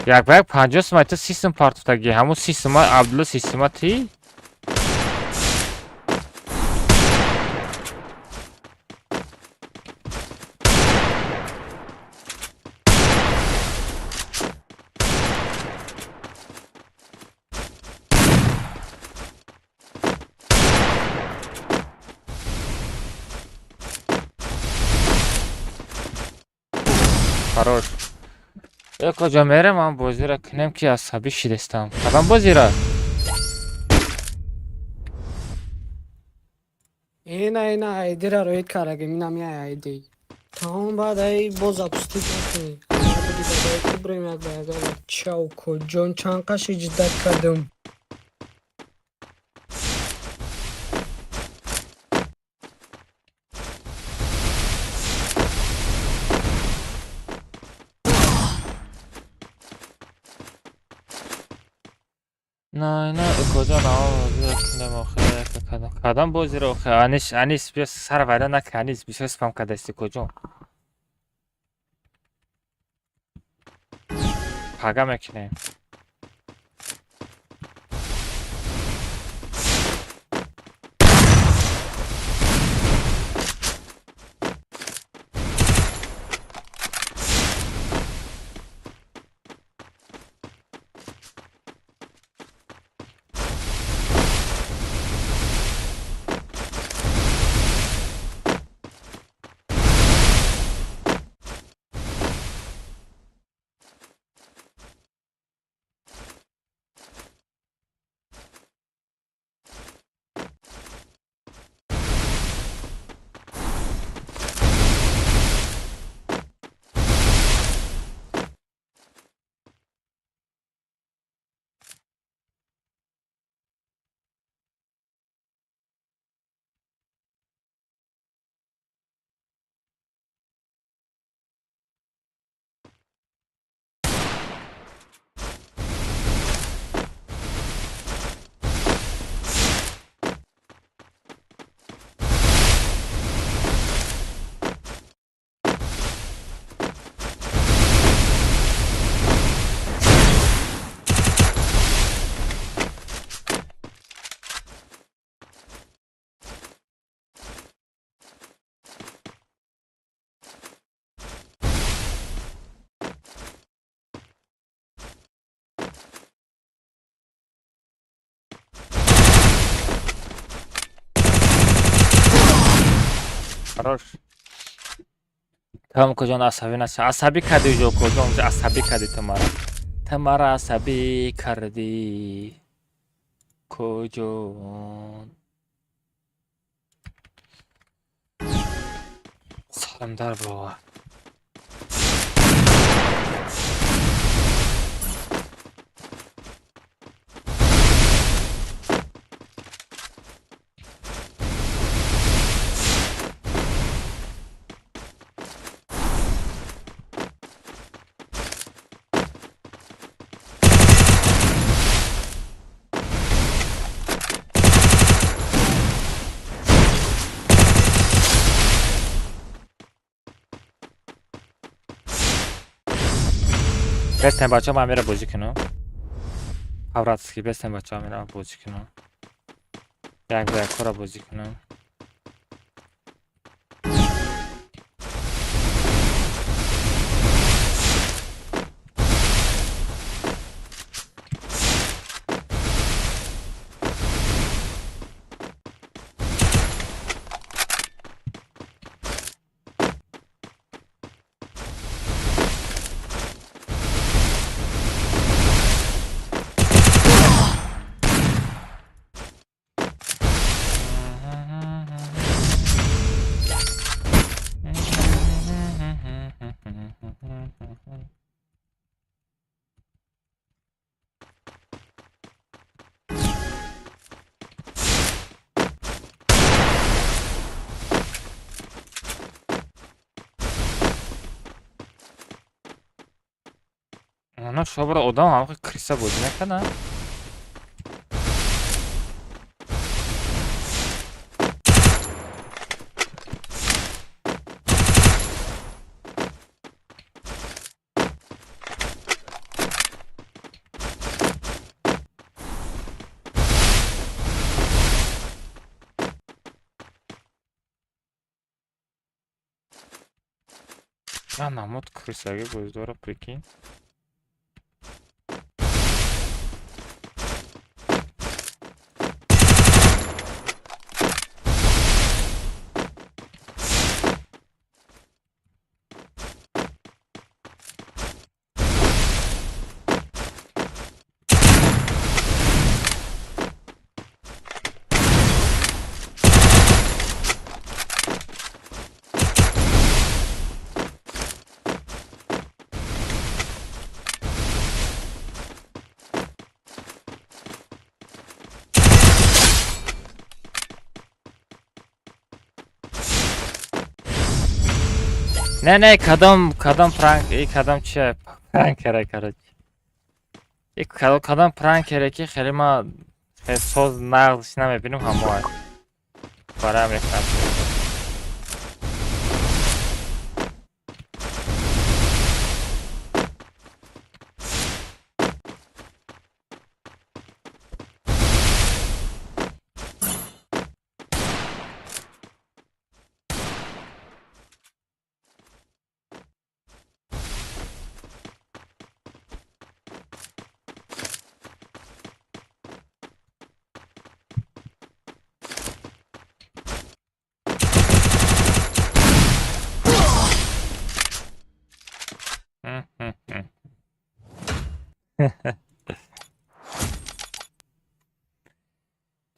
Як ба як 50 сум айта 30 сум партофтагӣ. Ҳамун 30 сума Абдулло 30 сума тӣ? Хорош. Э куҷо мерем, ман бозиро кунем ки асабӣ шидестам. Кадом бозиро? Ина ина айдира роид карагим, инам я айди. Тамом баъд ай боз запустить накунӣ. Бирем як ба як. Чау коҷон, чанд қаши ҷиддат кардам. На, на, куҷо на бозиро кунем охир? Кадом бозиро охир? Анис, Анис, биё сар вайрон накун, Анис, бисёр спам кардасти куҷо? Пага мекунем. Хорош. Тамом, куҷон, асабӣ наша. Асабӣ кардӣ ҷо, куҷон, асабӣ кардӣ ту мара. Ту мара асабӣ кардӣ. Куҷон. Салом дар бировард. Бестен, бачаҳо, ман мера бозӣ кунам. По-братски, бестен, бачаҳо, мера бозӣ кунам. Як ба яккора бозӣ кунам. Ана шобра одам ҳамаи криса бозӣ мекунад. Ман намуд крисаги бозӣ дора, прикинь. Не, не, кадом пранк, и кадом чи пранкера, короче. И кадом пранкере ки хеле ма хеле соз нағзш намебинам, ҳамоа. Барам рехтам.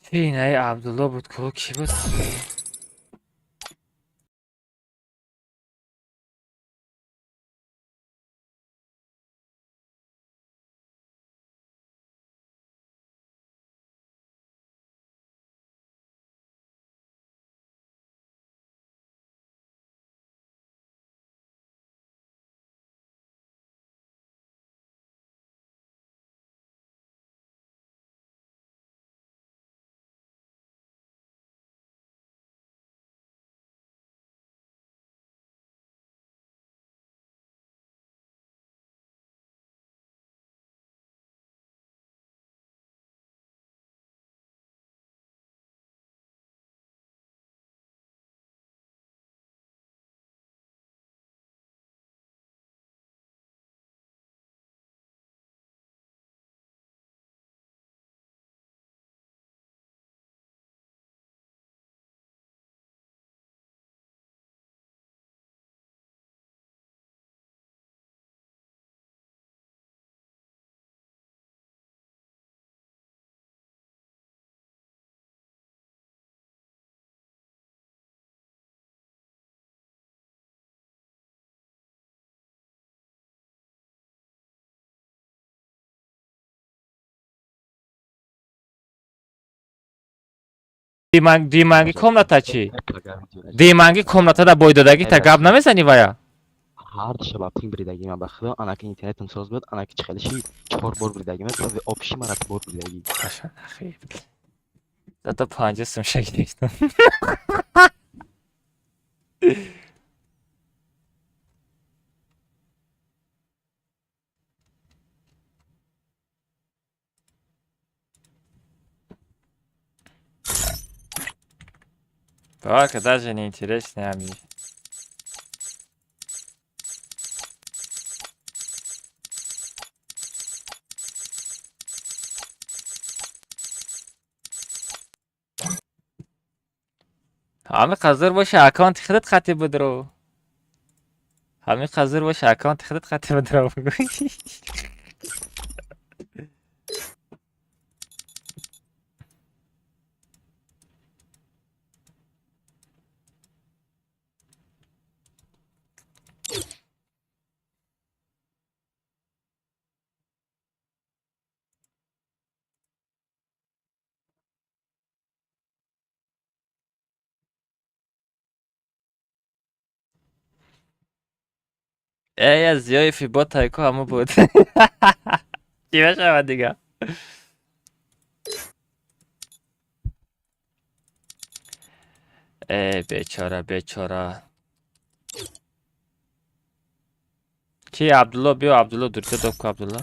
Чӣ, инаи Абдулло буд ку, кӣ буд? Диманги комната чӣ? Диманги комнатада бойдодагӣ та гап намезанӣ вая? Ҳар шаб аптинг биридагӣ ман, ба худо, анаки интернетам соз буд, анаки чӣ хеле ши чор бор биридагӣ ман, обши мара бор биридагӣ. Зато 50 сум шагирифтам. Так, даже не интереснее, ами. Ҳами қазир боша, аккаунти худат хати бидро. Ҳами қазир боша, аккаунти худат хати бидро. Эй, зиёи фибо тайко ҳамо буд. Чӣ мешавад дига? Эй, бечора, бечора. Ки Абдулло, биё Абдулло, дурта доб ку Абдулло.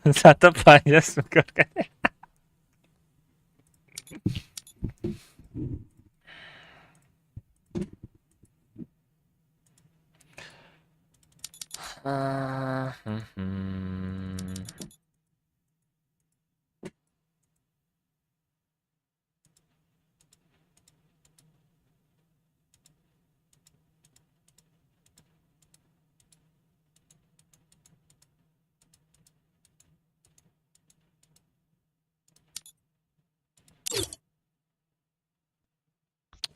Зато 50 сум кор кардем.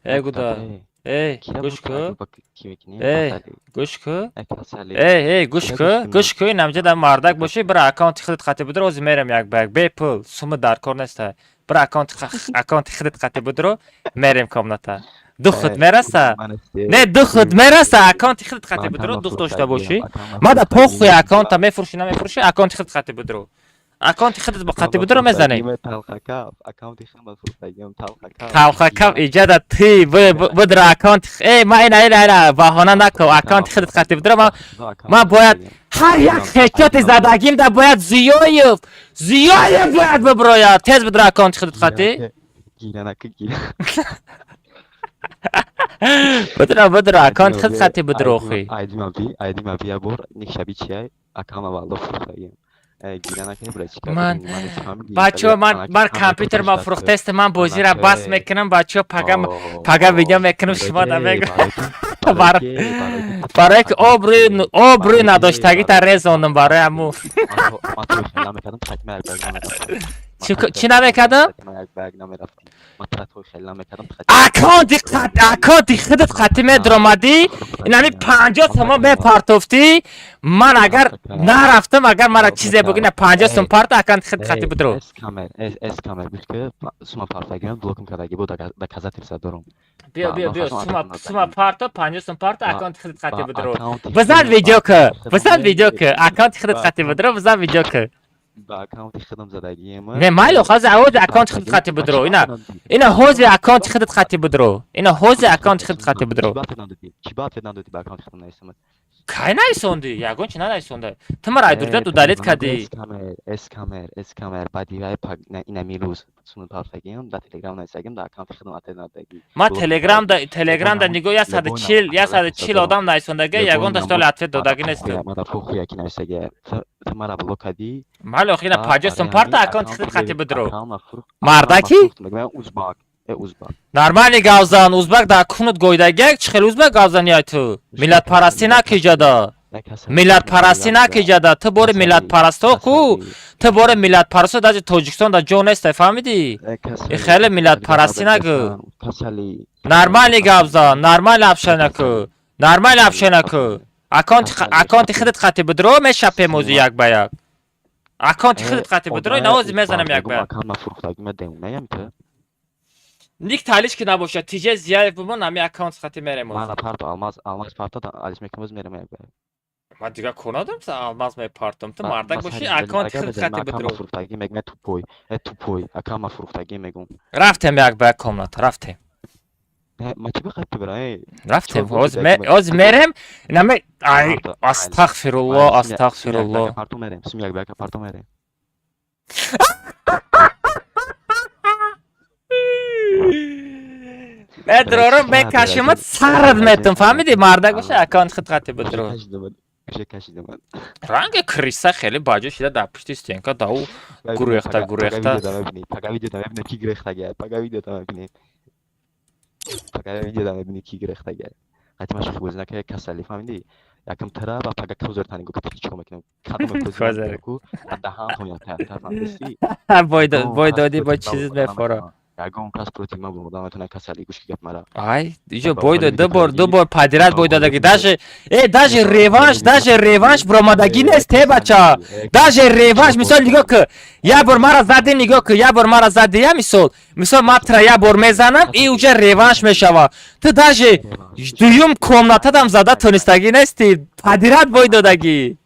Эй, гуда. Эй, гӯш ку. Эй, гӯш ку. Эй, эй, гӯш ку. Гӯш ку, инамҷа дар мардак бошӣ, бира аккаунти худат қати бидро, ҳозир мерам як ба як. Бепул, сума дар кор неста. Бира аккаунти худат қати бидро, мерем комната. Ду худ мераса? Не, ду худ мераса, аккаунти худат қати бидро, дух дошта бошӣ. Мада похуй аккаунта мефурӯшӣ, намефурӯшӣ, аккаунти худат қати бидро. Аккаунти худат қати бидро мезанӣ. Талхакав иҷада ти бидро аккаунти. Эй, ма ина ина ина баҳона нако, аккаунти худат қати бидро, ма бояд ҳар як хечоти задагим да бояд Зиёев, Зиёев бояд биброяд. Тез бидро аккаунти худат қати. Бидро, бидро аккаунти худат қати бидро охи. Айди ма би бор ник шаби чиай аккаунт валло фурӯхтагим. Ман бачаҳо, ман компютер ма фурӯхтаст, ман бозиро бас мекунам, бачаҳо, пага пага видео мекунам, шумо да мегӯ. Барое ки обрӯи надоштагита резондам барои ҳаму. Чӣ намекардам? Аккаунти худат қати медромадӣ, инами 50 сомон мепартофтӣ. Ман агар нарафтам, агар мара чизе бугӣ, на 50 сом парта, аккаунти худат қати бидро. Биё, биё, биё, сума парто, 50 сом парто, аккаунти худат қати бидро. Бизан видео ки, бизан видео ки, аккаунти худат қати бидро, бизан видео ки. Ба аккаунти худам задагием. Не, майло, ҳозир ҳозир аккаунти худат қати бидро. Ина ҳозир аккаунти худат қати бидро. Ина ҳозир аккаунти худат қати бидро. Чӣ ба ответ надодӣ? Чӣ ба ответ надодӣ ба аккаунти худам нависам? Кай нависондӣ? Ягон чи нанависонда. Ту мара айдурдат удалить кардӣ. Эскамер, эскамер, баъди вай инами рӯз сунут ҳарфагиам, дар телеграм нависагим, дар аккаунти худам ответ надодагӣ. Ма телеграмда, телеграмда нигоҳ 140, 140 одам нависондага, ягонташ толи ответ додагӣ несту. Мада похуя ки нависагия. Ту мара блок кардӣ. Майли, охи ина 50 сум парта, аккаунти худат хати бидро. Мардаки? Узбак. Узбак. Нормальный гавзан, узбак дар кунут гойдагак, чӣ хел узбак гавзани ай ту? Миллатпарастӣ накиҷада. Миллатпарастӣ накиҷада. Ту бори миллатпарасто ку? Ту бори миллатпарасто даже Тоҷикистон дар ҷо нестай, фаҳмидӣ? И хеле миллатпарастӣ нагӯ. Нормальный гавзан, нормальный общение ку. Нормальный общение ку. Аккаунти худат хати бидро, мешапем ози як ба як. Аккаунти худат хати бидро, навози мезанам як ба як. Ник талиш ки набошад, тиже Зияев бимон, ҳами аккаунт хати мерем. Мана парто, алмаз, алмаз парто, алиш мекунем, мерем як ба як. Ман дигар кор надорам, алмаз мепартам. Ту мардак бошӣ, аккаунти худат хати бидро. Фурӯхтагӣ мегӯм, тупой, э тупой, аккаунт ма фурӯхтагӣ мегӯм. Рафтем як ба як комната, рафтем. Ма чӣ бихоҳед ту бира, э? Рафтем, ҳоз мерем, наме ай астағфируллоҳ, астағфируллоҳ. Парто мерем, сум як ба як парто мерем. Медрорам, мекашимат, сарат метум, фаҳмидӣ? Мардак боша, аккаунт худ хати бидро. Ранги криса хеле баҷо шида дар пушти стенка дау гурехта гурехта. Пага видео мебинем ки гирехтага, пага видео мебинем. Пага видео мебинем ки гирехтага. Хати ма шӯхӣ бозӣ накарда, касалӣ, фаҳмидӣ? Якам тара ва пага козер танигу ки чӣ мекунам. Кадом козер ку даҳан хоням та фаҳмидӣ? Бой бой додӣ, бо чиз мефора. Ягон кас против ман буда метавонад, касалӣ, гӯш ки гап мара. Ай, иҷо бой дод, ду бор, 2 бор подряд бой додагӣ. Даже, э, даже реванш, даже реванш биромадагӣ нест, э, бача. Даже реванш, мисол нигоҳ ку. Як бор мара задӣ, нигоҳ ку, як бор мара задӣ, я мисол. Мисол ман тра як бор мезанам, и уже реванш мешава. Ту даже дуюм комнатадам зада тонистагӣ нестӣ. Подряд бой додагӣ.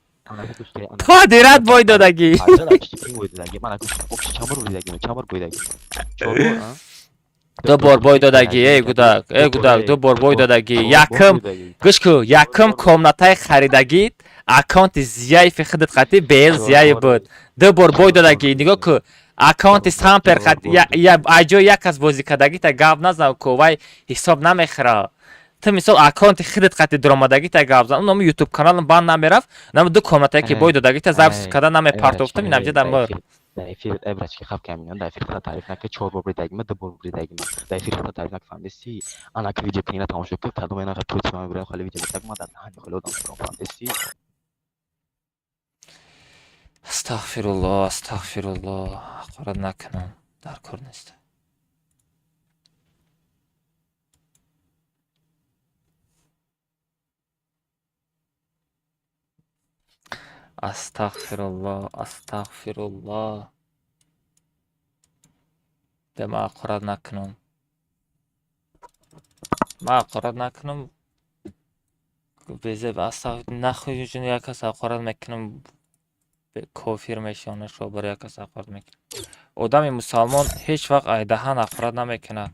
Подряд бой додагӣ. 2 бор бой додагӣ, эй гудак, эй гудак, 2 бор бой додагӣ. Якм, гӯш ку, якм комнатаи харидагит, аккаунти Зияеви худат хати бел Зияев буд. 2 бор бой додагӣ, нигоҳ ку, аккаунти Сампер хати, айҷои як кас бозӣ кардагита гап назан ку, вай ҳисоб намехӯра. Ту мисол аккаунти худат қати дуромадагита гап зан, номи ютуб каналам банд намерафт, нами ду комнатае ки бой додагита запись карда намепартофтам, инамҷа дар мр. Дар эфир, э, брачки, хав камина, дар эфир хата таъриф нака, чор бор бридагима, 2 бор бридагима. Дар эфир хата таъриф нака, фаҳмидисти? Ана ки видео кинина тамошо кун, кадом ина против ман мебурам, хали видео метак, ман дар даҳани хали одам мебурам, фаҳмидисти? Астағфируллоҳ, астағфируллоҳ, ҳақорат накунам, дар кор нест. Астағфируллоҳ, астағфируллоҳ. Де ман ҳақорат накунам. Ман ҳақорат накунам. Безеб астағ нахуй як кас ҳақорат мекунам. Кофир мешавам, шобар як кас ҳақорат мекунам. Одами мусалмон ҳеҷ вақт айдаҳан ҳақорат намекунад.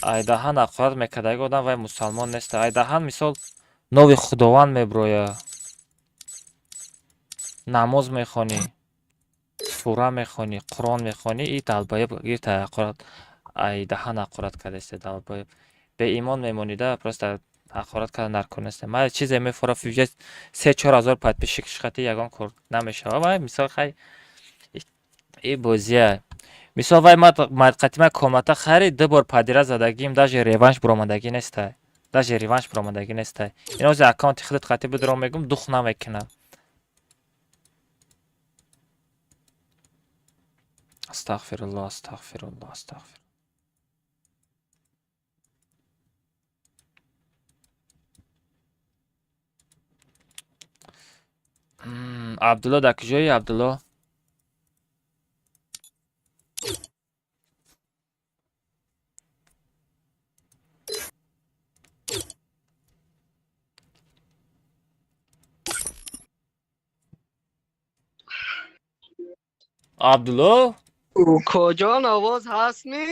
Айдаҳан ҳақорат мекардаги одам вай мусалмон нест. Айдаҳан мисол номи Худованд меброяд. Намоз мехонӣ, сура мехонӣ, Қуръон мехонӣ, и долбоёб гирта ҳақорат айдаҳан ҳақорат кардааст, долбоёб. Беимон мемонида, просто ҳақорат кардан дар кор нест. Ман чизе мефора, 3-4 ҳазор подписчик шихати ягон кор намешава. Вай мисол хай и бозия. Мисол вай қати ман комната харид, 2 бор подряд задагим, даже реванш буромадагӣ нестай. Даже реванш буромадагӣ нестай. Ин ози аккаунти худат қати бидро мегум, дух намекунад. Астағфируллоҳ, астағфируллоҳ, астағфир. Абдулло дар куҷоӣ, Абдулло? Абдулло? Куҷон, овоз ҳаст ми?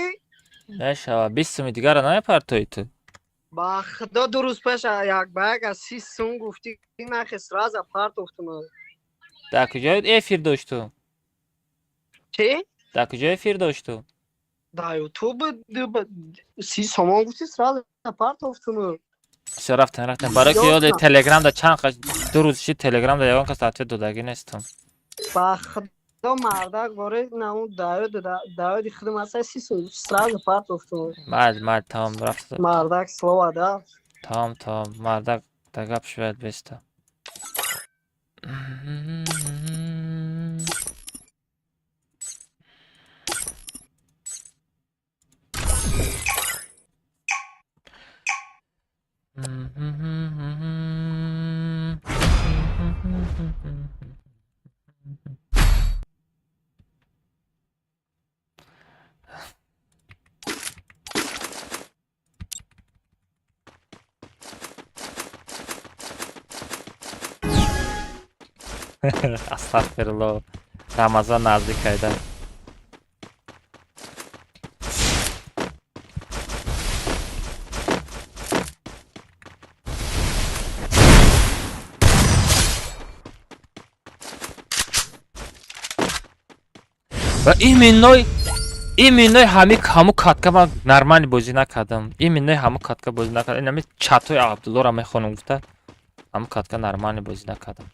Мешава, 20 суми дигарро намепартоӣ ту? Ба худо, 2 рӯз пеш як ба як аз 30 сум гуфтӣ, нахе сразу партофтум. Дар куҷо эфир дошту? Чӣ? Дар куҷо эфир дошту? Дар Ютуб 30 сомон гуфтӣ, сразу партофтум. Всё, рафтем, рафтем. Барои ки ёде Телеграм да чанд қаш 2 рӯз шид, Телеграм да ягон кас ответ додагӣ нестам. Ба худо, мардак боре наму даёди худам аста, 30 сум сразу партофтум. Майли, майли, тамом, рафт. Мардак слово да. Тамом, тамом, мардак да гап шояд беста. Астағфирулло. Рамазон наздик айда. Ва именно ҳами ҳаму катка ман нормально бозӣ накардам. Именно ҳаму катка бозӣ накардам. Инами чатои Абдуллоро мехонам, гуфта. Ҳаму катка нормально бозӣ накардам.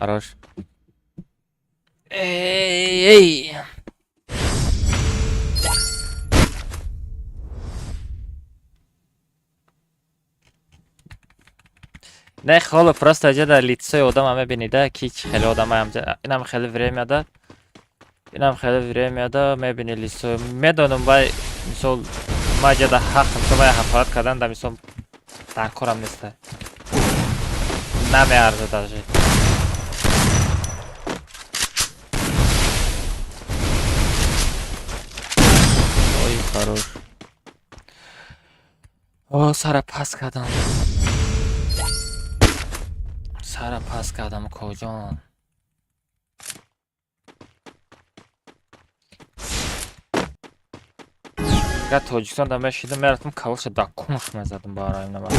Хорош. Эй, эй. Не, холо, просто ҷа лицои одама мебинида, ки чӣ хеле одама инам хеле времяда. Инам хеле времяда мебини лицои. Медонам, вай мисол ма ҷада ҳақ, мисол вай ҳақорат кардан да, мисол дар корам неста. Намеарза даже. Ой, хорош. О, сара пас кардам. Сара пас кардам, коҷон. Агар Тоҷикистон да мешидам, мерафтам, калоша да кунш мезадам барои нама.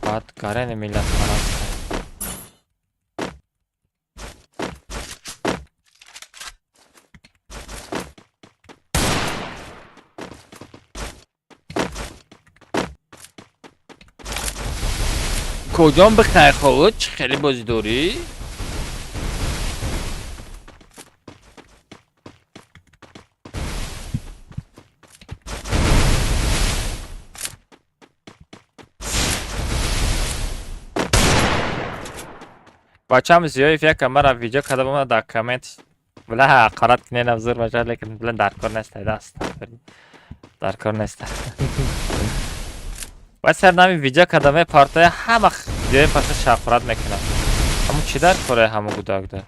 Баъд Гарени миллатпараст. Куҷом бихай, хо, чӣ хеле бозӣ дорӣ? Бачам Зиёев яка мара видео карда ба дар коммент била ҳақорат киненам, зур бошад, лекин била дар кор неста, астағфирулло. Дар кор неста. Ва сар нами видео карда мепартоя, ҳама Зиёев паша шафқат мекунад. Ҳамун чӣ дар кораи ҳамун гудакда?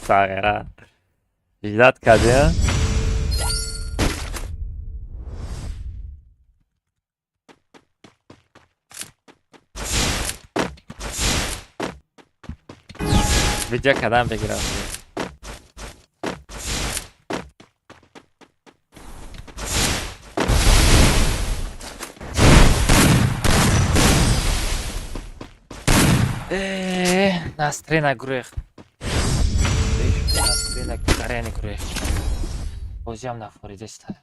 Сағира. Ждать кардем? Видео кадам бигирам. Настрена гурехт. Настрена гарени гурехт. Бозиам нафоридеста.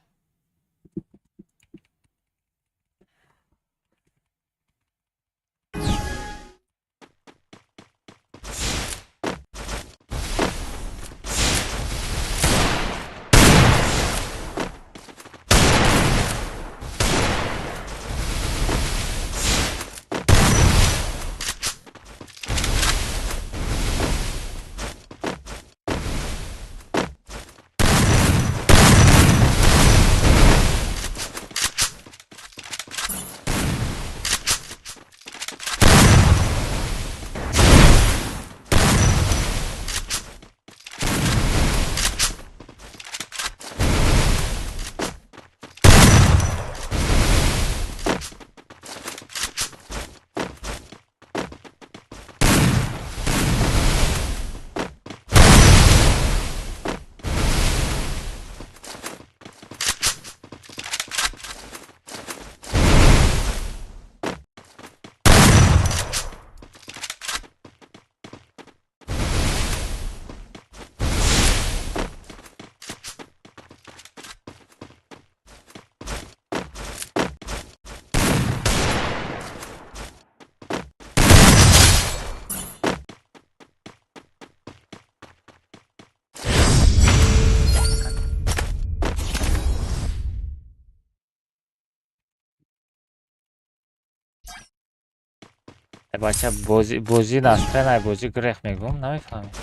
Бача, бозӣ настрена, бозӣ гурех мегӯм, намефаҳмед.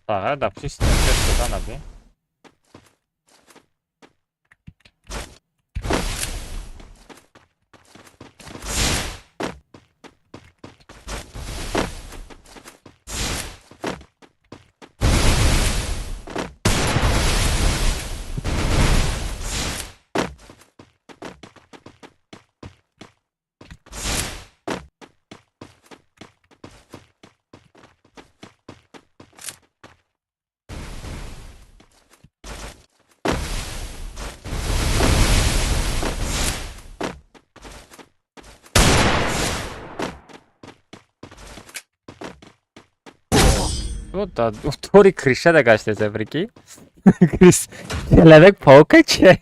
Ага, да, пусть сюда набей. Тори крыша да гаштеса, прикинь. Человек паука че?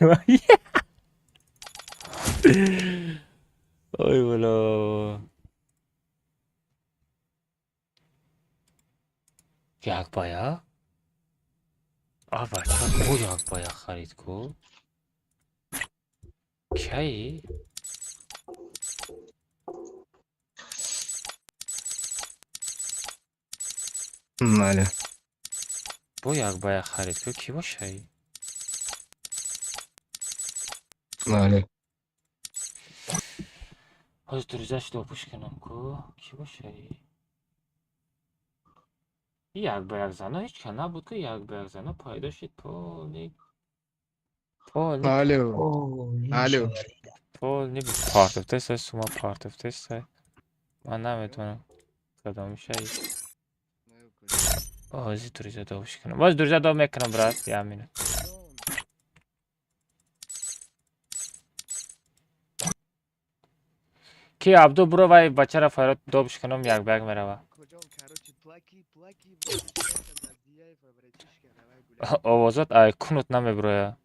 Ой, бля. Як бая? А, бача, ку як бая харид ку? Кай? Бале. Бо як бая харид ку, ки бошай? Бале. Ҳозир друзьяш допуш кунам ку, ки бошай? Як ба як зано ҳеч ка набуд ку, як ба як зано пайдо шид полни. Полни. Алло. Алло. Полни партофтеса, сума партофтеса. Ман наметавонам кадомишай. Ҳозир друзья допуш кунам. Боз друзья доп мекунам, брат, як минут. Ки Абду, буро, вай бачара файрод добш кунам, як ба як мерава. Овозот ай кунут намебуроя.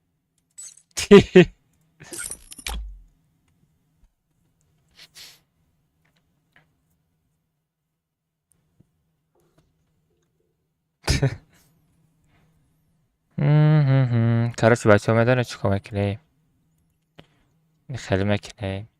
Короче, бачаҳо, медонед чӣ кор мекунем? Хеле мекунем.